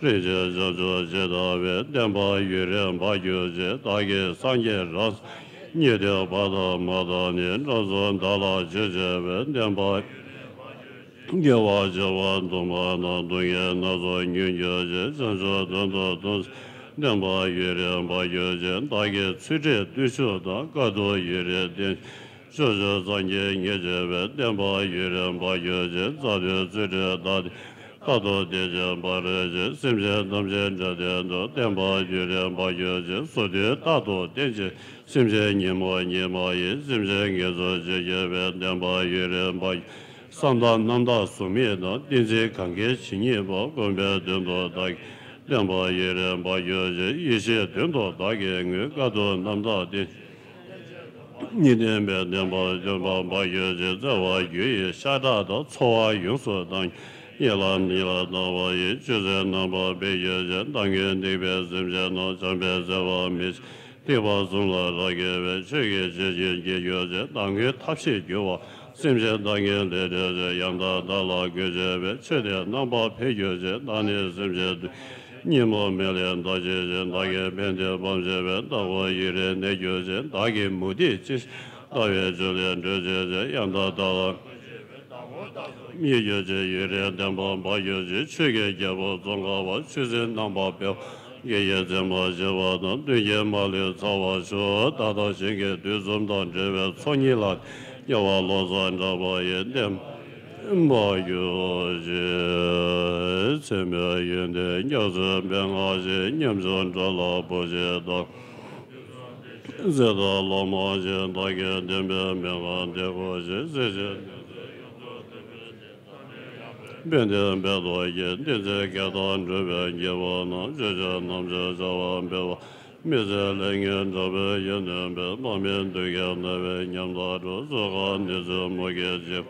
རིན་ཆེན་བྱང་ཆུབ་ཇི་ལྟ་བའི། བསྟན་པ་ཡུན་རིང་འབར་གྱུར་ཅིག། བདག་གིས་སངས་རྒྱས་རང་སངས་རྒྱས་ཉིད་དུ་བར་དུ་མ་དག་ནས། འགྲོ་ཚོགས་བདག་ལ་རྗེས་སྤྱོད་པའི། བསྟན་པ་དགེ་བ་བྱེ་བ་དུ་མ་དང་། སྡུག་བསྔལ་སྣ་ཚོགས་མྱོང་གྱུར་ཅིག། བྱང་ཆུབ་དོན་དུ་འདུ་བྱེད། བསྟན་པ་ཡུན་རིང་འབར་གྱུར་ཅིག། བདག་གིས་ཚུལ་ཁྲིམས་བརྟུལ་ཞུགས་དང་། དཀའ་ཐུབ་ཡུན་རིང་བསྟེན། ཕྱོགས་བཅུའི་སངས་རྒྱས་ཉིད་མཆོད་པའི། བསྟན་པ་ཡུན་རིང་འབར་གྱུར་ཅིག། རྩ་བརྒྱུད་ཚུལ་ཁྲིམས་བདག་འདི། རྟག་ཏུ་བསྟེན་ཅིང་བག་རོ་ཅིག། སེམས་ཅན་ཐམས་ཅད་འདྲ་མཉམ་དུ། བསྟན་པ་ཡུན་རིང་འབར་གྱུར་ཅིག། སོ་སོའི་རྟག་ཏུ་བསྟེན་ཅིང་། སེམས་ཅན་ཉོན་མོངས་ཉིད་མ་ཡིན། སེམས་ཅན་ངལ་འཚོ་བྱེད་མཁས་པའི། བསྟན་པ་ཡུན་རིང་འབར་གྱུར་ཅིག། བསམ་དང་རྣམ་དག་གཟུགས་མེད་དང་། བསྟན་འཛིན་གང་གཱའི་བྱེ་སྙེད་པ། མགོན་པོའི་དོན་དུ་བདག་གིས། བསྟན་པ་ཡུན་རིང་འབར་གྱུར་ཅིག། ཡེ་ཤེས་དོན་དུ་བདག་གིས་མངོན། དཀའ་ཐུབ་རྣམ་དག་བསྟེན། གཉིས་ལྡན་པའི་བསྟན་པ་སྟོན་པ་འབར་གྱུར་ཅིག། བརྩེ་བ་རྒྱུ་ཡི་ཤ་ཁྲག་དང་། འཚོ་བ་ཡོངས་སུ་དག། ཡིད་ལ་ཡིད་ལ་དག་པ་ཡི། ཆོས་སྲིད་རྣམ་པར་སྤེལ་གྱུར་ཅིག། བདག་ངན་སྡིག་པའི་སེམས་ཅན་རྣམས། བྱམས་པའི་བརྩེ་བ་མི་ཕྱེད། སྡིག་པ་གསུམ་ལ་རབ་དགའ་བའི། ཆོས་ཀྱི་བྱིན་གྱིས་རྒྱས་གྱུར་ཅིག། བདག་ངན་ཐབས་ཤེས་གྱུར་པ། སེམས་ཅན་བདག་ངན་ལས་འདྲེན་ཅིང་། ཡང་དག་བདག་ལ་གུས་ཕྱིར་སྤེལ། ཆོས་འདི་རྣམ་པར་འཕེལ་གྱུར་ཅིག། བདག་ནི་སེམས་ཅན་དོན། ཉོན་མོངས་མེ་ལས་འདའ་བྱེད་ཅིང་། བདག་གི་ཕན་བདེ་སྤངས་བྱེད་པའི། བདག་པོ་ཡུན་རིང་གནས་གྱུར་ཅིག། བདག་གི་མུ་སྟེགས་ཅི་ཞིག། ལྟ་བའི་རྒྱུ་ལས་གྲོལ་བྱེད་ཅིང་། ཡང་དག་བདག་ལ་མི་གྱུར་ཅིག། ཡུན་རིང་བརྟན་པར་འབར་གྱུར་ཅིག། ཆོས་ཀྱི་རྒྱལ་པོ་ཙོང་ཁ་པ། ཆོས་སྲིད་རྣམ་པར་སྤེལ་བ། དགེ་བའི་བཙུན་མ་བྱེ་བ་དང་། མདུན་གྱི་མ་ལུས་ཚར་བར་ཤོག། བདག་དང་གཞན་གྱི་དུག་གསུམ་དང་བྲལ་བའི་ཚོགས་གཉིས་ལ། སྐྱེ་བ་ལོ་ཙཱ་འདྲ་བ་ཡི། བརྟན་པར་འབར་གྱུར་ཅིག། མཚན་མོའི་ཡོན་ཏན་རྒྱ་མཚོའི་སྤེལ་ངར་བཞིན། ཉམ་ཆུང་འགྲོ་ལ་བུ་གཅིག་དང་། གཟེར་དང་ལོ་མ་བཞིན། བདག་གིས་བསྟན་པའི་མན་ངག་འདི་གོ་ཞིང་། གཟེར་ཆེན་དཔལ་ལྡན་དཔལ་མཐོ་ཡི། བསྟན་འཛིན་བསྐལ་བཟང་འགྲུབ་པའི་རྒྱལ་པོ་རྣམས། ཆོས་སྤྱོད་རྣམ་དཔྱོད་བྱ་བ་འཕེལ་བ། མི་ཟད་ལས་ངན་དགྲ་བོའི་ཡིད་གནོན་པའི། དཔག་མེད་དུས་ཀྱི་ནམ་བའི་ཉམ་ཐག་འགྲོ། གསོད་ཁང་ནད་མཚོན་མུ་གེའི་འཇིགས།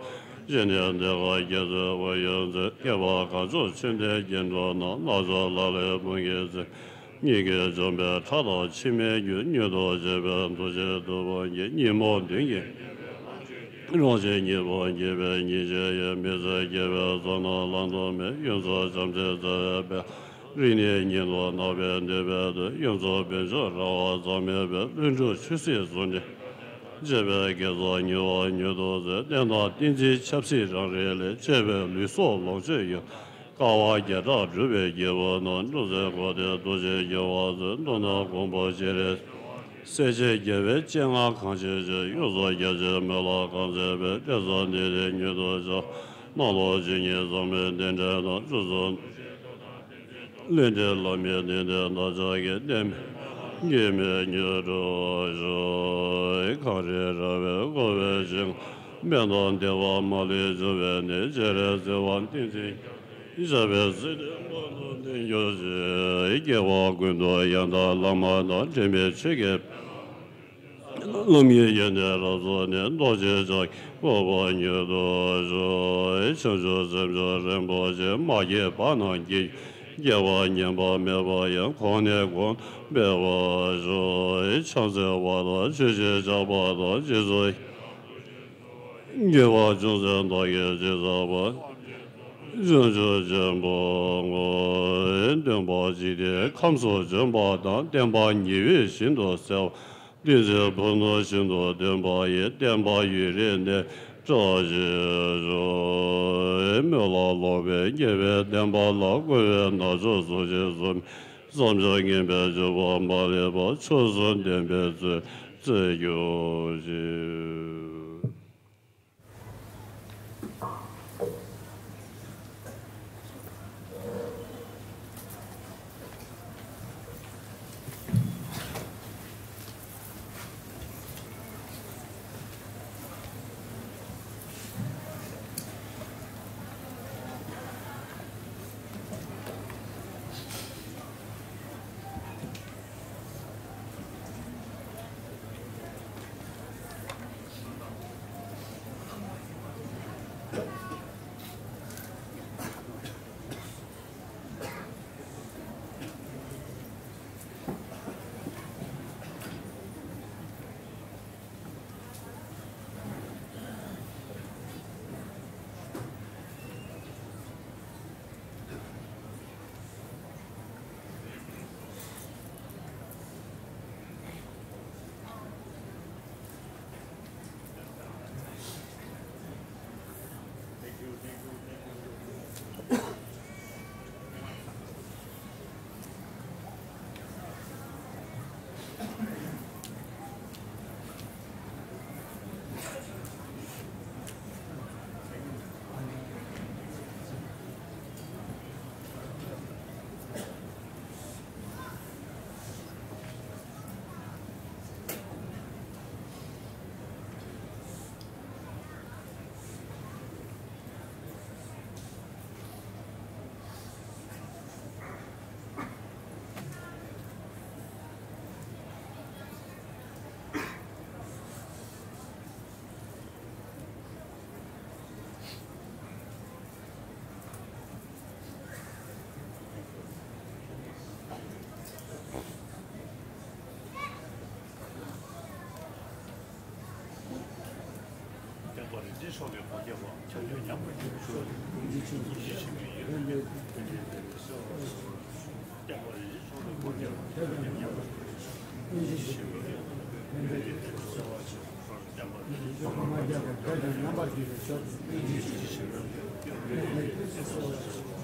ཞི་གནས་གདེངས་ཁ་རྒྱ་མཚོའི་དབུགས་དབྱུང་མཛད། བསྐལ་པ་གངས་ལྗོངས་ཆུ་འདྲེན་སྐྱིལ་ཀྲུང་ན། ནག་ཕྱོགས་ལ་ལུས་མུ་གེའི་ཚེ། གཉིད་ཀྱིས་འཇོམས་པའི་ཁྲག་དང་མཆི་མའི་རྒྱུན། མྱུར་དུ་བྱེད་པའི་འདུ་བྱེད་དུ་བ་ཡི། ཉོན་མོངས་གདོན་གྱིས། རང་བཞིན་ཉིད་པོ་འགྱེད་པའི་ཉེས་བྱས་ཡོད། མི་ཚེ་བསྐྱལ་བའི་བསོད་ནམས་བླ་ན་མེད། གཡུ་མཚོ་བྱམས་བརྩེའི་རྩ་བའི་དཔལ། རིག་གནས་ཉིད་དུ་བརྣག་པའི་ནུས་པའི་མཐུ། གཡུ་མཚོ་བོད་ལྗོངས་ར་བ་ཙམ་མེད་པའི། ལྷུན་གྲུབ་ཆོས་སྲིད་ཟུང་འབྲེལ་བྱེད་པའི་དགེ་རྩ་མྱུར་བ་མྱུར་དུ་སྩོལ། བསྟན་དང་བསྟན་འཛིན་ཆབ་སྲིད་རང་རེ་ལས། གཅེས་པའི་ལུས་སྲོག་ལོངས་སྤྱོད་ཡོད། དཀའ་བ་བརྒྱ་ཕྲག་སྒྲུབ་པའི་རྒྱལ་པོ་རྣམས། འབྲུ་རྩེ་འཁོར་དེར་འདུ་ཞིང་རྒྱུ་བ་མཛོད། མདུན་ན་མགོན་པོ་སྤྱན་རས་གཟིགས། སྲས་བཅས་རྒྱལ་བའི་སྤྱན་སྔར་གང་མཆིས་བཞུགས། གཡུ་མཚོ་རྒྱ་ཆེན་མོད་ལ་གང་མཛེས་པའི། ལྷ་ས་འདི་ནི་མྱུར་དུ་བྱ། གནམ་ལོ་ཇི་སྙེད་བཟང་མོའི་རྟེན་འབྲེལ་དང་། སྤྲུལ་གསུམ་ལྷུན་གྲུབ་བླ་མའི་རྟེན་འབྲེལ་བདག་ཅག་གི། བསྟན་པའི་དགེ་མི་མྱུར་དུ་ཤོག། གངས་རི་ར་བས་བསྐོར་བའི་ཞིང་། དཔལ་དང་བདེ་བ་མ་ལུས་འབྱུང་བའི་གནས། སྤྱན་རས་གཟིགས་དབང་བསྟན་འཛིན། ཞབས་པད་སྲིད་མཐའི་མགོན་དུ་ལྡིང་གྱུར་ཅིག། སྐྱེ་བ་ཀུན་ཏུ་ཡང་དག་བླ་མ་དང་། འདྲེན་པའི་ཆོས་ཀྱི་བླ་མའི་ཡོན་ཏན་རབ་རྫོགས་ནས། རྡོ་རྗེ་འཆང་གི་གོ་འཕང་མྱུར་དུ་ཤོག། བྱང་ཆུབ་སེམས་མཆོག་རིན་པོ་ཆེ། མ་སྐྱེས་པ་རྣམས་སྐྱེ། སྐྱེ་བ་ངན་པ་མེད་པ་ཡང་། གོང་ནས་གོང་དུ་འཕེལ་བར་ཤོག། ཕྱག་འཚལ་བ་དང་ཆོས་ཀྱི་ཆར་པ་དང་། རྗེས་སུ་ཡི་རང་བ་ཅུང་ཟད་བདག་གིས་ཅི་བསགས་པ། བྱང་ཆུབ་ཆེན་པོར་བསྔོ། སྟོན་པ་འཇིག་རྟེན་ཁམས་སུ་བྱོན་པ་དང་། བསྟན་པ་ཉི་འོད་བཞིན་དུ་གསལ་བ། བསྟན་འཛིན་ཕུན་སུམ་ཚོགས་ཤིང་དུ་ལྡན་པ་ཡི། བསྟན་པ་ཡུན་རིང་གནས་གྲོགས་ཤིག་ཤོག། སྨོན་ལམ་ལོག་པའི་དགེ་བའི་བསྟན་པ་ལ། བསྐུལ་བའི་རྣམ་ཅོག་གཟུགས་ཅན་གཟུགས་མེད་བསམ་བྱུང་ངན་པའི་སྤྱོད་པ་མ་ལུས་པ། ཆོས་སུ་ལྡན་པའི་བརྩོན་འགྲུས་གྱུར་ཅིག། བསྟན་པ་རིག་འཛིན་སོགས་ཀྱི་སྒོ་འབྱེད་པ། ཕྱག་རྒྱ་ཉམས་པར་གྱུར་ཤོག། ཡེ་ཤེས་ཆེན་པོའི་ཡོན་ཏན་ལྡན་པའི་སེམས་དཔའ་ཆེན་པོ། བསྟན་པ་རིག་འཛིན་སོགས་ཀྱི་སྒོ་འབྱེད་པ། ཕྱག་རྒྱ་ཉམས་པར་གྱུར་ཤོག། ཡེ་ཤེས་ཆེན་པོའི་ཡོན་ཏན་ལྡན་པའི་སེམས་དཔའ་ཆེན་པོ། བསྟན་པ་རིག་འཛིན་སོགས་ཀྱི་སྒོ་འབྱེད་པ། ཕྱག་རྒྱ་ཉམས་པར་གྱུར་ཤོག། ཡེ་ཤེས་ཆེན་པོའི་ཡོན་ཏན་ལྡན་པའི་སེམས་དཔའ་ཆེན་པོ།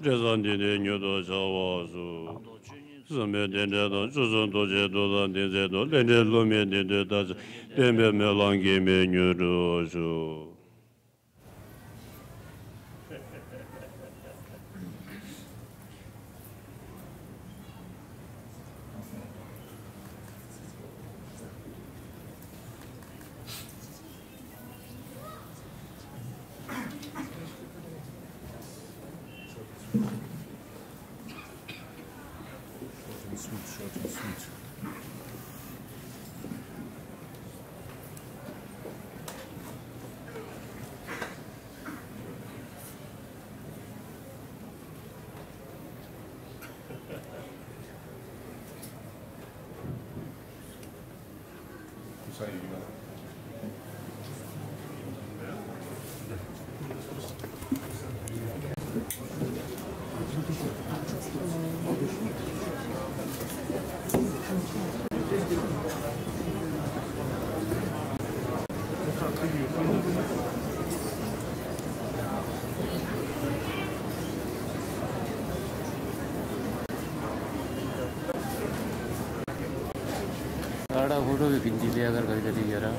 འབྲས་བུ་འདི་ནི་མྱུར་དུ་བྱ་བར་ཤོག། བསམ་པའི་རྟེན་འབྲེལ་དང་། བཅུ་གསུམ་རྡོ་རྗེ་རྡོར་དང་ལྡན་ཚད་དང་། ལས་འབྲས་བསླུ་མེད་བདེ་འདོད་ལྟར། བསྟན་པའི་སྨོན་ལམ་གེགས་མེད་མྱུར་འགྲུབ་ཤོག། Short and sweet, short and sweet. साढ़ा फोटो भी खींच लिया अगर कभी कभी जरा।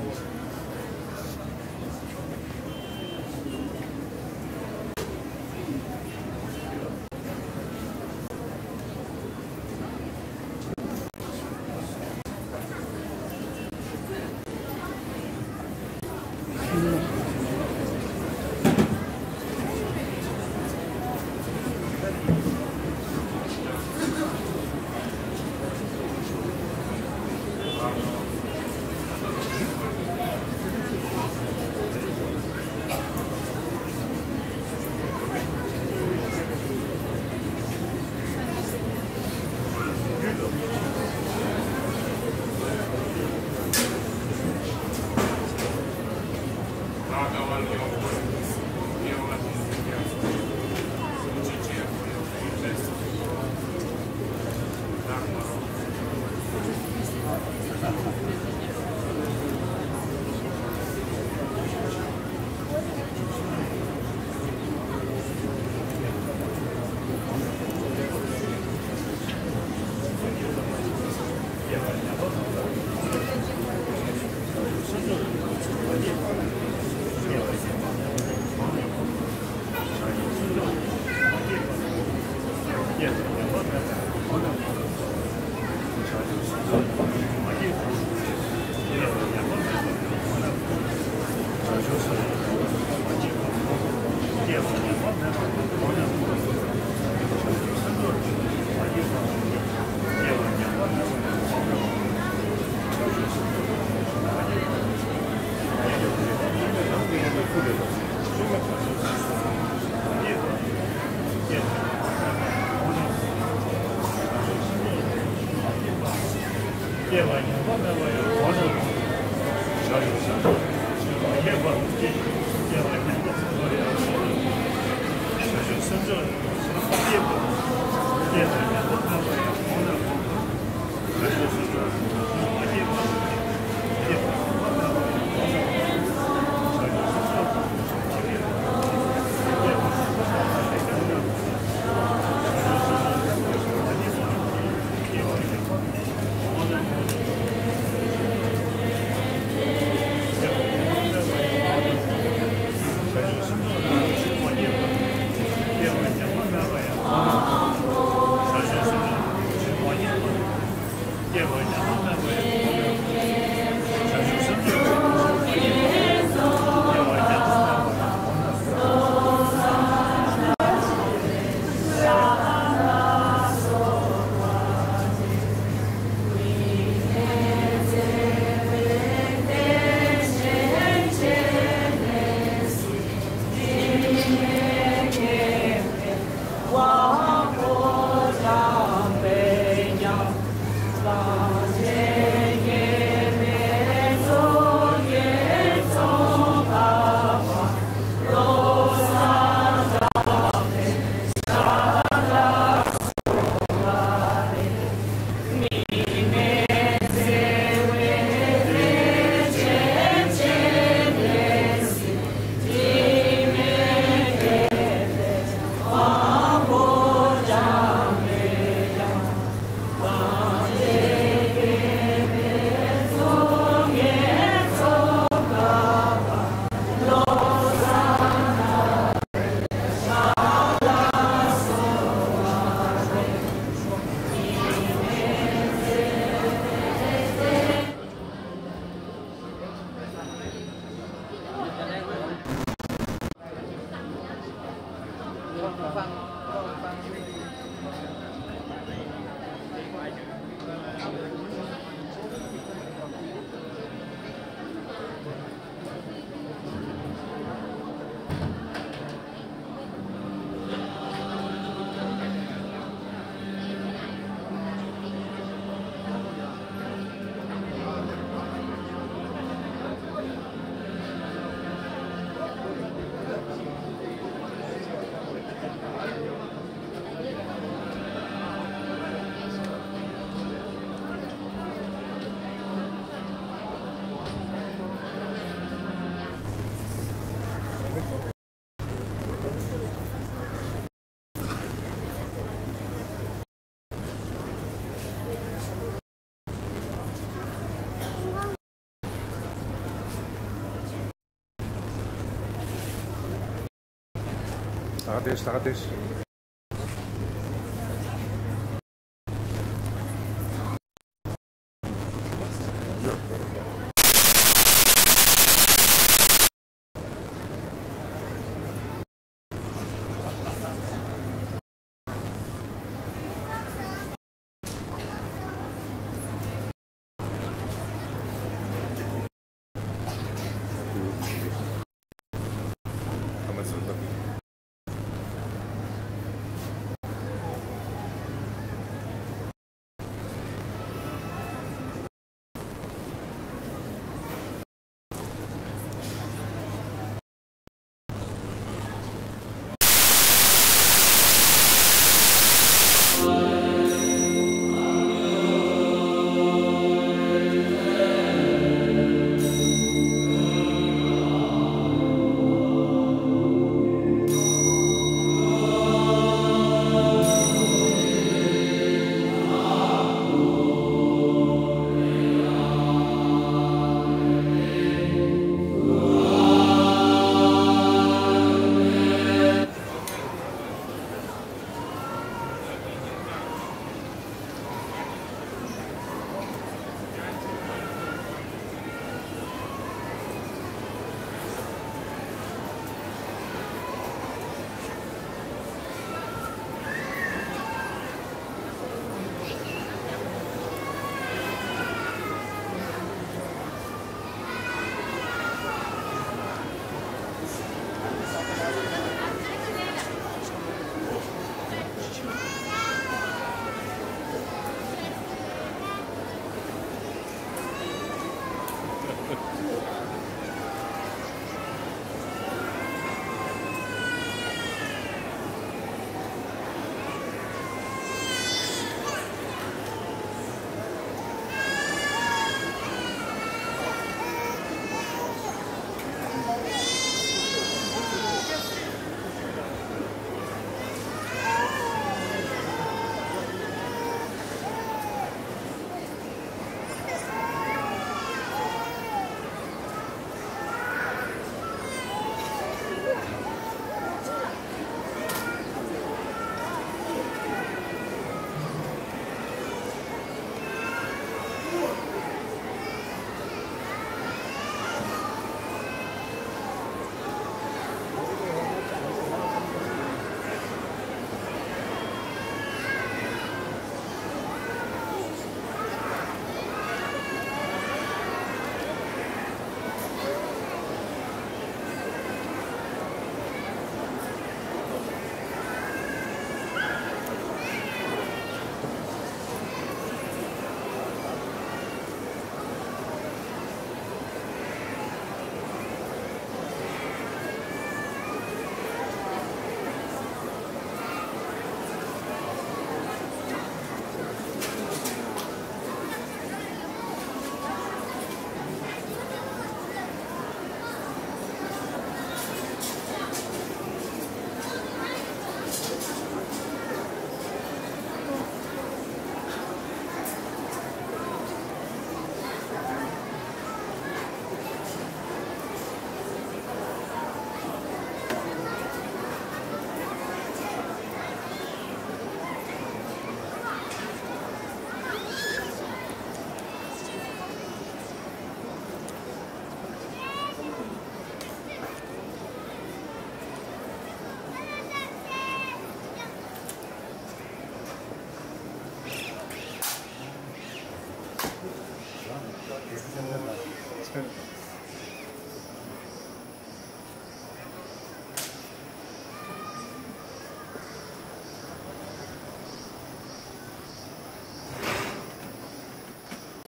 ད་དེ་ད་དེ།